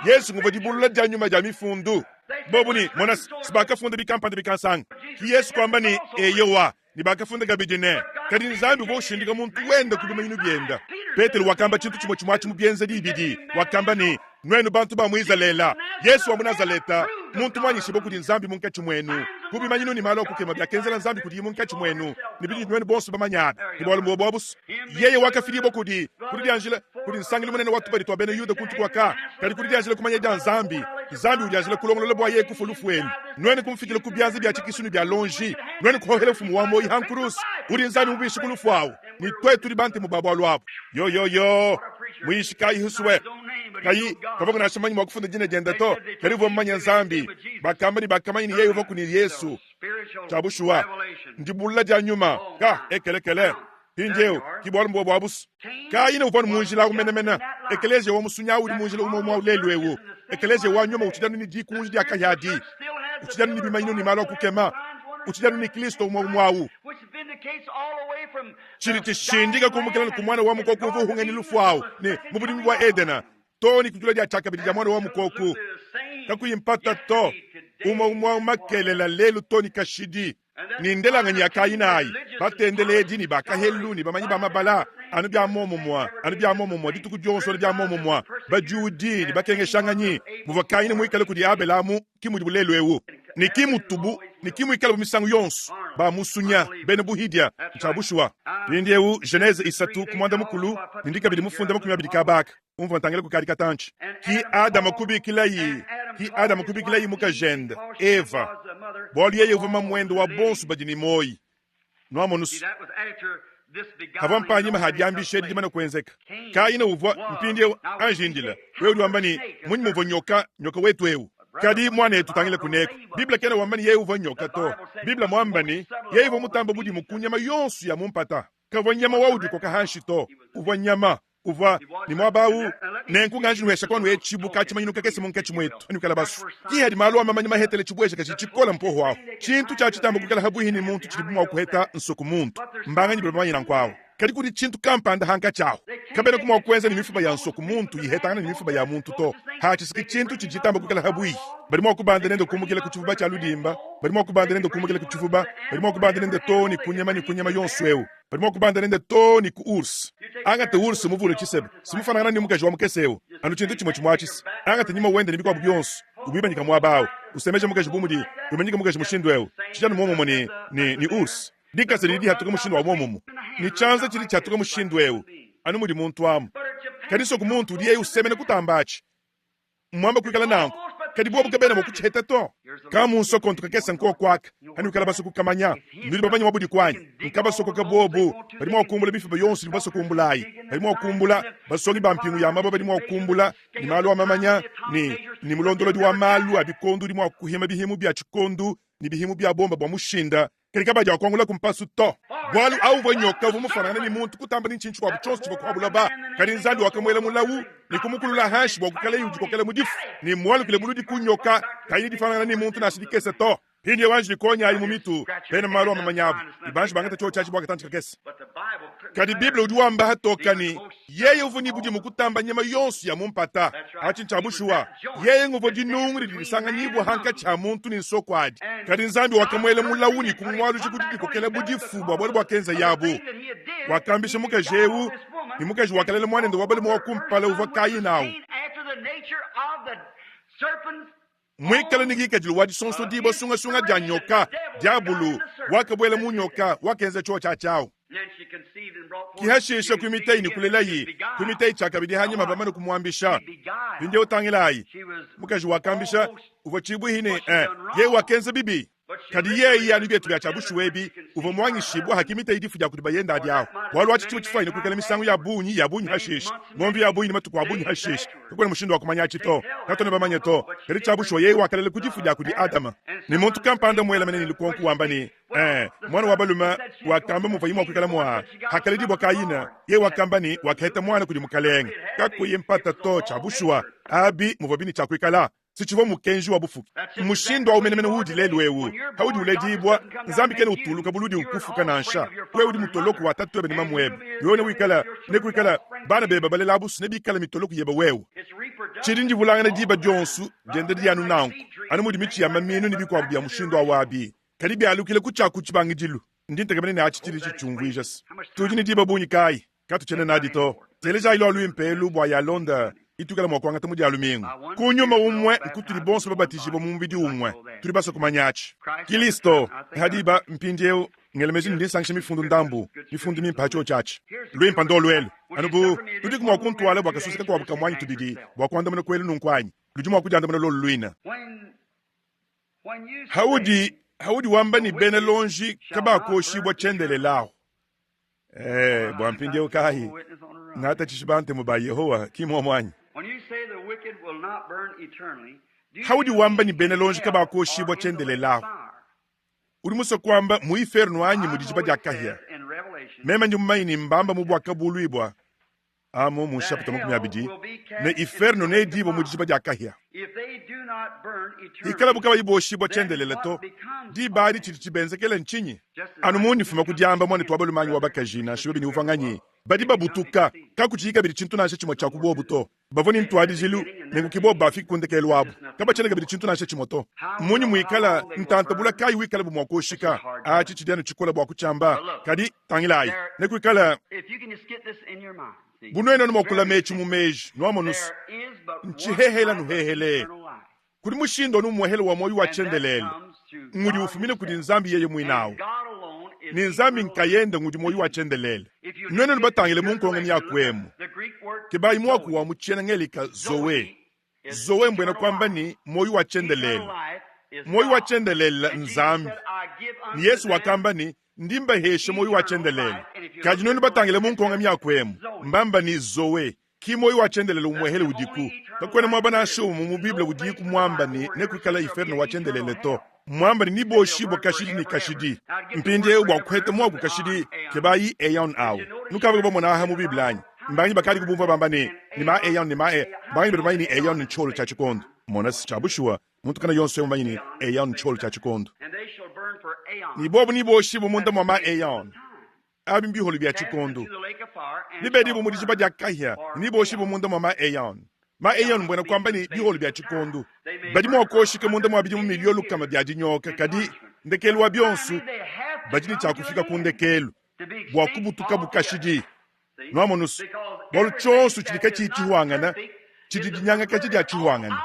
Yesu nguvua dibulula dia nyuma dia mifundu. Bobu ne, Mona, si bakafunda bikampanda bikansanga. Ki Yesu kuamba ne, Eyowa, ne bakafunda kabidi ne. Kadi Nzambi uvua ushindika muntu wende ku bimanyinu biende. Petelo wakamba tshintu tshimue tshimue atshi mu Bienzedi ibidi. Wakamba ne, Nuenu bantu ba mu Izalele, Yesu wa mu Nazaleta, muntu muanyishibue kudi Nzambi munkatshi muenu, ku bimanyinu ne malu a kukema biakenzela Nzambi kudiye munkatshi muenu, ne bidi nuenu bonso bamanye abi, ne bualu mbuobu abu's. Yeye wakafidibua kudi, ku didianjila, kudi nsangilu munene wa tubadi tua bena Yuda kuntu kuaka, kadi ku didianjila kumanya dia Nzambi, Nzambi udianjila kulongolola bua yeye kufua lufu elu, nuenu kumufidila ku bianza bia tshikisu ne bia lonji, nuenu kuhohela Mfumu wa muoyo ha nkuruse, udi Nzambi mubishe ku lufu awu, ne tuetu tudi bantemu ba bualu abu. Yoyoyo, muyishi kayi Huswe kayi kavua nansha mumanye mua kufunda dina diende to, kadi uvua mumanye Nzambi. Bakamba ne bakamanya ne yeye uvua kuni Yesu. Tshia bushuwa, ndibulula dia nyuma ka ekelekele. Mpindieu ki bualu mbuobu abu's. Kayina uvua mu njila awu menemene. Ekeleziya wa musunyi awu udi mu njila umue umue awu lelu eu. Ekeleziya wa nyuma utshidi anu ne dikunji dia kahia adi, utshidi anu ne bimanyinu ne malu a kukema, utshidi anu ne Kristo umue umue awu. Tshidi tshishindika kumukila ne ku muana wa mukoko uvua uhunga ne lufu awu ne mu budimi bua Edena too ne ku dilua dia tshiakabidi dia muana wa mukoko, kakuyi mpata to, umue umue awu makelela lelu too ne kashidi. Ne ndelanganyi ya Kayina ayi, batendeledi ne bakahelu ne bamanyi ba mabala, anu bia muomumue, anu bia muomumue dituku dionso, anu bia muomumue, badiudi ne bakengeshanganyi, muvua Kayina muikale kudi Abela amu ki mudibu lelu eu, ne ki mutubu ne ki muikalabu misangu yonso, ba musunya, bena buhidia. Ntshia bushuwa. Mpindieu Genese isatu ku muanda mukulu, ne ndi kabidi mufunda 20 kaba aka. Umvua ntangila kukadi katantshi. Ki Adama kubikilayi, ki Adama kubikilayi mukajende, Eva, bualu yeye uvua mamuende wa bonso badi ne muoyi. Nwamonu's, avua mpanyima ha diambisha edi dimane kuenzeka. Kayina uvua, mpindieu, anji indila, wewe udi wamba ne, Mmunyi muvua nyoka, nyoka wetu eu? Kadi, muanetu, tangila kuneku. Bible kena wamba ne yeye uvua nyoka to. Bible muamba ne, yeye uvua mutambe budimu ku nyama yonso ya mu mpata. Kavua nyama wa udikoka hanshi to. Uvua nyama. Uvua ne muaba au. Nenku nganji nuhesha kwanu etshibu ka tshimanyinu kakese munkatshi muetu anuikala basu. Ki hadi malu a mamanya mahetele tshibueja katshidi tshikola mpoho ahu. Tshintu tshia tshitamba kuikala habuihi ne muntu tshidibu mua kuheta nsoku muntu. Mbanganyi badi bamanye nanku ahu? Kadi kudi tshintu kampanda hankatshi ahu. Kabenaku mua kuenza ne mifuba ya nsoku muntu yihetangana ne mifuba ya muntu to. Hatshi ki tshintu tshidi tshitamba kuikala habuihi. Badi mua kubanda nende kumukila ku tshifuba tshia ludimba, badi mua kubanda nende kumukila ku tshifuba, badi mua kubanda nende too ne ku nyama ne ku nyama yonso eu. Badi mua kubanda nende too ne ku ours. Angata ours muvule tshiseba, si mufanangana ne mukaji wa mukese eu, anu tshintu tshimue tshimue atshi. Angata nyima wende ne bikuabu bionso, ubimanyika muaba au, usemeja mukaji bu mudi wimanyika mukaji mushindu eu. Tshidi anu muomumue ne, ne, ne ours. Dikasa didi dihatuka mushindu wa muomumue, ne tshianza tshidi tshiatuka mushindu eu, anu mudi muntu amu. Kadi soku muntu udi yeye usemena kutamba atshi, Mmuamba kuikala nanku, kadi bobu kabena mua kutshiheta to. Kamunsoko ntu kakese nkoku aka, hanuikala basue kukamanya, nudi bamanye muabudi kuanyi? Nkabasokoka bobu, badi mua kumbula mifuba yonso idibu basue kumbulayi, badi mua kumbula basongi ba mpingu ya mabue badi mua kumbula ne malu a mamanya ne ne mulondolodi wa malu a bikondu udi mua kuhima bihimu bia tshikondu ne bihimu bia bomba bua mushinda kadi kabadiakuangulaku mpasu to, bualu au uvua nyoka uvua mufuanangane ne muntu kutamba ne ntshintu tshikuabu tshionso tshivua pa buloba. Kadi Nzambi wakamuela mulawu ne kumukulula hanshi bua kuikalaye udikokela mu difu, ne mualukile buludi ku nyoka, kayi ne difuanangana ne muntu nansha dikese to. Mpindieu anji dikonyayi mu mitu bena malu a mamanyabu ne banji bangata tshiotshi atshi bua katantshi kakese. Kadi Bible udi wamba hatoka ne, Yeye uvua ne budimu kutamba nyama yonso ya mu mpata. Atshi ntshia bushuwa. Yeye nguvua dinungu didi disanganyibua hankatshi ha muntu ne nsoko adi. Kadi Nzambi wakamuela mulawu ne kumualuja ku didikokela bu difu bua bualu buakenzaye abu. Wakambisha mukaji eu, ne mukaji wakalela muanende wa balume wa kumpala uvua Kayina au. Muikale ne ngikadilu wa disonsodibua sungasunga dia nyoka, diabulu wakabuela mu nyoka, wakenza tshiowa tshia tshiawu. Ki hashisha kuimitayi ne kulelayi, kuimitayi tshiakabidi hanyima bamane kumuambisha. Mpindieu tangilayi, mukaji wakambisha uvua tshibuihi ne eh, yeye wakenza bibi. Kadi yeye anu bietu bia tshia bushuwa ebi uvua muanyishibua hakimiteye difu dia kudi bayende adi ahu. Bualu atshi tshivua tshifuanyine kuikala misangu ya bungi ya bungi hashishe, ngondo ya bungi ne matuku a bungi hashishe. Kakuena mushindu wa kumanya atshi to, katuena bamanye to. Kadi tshia bushuwa yeye wakalela ku difu dia kudi Adama. Ne muntu kampanda muela mene ne lukonko wamba ne, Ee, muana wa balume wakamba muvuaye mua kuikala mua hakaledibua Kayina, yeye wakamba ne wakaheta muana kudi Mukalenge. Kakuyi mpata to, tshia bushuwa abi muvuabi ne tshia kuikala. Si tshivua mukenji wa bufuki. Mushindu au menemene uudi lelu eu. Paudi uledibua, Nzambi kena utuluka buludi ukufuka nansha. Wewe udi mutoloku wa tatuebe ne mamuebe. Wewe newikale, nekuikale, bana bebe balelabu nebikale mitoloku yebe wewe. Tshidi ndivulangana diba dionso, dienda diya anu nanku, anu mudi mitshi ya maminu ne bikuabu bia mushindu au abi. Kadi bialukila ku tshia ku tshibangidilu. Ndi ntekemena ne atshi tshidi tshitshiumvuija-s. Tudi ne diba bungi kayi? Katutshiena nadi to. Telejayi lua luimpe elu bua yalonda ituikala mua kuangata mu Dia lumingu. Ku nyuma umue nkutudi bonso babatijibue mu mubidi umue. Tudi basue kumanya atshi. Kilisto, ha diba mpindieu, ngela meji ne ndi nsangisha mifundu ndambu, mifundu mimpe ha tshiotshi atshi. Luimpe ndolu elu. Anu bu, nudiku mua kuntuala bua kasusa kakuabu ka muanyi tubidi bua kuandamuna kuelu nunku anyi? Ludi mua kudiandamuna lolu luine. Haudi, haudi wamba ne bena lonji kabakuoshibua tshiendelele ahu. Eh, bua mpindieu kayi ngatatshishi Bantemu ba Yehowa, ki mmuomu anyi? Haudi wamba ne bena lonji kabakuoshibua tshiendelele ahu, udi musue kuamba mu iferno anyi mu dijiba dia kahia? Meme ndi mumanye ne mbamba mu Buakabuluibua amu mu nshapita 20 ne iferno nedibue mu dijiba dia kahia. Ikalabu kabayi boshibua tshiendelele to, diba adi tshidi tshibenzekela ntshinyi? Anu mundi mfuma ku diamba, muanetu wa balume anyi wa bakaji, nansha bebe ne uvua nganyi, badi babutuka, kakutshiyi kabidi tshintu nansha tshimue tshia ku buobu to. Bavua ne ntuadijilu, nenku ke bobu bafiki ku ndekelu wabu. Kabatshiena kabidi tshintu nansha tshimue to. Mmunyi muikala ntanta bule kayi wikalabu mua kuoshika? Atshi tshidi anu tshikole bua kutshiamba. Kadi, tangilayi, nekuikale bu nuenu anu mua kulama etshi mu meji, nuamonu's, ntshihehela nuhehele. Kudi mushindu anu umuehele wa muoyo wa tshiendelele, ngudi ufumina kudi Nzambi yeye muine au. Ne Nzambi nkayende ngudi muoyo wa tshiendelele. Nuenu nubatangile mu nkonga miaku emu, kebayi muaku wa mu tshiena Ngelika zoe. Zoe mbuena kuamba ne muoyo wa tshiendelele. Muoyo wa tshiendelele n'Nzambi. Ne Yesu wakamba ne, Ndi mbahesha muoyo wa tshiendelele. Kadi nuenu batangile mu nkonga miaku emu, mbamba ne zoe. Ki muoyo wa tshiendelele umuehele udiku. Kakuena muaba nansha umue mu Bible udiku muamba ne, nekuikale iferno wa tshiendelele to. Muamba ne, neboshibue kashidi ne kashidi. Mpindieu bua kuheta muaku kashidi, kebayi aion au. Nukavua bamona aha mu Bible anyi? Mbanganyi bakadiku bumvua bamba ne, ne ma aion ne ma e? Mbanganyi badi bamanye ne aion ntshiolo tshia tshikondo? Mona, tshia bushuwa, muntu kana yonso eu mumanye ne aion ntshiolo tshia tshikondo. Ne bobu neboshibue munda mua ma aion. Abi mbiholo bia tshikondo. Nebedibue mu dijiba dia kahia, ne neboshibue munda mua ma-aeon. Ma-aeon mbuena kuamba ne, biholo bia tshikondo. Badi mua kuoshika munda mua bidimu miliyo lukama bia dinyoka, kadi ndekelu wa bionso badi ne tshia kufika ku ndekelu bua kubutukabu kashidi. Nuamonu's, bualu tshionso tshidi katshiyi tshihuangana tshidi dinyangakaja dia tshihuangana.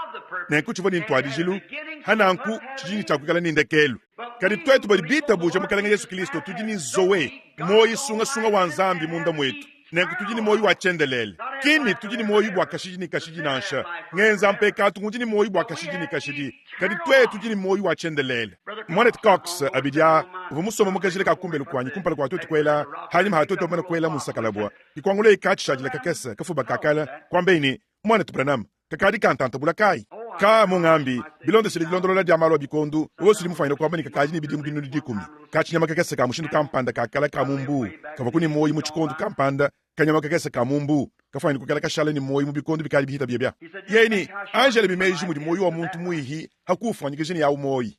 Nenku tshivua ne ntuadijilu, ha nanku tshidi ne tshia kuikala ne ndekelu. Kadi tuetu badi bitabuja Mukalenge Yesu Kristo tudi ne Zoe, muoyo sungasunga wa Nzambi munda muetu. Nenku tudi ne muoyo wa tshiendelele. Ki ne tudi ne muoyo bua kashidi ne kashidi nansha. Ngenza mpekatu ngudi ne muoyo bua kashidi ne kashidi. Kadi tuetu tudi ne muoyo wa tshiendelele. Muanetu Cox, abidi aa, uvua musombe mu kajila ka kumbelu kuanyi kumpala kua tuetu kuela, hanyima ha tuetu bamane kuela mu nsakalabua, kikuangulaye katshishadile kakese, kafuba ka kale, kuambaye ne, Muanetu Branham, kakadi kantanta bula kayi? Ka, mungambi, bilondeshile dilondolola dia malu a bikondu, wewe udi mufuanyine kuamba ne kakadi ne bidimu binunu dikumi. Katshinyama kakese ka mushindu kampanda ka kale ka mu mbuu kavua ku ne muoyo mu tshikondo kampanda, kanyama kakese ka mu mbuu kafuanyine kuikala kashale ne muoyo mu bikondo bikadi bihita biebia. Yeye ne, Angele bimeji mudi muoyo wa muntu muihi ha kuufuanyikija ne awu muoyi.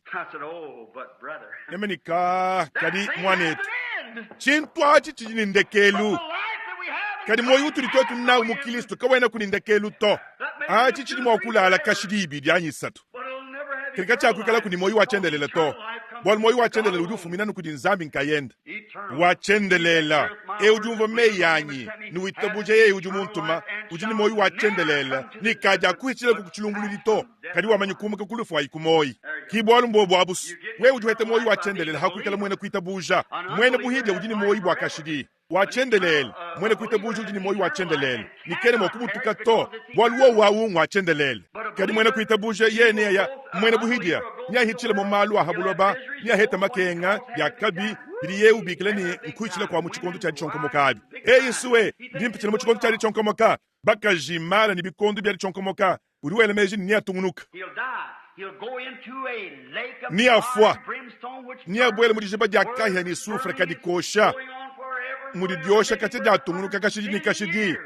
Meme ne, Ka, kadi, muanetu, tshintu atshi tshidi ne ndekelu. Kadi muoyo utudi tuetu nawu mu Kristo kawenaku ne ndekelu to. Atshi tshidi mua kulala kashidi ibidi anyi isatu, kadi katshiakuikalaku ne muoyo wa tshiendelele to, bualu muoyo wa tshiendelele udi ufumina anu kudi Nzambi nkayende. Wa tshiendelele, eu udi umvua meyi anyi ne witabuja yeye udi muntuma, udi ne muoyo wa tshiendelele, ne kadiakuhitshilaku ku tshilumbuludi to, kadi wamanyi kumuka ku lufu ayi ku muoyo. Ki bualu mbuobu abusu, wewe udi uheta muoyo wa tshiendelele ha kuikala muena kuitabuja. Muena buhidia udi ne muoyo bua kashidi wa tshiendelele, muena kuitabuja udi ne muoyo wa tshiendelele ne kena mua kubutuka to, bualu wowu awu ngua tshiendelele. Kadi muena kuitabuja yeye neaya, muena buhidia neahitshile mu malu a ha buloba, neahete makenga, diakabi, bidi yeye ubikila ne nkuhitshila kua mu tshikondo tshia ditshionkomoka abi. Eyi sue, ndi mpitshila mu tshikondo tshia ditshionkomoka, bakaji, mala ne bikondo bia ditshionkomoka. Udi wela meji ne neatungunuke, neafua, neabuele mu dijiba dia kahia ne soufre kadi kosha, mudi diosha katshia diatungunuka kashidi ne kashidi,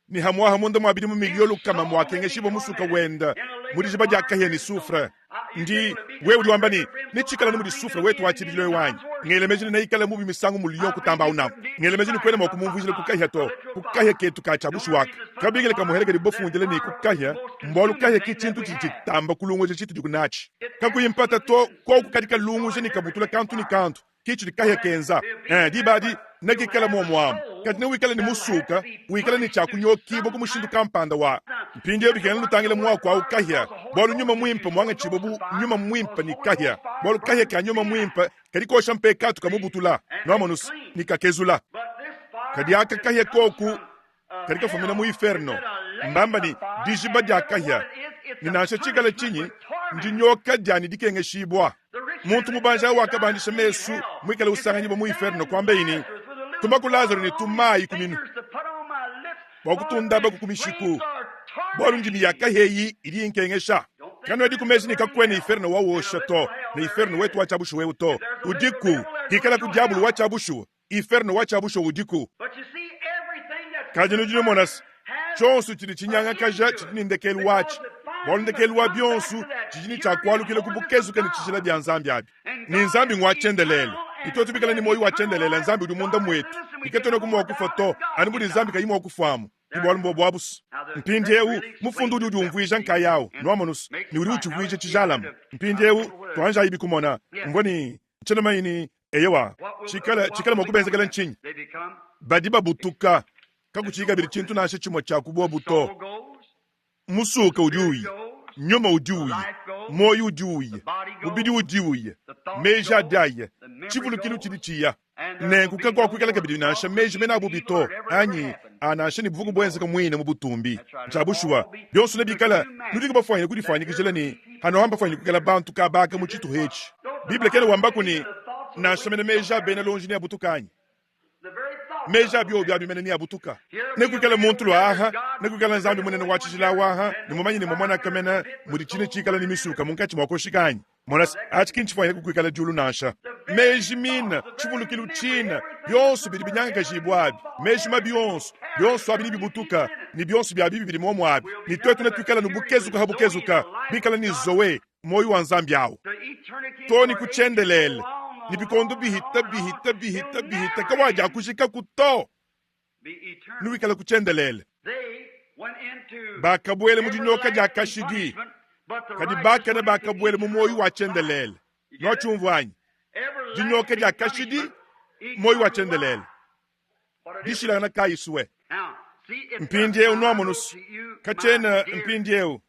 ne hamuaha munda mua bidimu miliyo lukama muakengeshibua musuka wenda mu dijiba dia kahia ne soufre. Ndi wewe udi wamba ne, netshikale anu mudi sufre wetu wa tshibidilu eu anyi? Ngela meji ne neikale mubi misangu muliyo kutamba au nanku. Ngela meji ne kuena mua kumumvuijila ku kahia to. Ku kahia ketu ka tshia bushuwa aka, kabingila kamuhele kadibu bafundile ne ku kahia, mbualu kahia ke tshintu tshidi tshitamba kulunguja tshitudiku natshi. Kakuyi mpata to, koku kadi kalunguja ne kabutula kantu ne kantu. Ke tshidi kahia kenza. Ee, diba adi nekikale muomu amu. Kadi newikale ne musuka, wikale ne tshia kunyokibua ku mushindu kampanda wa. Mpindieu bikengela nutangile muaku au kahia, bualu nyuma muimpe muangatshibue bu nyuma muimpe ne kahia, bualu kahia ka nyuma muimpe kadi kosha mpekatu kamubutula, nuamonus, ne kakezula. Kadi aka kahia koku kadi kafumina mu iferno, mbamba ne dijiba dia kahia, ne nansha tshikale tshinyi, ndinyoka dia ne dikengeshibua. Muntu mubanji au wakabandisha mesu muikale usanganyibua mu iferno, kuambaye ne, Tumaku Lazaro ne tumayi ku minu bua kutundabaku ku mishiku, bualu ndimi ya kahia eyi idi inkengesha. Kanuediku meji ne kakuena iferno wa wosha to, ne iferno wetu wa tshia bushuwa eu to. Udiku, pikalaku diabolo wa tshia bushuwa. Inferno wa tshia bushuwa udiku. Kadi nudi numona se, tshionso tshidi tshinyangakaja tshidi ne ndekelu watshi, bualu ndekelu wa bionso tshidi ne tshia kualukila ku bukezuke ne tshijila bia Nzambi abi. Ne Nzambi ngua tshiendelele. Ne tuetu bikale ne muoyo wa tshiendelele, Nzambi udi munda muetu, ne katuenaku mua kufua to, anu mudi Nzambi kayi mua kufuamu. Ke bualu mbuobu abu's. Mpindiewu, Mufundu udi udiumvuija nkayawu, nwamonu's, ne udi utshivuija tshijalame. Mpindiewu, tuanjayibi kumona. Mvua ne, ntshiena mumanye ne, eyowa, tshikala, tshikala mua kubenzekela ntshinyi? Badi babutuka, kakutshiyi kabidi tshintu nansha tshimue tshia ku buobu to. Musuka udi uya, nyuma udi uya, muoyo udi uya, mubidi udi uya, meji adi aya, tshivulukilu tshidi tshiya. Nenku kakuakuikala kabidi nansha meji mena a bubi to, anyi a nansha ne buvua buenzeka muine mu butumbi. Ntshia bushuwa, bionso nebikale. Nudiku bafuanyine kudifuanyikijila ne, hanoha mbafuanyine kuikala bantu kaba aka mu tshituha etshi. Bible kena wambaku ne, nansha mene meji a bena luonji neabutuke anyi? Meji a biobi abi mene neabutuka. Nekuikale muntu lua aha, nekuikale Nzambi munene wa tshijila waha, ne mumanye ne mumonaka mene mudi tshine tshikala ne misuka munkatshi mua koshika anyi? Mona se, atshi ki ntshifuanyine kukuikala diulu nansha. Meji mine, tshivulukilu tshine, bionso bidi binyangakajibua abi, meji mabi onso, bionso abi nebibutuka, ne bionso bia bibi bidi muomu abi, ne tuetu netuikale anu bukezuka ha bukezuka, bikale ne Zoe, muoyo wa Nzambi awu, too ne ku tshiendelele, ne bikondo bihita bihita bihita bihita kawajakujikaku to, nuikale ku tshiendelele. Bakabuela mu dinyoka dia kashidi, kadi bakane bakabuela mu muoyo wa tshiendelele. Nuatshiumvua anyi? Dinyoka dia kashidi, muoyo wa tshiendelele. Dishilangana kayi sue? Mpindieu nuamonusu, katshiena mpindieu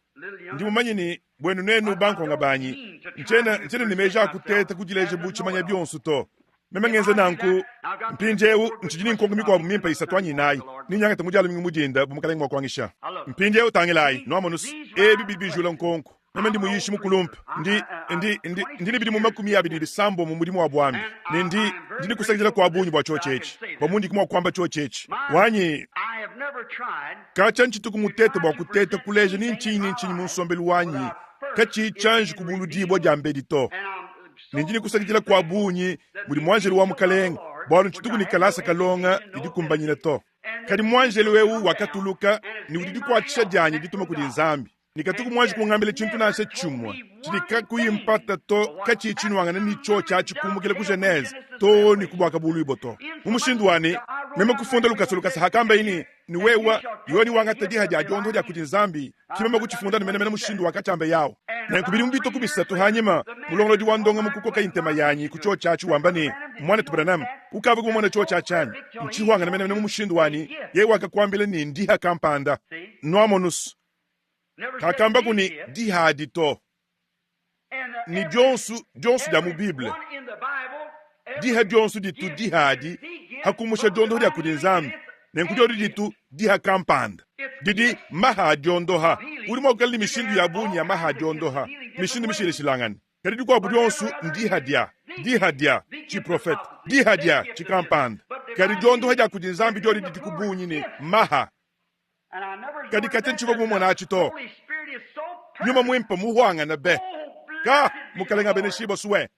ndi mumanye ne buenu nuenu bankonga banyi ntshiena ntshiena ne meji a kuteta kudileja bu tshimanya bionso to. Meme ngenza nanku mpindieu ntshidi ne nkonko mikuabu mimpe isatu anyi inayi nenyangate mu Dia lumingu mu dinda bu Mukalenge mua kuanyisha. Mpindieu tangilayi, nuamonusu, ebi bidi bijula nkonko. Meme ndi muyishi mukulumpe, ndi, ndi, ndi, ndi ne bidimu 26 mu mudimu wa buambi, ne ndi, ndi ne kusakidila kua bungi bua tshiotshi etshi, bua mundi mua kuamba tshiotshi etshi. Wanyi, katshia ntshituku mutete bua kuteta kuleja ni ntshinyi ni ntshinyi mu nsombelu wanyi katshiyi tshianji kubuludibua diambedi to. Ne ndi ne kusakidila kua bungi mudi muanjelu wa Mukalenge, bualu ntshituku ne kalasa kalonga ne dikumbanyine to. Kadi muanjelu eu wakatuluka ne udi dikuatshisha dianyi dituma kudi Nzambi. Ne katuku muanji kungambila tshintu nansha tshimue tshidi kakuyi mpata to katshiyi tshinuangana ne tshiotshi atshi kumukila ku Genese too ne ku Buakabuluibua to. Mu mushindu wa ne, meme kufunda lukasa lukasa hakambaye ne, ne wewa yewe niwangata diha dia diondo dia kudi Nzambi, ki meme kutshifunda ne menemene mushindu wakatshiamba yawu. Nenku bidimu bitue ku bisatu hanyima, mulongolodi wa ndongamu kukokaye ntema yanyi ku tshiotshi atshi wamba ne, Muanetu Branham, ukavua mumone tshiotshi atshi anyi? Ntshihuangane menemene mu mushindu wa ne, yeye wakakuambila ne ndiha kampanda. Nuamonus, kakambaku ne dihadi to. Ne dionso dionso dia mu Bible, diha dionso ditu dihadi ha kumusha diondoha dia kudi Nzambi, nenku diodi ditu diha kampanda didi maha a diondoha. Udi mua kuikala ne mishindu ya bungi ya maha a diondoha, mishindu mishilashilangane, kadi dikuabu dionso ndiha dia diha dia tshiprofete, diha dia tshikampanda. Kadi diondoha dia kudi Nzambi diodi didi ku bungi ne maha. Kadi katshia ntshivua mumona atshi to. Nyuma Muimpe muhuangane be. Ka, Mukalenga abeneshibue sue.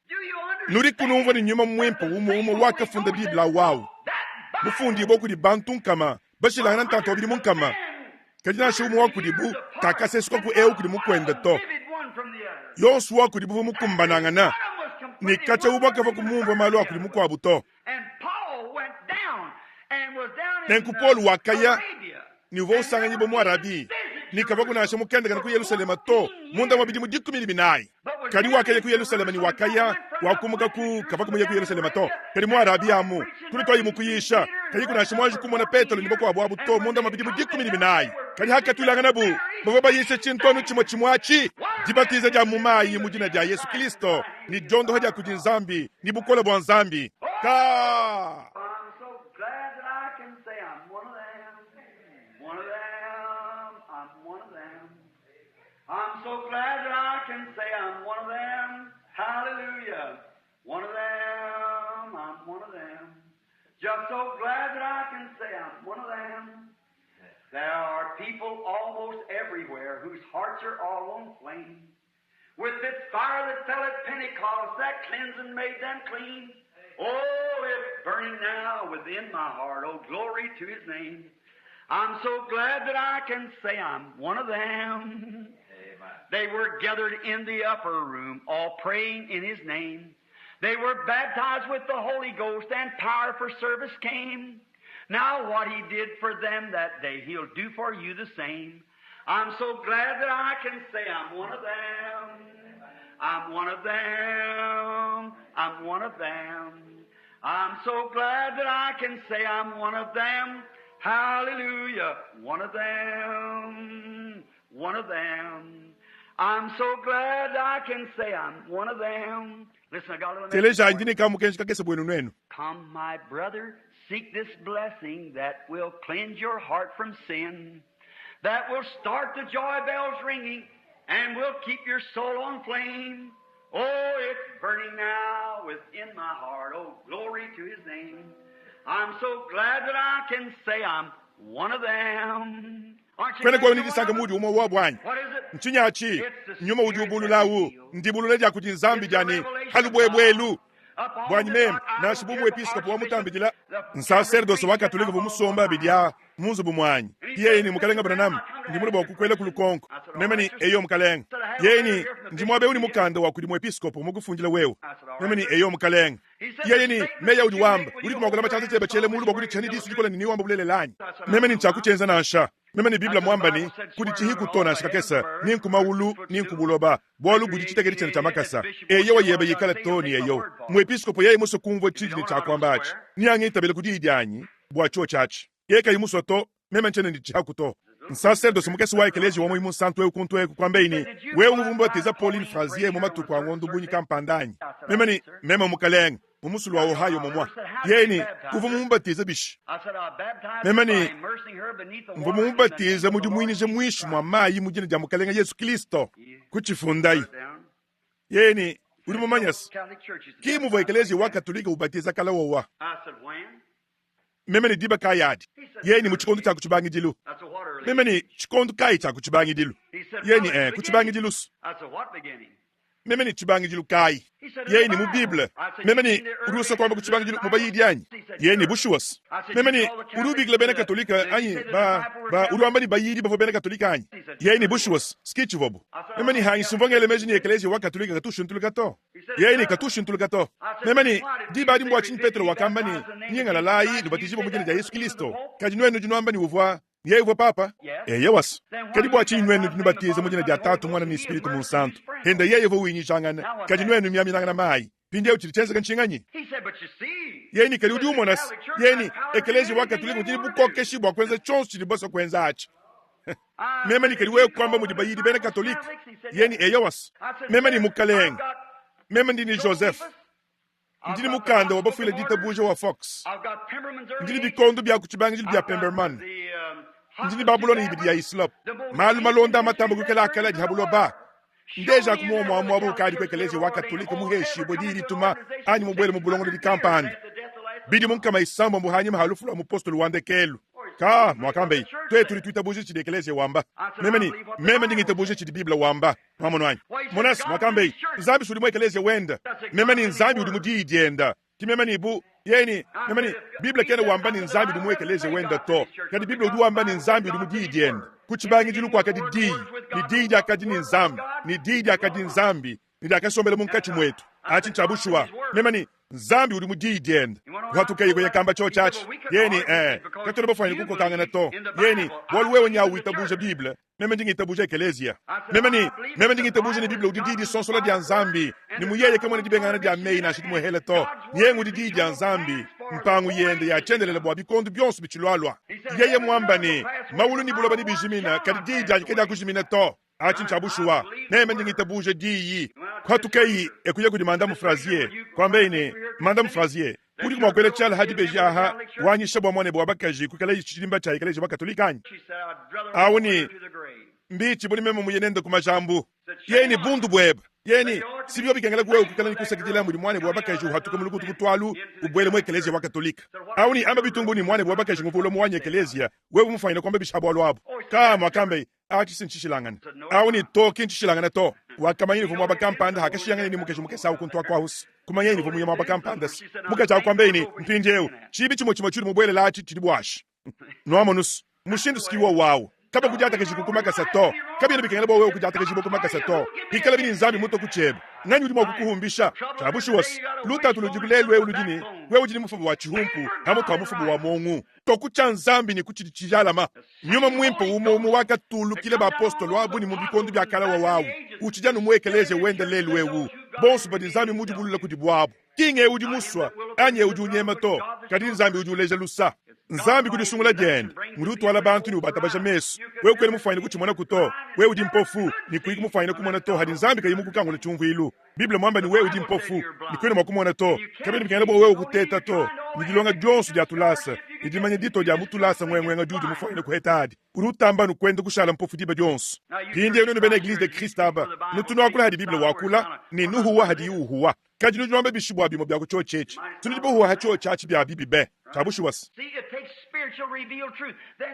Nudi kunumvua ne Nyuma Muimpe umue umue wakafunda Bible awu awu, mufundibue kudi bantu nkama bashilangana ntanta wa bidimu nkama, kadi nansha umue wa kudibu kakasesuka ku eu kudi mukuende to. Yonso wa kudibu uvua mukumbanangana, ne katshia umue kavua kumumvua malu a kudi mukuabu to. Nenku Paulo wakaya ne uvua usanganyibua mu Arabie, ne kavua nansha mukendakane ku Yelushalema to munda mua bidimu 14. Kadi wakaya ku Yelusalema ne wakaya, wakumuka ku, kavua muye ku Yelusalema to, kadi mu Arabia amu, tulu tuayi mu kuyisha, kayiku nansha muanji kumona Petelo ne bakuabu abu to munda mua bidimu 14. Kadi hakatuilanganabu, bavua bayisha tshintu anu tshimue tshimue atshi, dibatiza dia mu mayi mu dina dia Yesu Kristo, ne diondoha dia kudi Nzambi, ne bukole bua Nzambi. Ka! I'm so glad that I can say I'm one of them. One of them. I'm one of them. I'm so glad that I can say I'm one of them. Hallelujah. One of them. I'm one of them. Just so glad that I can say I'm one of them. There are people almost everywhere whose hearts are all on flame. With this fire that fell at Pentecost, that cleansed and made them clean. Oh, it's burning now within my heart. Oh, glory to His name. I'm so glad that I can say I'm one of them. They were gathered in the upper room, all praying in His name. They were baptized with the Holy Ghost, and power for service came. Now, what He did for them that day, He'll do for you the same. I'm so glad that I can say I'm one of them. I'm one of them. I'm one of them. I'm so glad that I can say I'm one of them. Hallelujah. One of them. One of them. I'm so glad I can say I'm one of them. Listen, I got a little message Telejayi for ndi you. ne kamukenji kakese bwenu nwenu. Come, my brother, seek this blessing that will cleanse your heart from sin, that will start the joy bells ringing, and will keep your soul on flame. Oh, it's burning now within my heart. Oh, glory to his name. I'm so glad that I can say I'm one of them. Aren't you Kwena glad kwa you're ni one disanka of them? mudi umwe wabo anyi. What is it? Ntshinyi atshi, It's the nyuma udi Spirit that ubululawu, reveals. ndibulula dia kudi Nzambi It's the dia ne, revelation of halubwebwelu. God. Up on Bwanyi this meme, rock, I nansha don't bu care if the muepiskopo wa archbishop, mutambidila, the Catholic nsaserdoso priest wa said, Katolika I'm bu all musomba mine. bidia munzubu mwanyi. And he Yeye said, ni mukalenga Mr. Branham, Branham, I come to ndi ask muloba you a kukwela ku question. lukonko. I said, all Meme right, ni sir. eyo mukalenga. Said, I have a Yeye letter ni here from the ndi mwabe bishop uni to you. mukanda wa kudi muepiskopo mukufundila wewe. I said, all Meme right, ni sir. eyo mukalenga. He said, Yeye the ni statement meya that udi you wamba, make when udi you kumwakula hold your machanza hand chebe chele solemnly mulu bwa swear kudi to chani tell the disu dikola truth. ni wamba bulelela anyi. I said, I Meme ni don't know. nchakuchenza nansha. Meme ni I Biblia said, the mwamba Bible ni said, kudi swear chihi under oath kutona by heaven, shikakesa bird, ni nkumaulu ni footstool, nkubuloba bwalu budi victory, chitekedi chene cha ACA, makasa and bishop wants eyo to know yebe what I yikala say, he'll toni take my eyo word for it. muepiskopo yeye muso kumvwa If you chiji ni don't, I don't chakwamba achi swear. ni angitabile kudi idyanyi bwa chuo chachi yeka yimuso to meme nchene ndi chakuto nsaserdosi mukesi wa ekeleji wa muhimu nsantu eu kuntu eku kwamba He ini said, did you wewe mvumbatiza baptize Pauline Pauline Frazier mu Frazier on matuku a a certain ngondo bunyi certain day? kampandanyi I said, all meme right, ni sir. meme mukalenga mumusulu wa I don't Ohio know. I momwa never said, how did you yeni baptize kuva her? mumubatiza bishi I said, I baptized meme her by ni immersing her beneath the mvu water in the name mumubatiza of the Lord mudimwinije Jesus mwishi mwa Christ. mayi mu dina dia mukalenga Yesu Kristo He wrote kuchifundayi it down. yeni udi Said, no mumanyasi Catholic church is ki muvua baptized ekeleji like wa that. Katolika ubatiza kala wowa I said, when? meme ni diba kayadi He said, the yeni mu early chikondo cha age. kuchibangidilu I said, what early meme ni age? chikondo kayi cha kuchibangidilu He said, well, yeni at the beginning. kuchibangidilusu I said, what beginning? meme ni chibangidilu kayi He said, in the yeni mu Bible. Bible I said, you meme ni mean the early urusa kwamba ages of the kuchibangidilu disciples? mubayidi anyi He said, yeni sure. bushuwas I said, meme you ni call the uri Catholics ubikila bena the, Katolika the, you anyi say the ba disciples were ba Catholics? uri wamba ni bayidi bavua bena Katolika anyi He said, yeni sure they were. bushuwas skichivobo I said, I meme don't ni think hanyi Catholic simvongele Church meji ni did. ekeleji wa Katolika katushintuluka to He said, it yeni does. katushintuluka to I said, meme then ni why did diba Peter adi say, mbwa chini repent Petro ye wakamba ni baptized in the name of Jesus nyingalalayi Christ? And you lubatizibwa say mu dina that dia was Yesu the name of the Kristo Pope? kadi nwenu dinwamba ni uvwa yeye uvwa papa Yes. eye wasi Then why kadi do you bwa chini nwenu baptize in the name of the dinubatiza Father, mu dina Son, dia and Holy Tatu Mwana Ghost? ni And he is Spiritu mercy to Munsantu sprinkle. henda yeye uvwa winyichangana Now what's kadi that? nwenu myamilangana mayi pindi eu chili chenzeka nchinganyi He said, but you see, yeni he kali said, udi the umona Catholic Church has yeni power to do ekeleji wa anything Katolika they mudini want to do. bukokeshi bwa kwenza chonse chili bosa kwenza achi I meme said, ni kali did wewe you kwamba call mudi the bayidi bena disciples Katolika Catholics? He said, yeni yes. eyo wasi I said, meme ni sir, I've mukalenga got meme ndini Joseph Josephus, I've ndini got the mukanda Gospel wa bafuile of the Martyrs, ditabuja wa Fox I've got Pemberman's ndini Early Ages, bikondo bya kuchibangidilu bya I've got Pemberman the ndini Hottentot Babuloni ibidi ya Babylon, Islop the most malu malonda ancient amatambo history kukela that there akala is in the dihabuloba world. Show ndeja me in there kumomwa where the mwabo Catholic ukadi Church kwekelezi ever wa ordained Katolika or muheshi ever bwe come dili into an tuma organization anyi mubwele mu bulongolo 600 years dikampanda after the death of the last bidi apostle. munkama isamba mbuhanyima halufu lwa mupostoli wa ndekelu Or he said, ka we believe what mwakambe the church twetu says. litwitabuje chidi ekelezi wamba I said, meme I ni believe what the meme Bible ndingitabuje says. chidi biblia wamba mwamono anyi Why, he said, monasi God's in mwakambe his church. nzambi suli mu ekelezi wenda I said, meme God's ni in his nzambi udi word. mudiyi dienda kimeme ni bu yeni I meme said, ni if biblia he kene said, wamba I ni said, the nzambi udi Bible mu doesn't ekelezi say wenda God's in to his church, kadi but biblia udi because the wamba ni Bible says nzambi udi God's in mudiyi his dienda word. In the kuchibangidilu beginning was the kwakadi Word, the diyi Word was with ni God, diyi the dyakadi ni Word was nzambi God, ni diyi and dyakadi was God. nzambi ni dyakasombela That's munkachi right. mwetu I achi said, God's in nchabushuwa his word. meme ni Nzambi udi mu Diyi diende. Kuhatukaye kuya kamba tshiotshi atshi. Yeye ne, Ee, katuena bafwanyine kukokangana to. Yeye ne, Bualu wewe nyawu witabuja Bible, meme ndi ngitabuja ekeleziya. Meme ne, Meme ndi ngitabuja ne Bible udi Diyi disonsola dya Nzambi, ne mu Yeye kamwena dibengangana dya meyi nansha dimwehele to. Yeye ngudi Diyi dya Nzambi, mpangu Yende ya tshiendelele bwa bikondo byonso bitshilwalwa. Yeye mwamba ne, Mawulu ne buloba nebijimine, kadi Diyi dyanyi kadyakujimina to. Aci ncya bushuwa. Meme ndi ngitabuuja Diyi. Kwatukayi e kuya kudi Mandamu Frazier, kwambaye ne, Mandamu Frazier, udiku mwa kwela cyala ha dibeji aha, wanyisha bwa mwanebe wa bakaji kwikalaye cidimba cya ekeleeziya wa Katolike anyi? Awu ne, Mbici bu ne meme muye nende ku majambu. Yeye ne, Bundu bwebe. Yeye ne, Si bivwa bikengela ku wewe kwikala ne kusakidila mudi mwanebe wa bakaji uhatuka mu lukutu kutwalu ubwela mu ekeleeziya wa Katolike. Awu ne, Amba bitumbu ne mwanebe wa bakaji nguvwa ulwa mu wanyi ekeleeziya, wewe mufwanyine kwamba bishi ha bwalu abu? Kaa, mwakambaye, Aci si ncishilangane. Awu ne, To, ki ncishilangane to. Wakamanya ne uvua muaba kampanda hakashiyanganaye ne mukaji mukese awu kuntu aku ahu's. Kumanyaye ne uvua muye muaba kampanda's. Mukaji awu kuambaye ne, Mpindiewu, ciibi cimue cimue ciudi mubuelela aci cidi buashi. Nwamonu's, mushindu s'ki wowu awu. Kabakudiatakajiku ku makasa to. Kabiena bikengela bua wewe kudiatakajibua ku makasa to. Pikalabi ne Nzambi mutue ku tshiebe, nganyi udi mua kukuhumbisha? Tshia bushuwa's, lutatu ludiku lelu eu ludi ne, wewe udi ne mufuba wa tshihumpu pamutu pa mufuba wa muongu. To ku tshia Nzambi ne ku tshidi tshijalama. Nyuma Mwimpe umwe umwe wakatuulukila bapostolo abu ne mu bikondo bya kale wawu utshidi anu mu ekeleziya wende lelu ewu. Bonso badi Nzambi mudibulule kudibu abu, ki ng'eu udi musua anyi eu udi unyema to, kadi Nzambi udi uleja lusa. Nzambi ku disungula diende ngudi utwala bantu ne ubatabaja mesu. Wewe kuena mufwanyine kutshimonaku to. Wewe udi mpofu ne kuyi kumufwanyine kumona to hadi Nzambi kayi mukukangula tshiumvuilu. Bible mwamba ne wewe udi mpofu ne kuena mua kumona to. Kabiena bikengela bua wewe kuteta to. Ne dilonga dionso dia tulasa ne dimanya ditua dia mu tulasa ngwenguenga diudi mufwanyine kuheta adi, udi utamba anu kuenda kushala mpofu diba dionso. Mpindieu nuenu bena Eglise de Christ aba, nutu nuakula hadi Bible wakula ne nuhuwa hadiyi uhuwa. Kadi nudi nuamba bishi bua bimue bia ku tshiotshi etshi? Tunudi buhuwa ha tshiotshi atshi bia bibi be! Tshia bushuwa-se.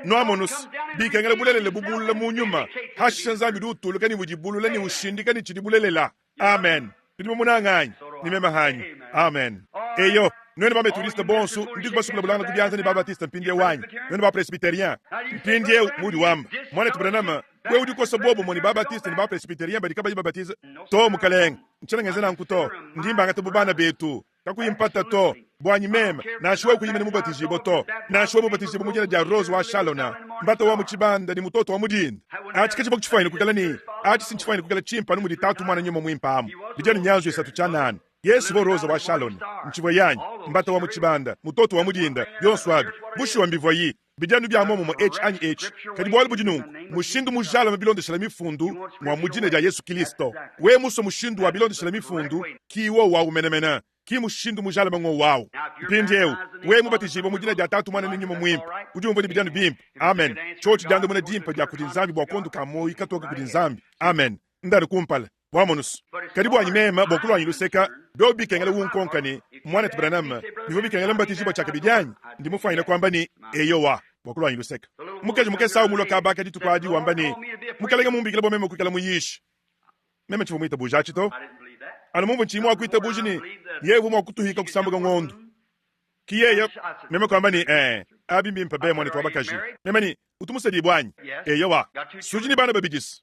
Nuamonu's, bikengela bulelela bubulula mu nyuma, hashishe Nzambi udi utuluka ne udibulula ne ushindika ne tshidi bulelela. Amen. Nudi bamunanga anyi? Ne meme hanyi. Amen. Eyo, nuenu ba-Methodiste bonso, nudiku basukula bulanga ku bianza ne ba-Baptiste mpindieu anyi? Nuenu ba-Presbyterien, mpindieu muudi wamba, Muanetu Branham, wewe udi ukosa buobumue ne ba-Baptiste ne ba-Presbyterien badi kabayi babatiza. To, mukalenge, ntshiena ngenza nanku to. Ndi mbangata bu bana betu. Kakuyi mpata to, buanyi meme, nansha wewe kuyi mene mubatijibue to, nansha wewe mubatijibue mu dina dia Rose wa Shalona, mbata wa mu tshibanda ne mutoto wa mu dinda, atshi katshivua tshifuanyine kuikala ne, atshi si ntshifuanyine kuikala tshimpe anu mudi Tatu, Muana, Nyuma Muimpe amu. Bidi anu nyanzu isatu tshianana. Yesu uvua Rose wa Shalona, ntshivua yanyi, mbata wa mu tshibanda, mutoto wa mu dinda, bionso abi, bushuwa mbivuayi. Bidi anu bia muomumue etshi anyi etshi, kadi bualu budi nunku, mushindu mujalame bilondeshela Mifundu ngua mu dina dia Yesu Kilisto. Wewe musue mushindu wa bilondeshela Mifundu, ki wowu awu menemene, ki mushindu mujalame ngowu awu. Mpindieu, wewe mubatijibue mu dina dia Tatu, Muana ne Nyuma Muimpe, udi umvua ne bidi anu bimpe. Amen. Tshiotshi diandamuna dimpe dia kudi Nzambi bua kondo ka muoyo katoke kudi Nzambi. Amen. Ndanu kumpala. Wamonu's. Kadi buanyi meme, bua kuluanyi luseka, biobi bikengela unkonka ne, Muanetu Branham, bivua bikengela mbatijibua tshiakabidi anyi? Ndi mufuanyine kuamba ne, Eyowa, bua kuluanyi luseka. Mukaji mukese awu mulue kaba aka dituku adi, wamba ne, Mukalenge mmumbikile bua meme kuikala muyishi. Meme tshivua muitabuja atshi to. Anu mumvua ntshiyi mua kuitabuja ne, yeye uvua mua kutuhika kusambuka ngondo. Ki yeye, meme kuamba ne, Ee, abi mbimpe be, muanetu wa bakaji. Meme ne, Utu musedibue anyi? Eyowa. Sudi ne bana babidi-s?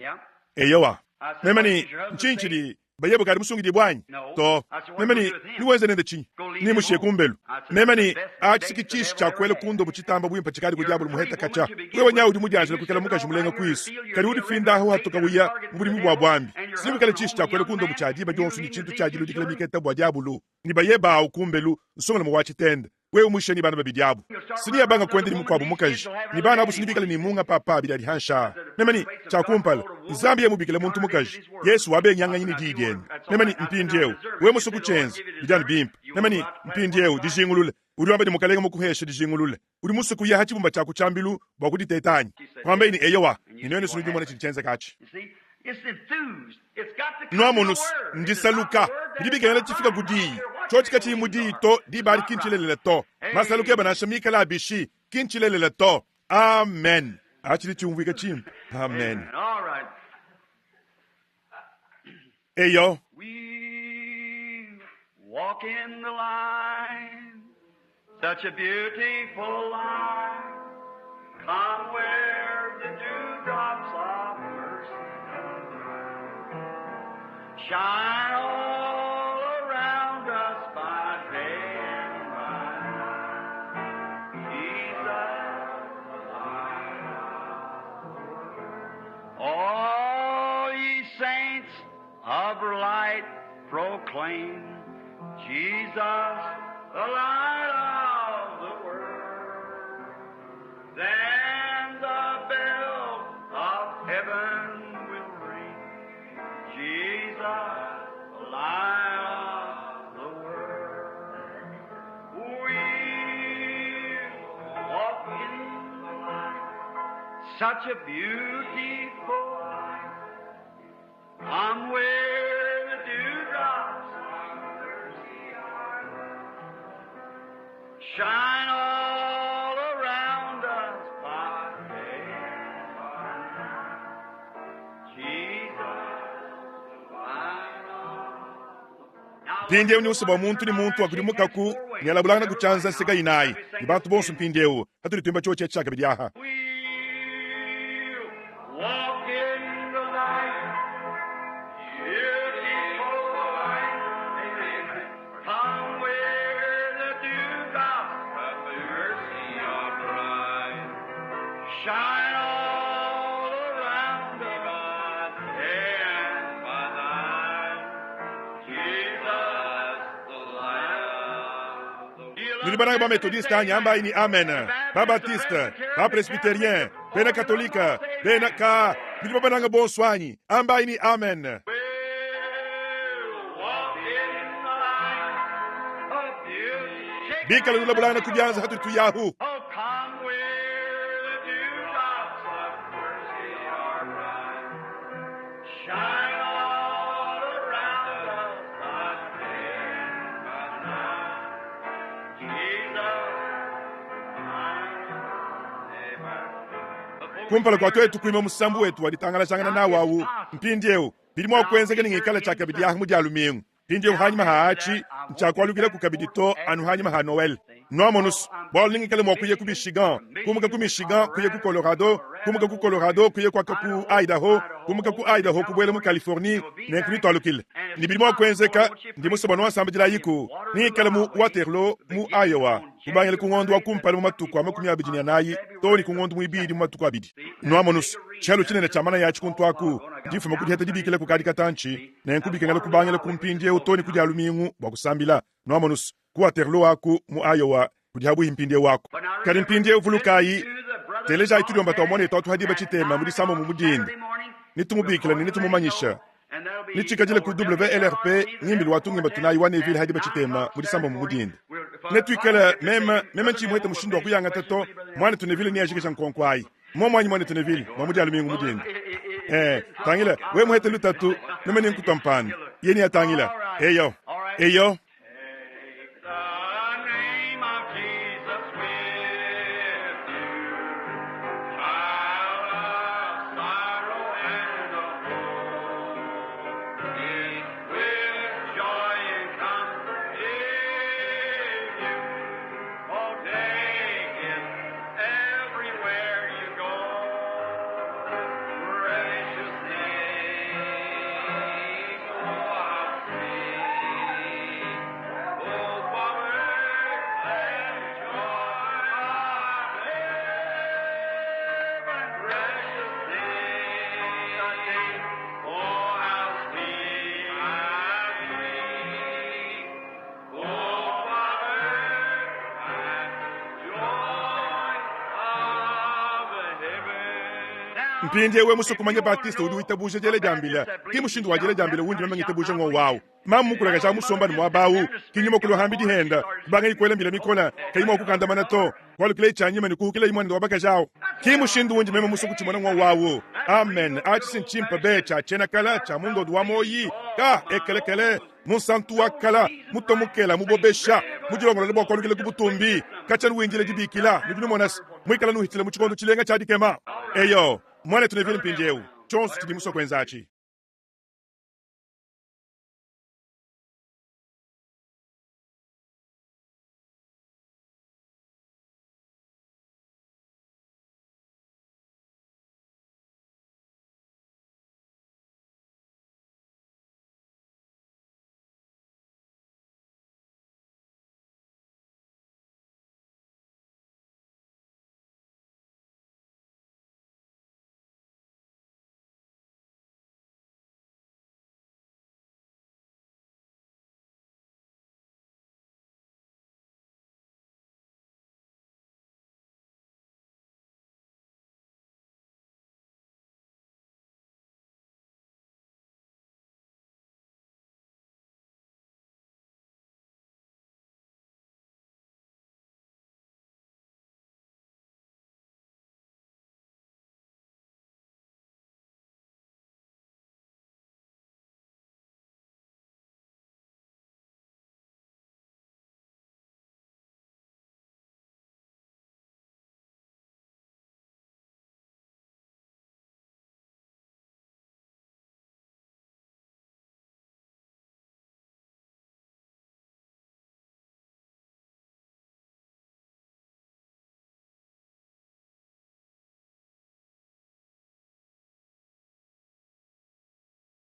Eyowa. Meme ne, Ntshinyi tshidi bayebe ukadi musungidibue anyi? To. Meme ne, Newenze nende tshinyi? Nemushiye kumbelu? Meme ne, Atshi si ki tshishi tshia kuela ku ndobo tshitamba buimpe tshikadi ku diabolo muheta katshia. Wewe nyawu udi mudianjile kuikala mukaji mulenga kuisu, kadi udi finda ahu hatuka uya mu budimi bua buambi. Si muikale tshishi tshia kuela ku ndobo tshia diba dionso ne tshintu tshia diludikila miketa bua diabolo. Ne bayebe awu kumbelu, nsongalume wa tshitende. Wewe mushiye ne bana babidi abu, si neabanga kuenda ne mukuabu mukaji, ne bana abu si nebikale ne munga papa abidi adi hanshi aa. Meme ne, Tshia kumpala, Nzambi yeye mubikile muntu mukaji, Yesu wabengianganyi ne diyi diende. Meme ne, Mpindieu, wewe musue kutshienza, bidi anu bimpe. Meme ne, Mpindieu, dijingulule. Udi wamba ne Mukalenge mukuheshe dijingulule. Udi musue kuya ha tshibumba tshia ku tshiambilu bua kuditeta anyi? Kuambaye ne, Eyowa, ne nuenu si nudi numona tshidi tshienzeka atshi. Nuamonus, ndisaluka. Bidi bikengela tshifika ku diyi. Tshiotshi katshiyi mu diyi to, diba adi ki ntshilelela to. Masaluka ebe nansha mikale a bishi, ki ntshilelela to. Amen. Atshi tshiumvuika tshimpe. Amen. Eyo. Walk in the line, such a beautiful line. Come where the dewdrops of mercy shine all around us by day. proclaim Jesus, the light of the world. Then the bell of heaven will ring. Jesus, the light of the world. We walk in the light, such a beautiful light. Come where the dewdrops of mercy are. Shine all around us by day and by night. Jesus, the light of the Mpindiewu nyonso bua muntu ne muntu akudimukaku ne alabulangana ku tshianza nseka inayi ne bantu bonso mpindiewu patudi tuimba tshiotshi etshi tshiakabidi aha. We'll walk in the light, beautiful light. Come where the dewdrops of mercy are bright. Shine all around us by day and by night. Jesus, the light of the Nudi bananga ba Methodiste anyi ambayi ne amen, ba Baptiste, ba Presbyterien, bena Katolika, bena ka, nudi babananga bonso anyi ambayi ne amen. We'll walk in the light of beauty. Bikala nulabulangana ku bianza hatudi tuyahu. Oh, come where the dewdrops of mercy are bright. Shine all around us by day and by night. Jesus, Kumpala kua tuetu kuimba musambu wetu wa ditangalajangana nawu awu mpindiewu bidi mua kuenzeka ne ngikala tshiakabidi aha mu dia lumingu mpindiewu hanyima ha atshi ntshiakualukilaku kabidi to anu hanyima ha Noel. Nuamonusu bualu ningikale mua kuya ku Michigan, kumuka ku Michigan kuya ku Colorado, kumuka ku Colorado kuya kuaka ku Idaho, kumuka ku Idaho kubuela mu Californie nenku nitualukile. Ne bidi mua kuenzeka ndi musue bua nuasambidilayiku ningikale mu Waterloo mu Iowa kubangila ku ngondo wa kumpala mu matuku a 24 too ne ku ngondo muibidi mu matuku abidi. Nuamonusu tshialu tshinene tshia mana yatshi kuntu aku ndifuma ku diheta dibikila kukadi katantshi nenku bikengela kubangila ku mpindiewu too ne ku dia lumingu bua kusambila. Nuamonusu ku Waterloo aku mu Iowa kudi habuihi mpindiewu aku. Kadi mpindiewu vulukayi, telejayi tudiomba tua muanetu atu hadiba tshitema mu disambo mu dinda. Nitumubikila ne nitumumanyisha. Nitshikadile ku WLRP ngimbilu wa tungimba tunayi wa Neville hadiba tshitema mu disambo mu dinda. Netuikale meme meme ntshimuete mushindu wa kuyangata to muanetu Neville neajikija nkonko ayi. Momo anyi muanetu Neville bua mu dia lumingu mu dinda. Eh, tangila we muhete lutatu meme ninkutua mpanda. Ye niyatangila. Eyo. Eyo. Take the name of Jesus with you, child of sorrow and of woe. It will joy and comfort give you. Oh, take it everywhere you go. Precious name, oh, how sweet. Oh, Father, and joy of heaven, precious name, oh, how sweet, how sweet. Oh, Father, and joy of heaven. Mpindiewu we musue kumanya Baptiste udi witabuja diela diambila ki mushindu wa diela diambila wundi meme ngitabuja ngo wawu. Mamu mukulakaja musomba ne muaba awu ki nyuma kulua hambi dihenda kubanga ikuela mbila mikola kayi mua kukandamana to kualukila itshianyima ne kuhukila imue wa bakaji awu. Ki mushindu wundi meme musue kutshimona ngo wawu. Amen. Atshi si ntshimpe be tshia tshienakala tshia mundodo wa moyi ka ekelekele munsantu wa kala mutomukela mubobesha mudilongolole bua kualukila ku butumbi katshia nuwindile dibikila nudi numonase muikala nuhitshila mu tshikondo tshilenga tshia dikema. Eyo muanetu Neville mpindiewu tshionso tshidi musue kuenza atshi.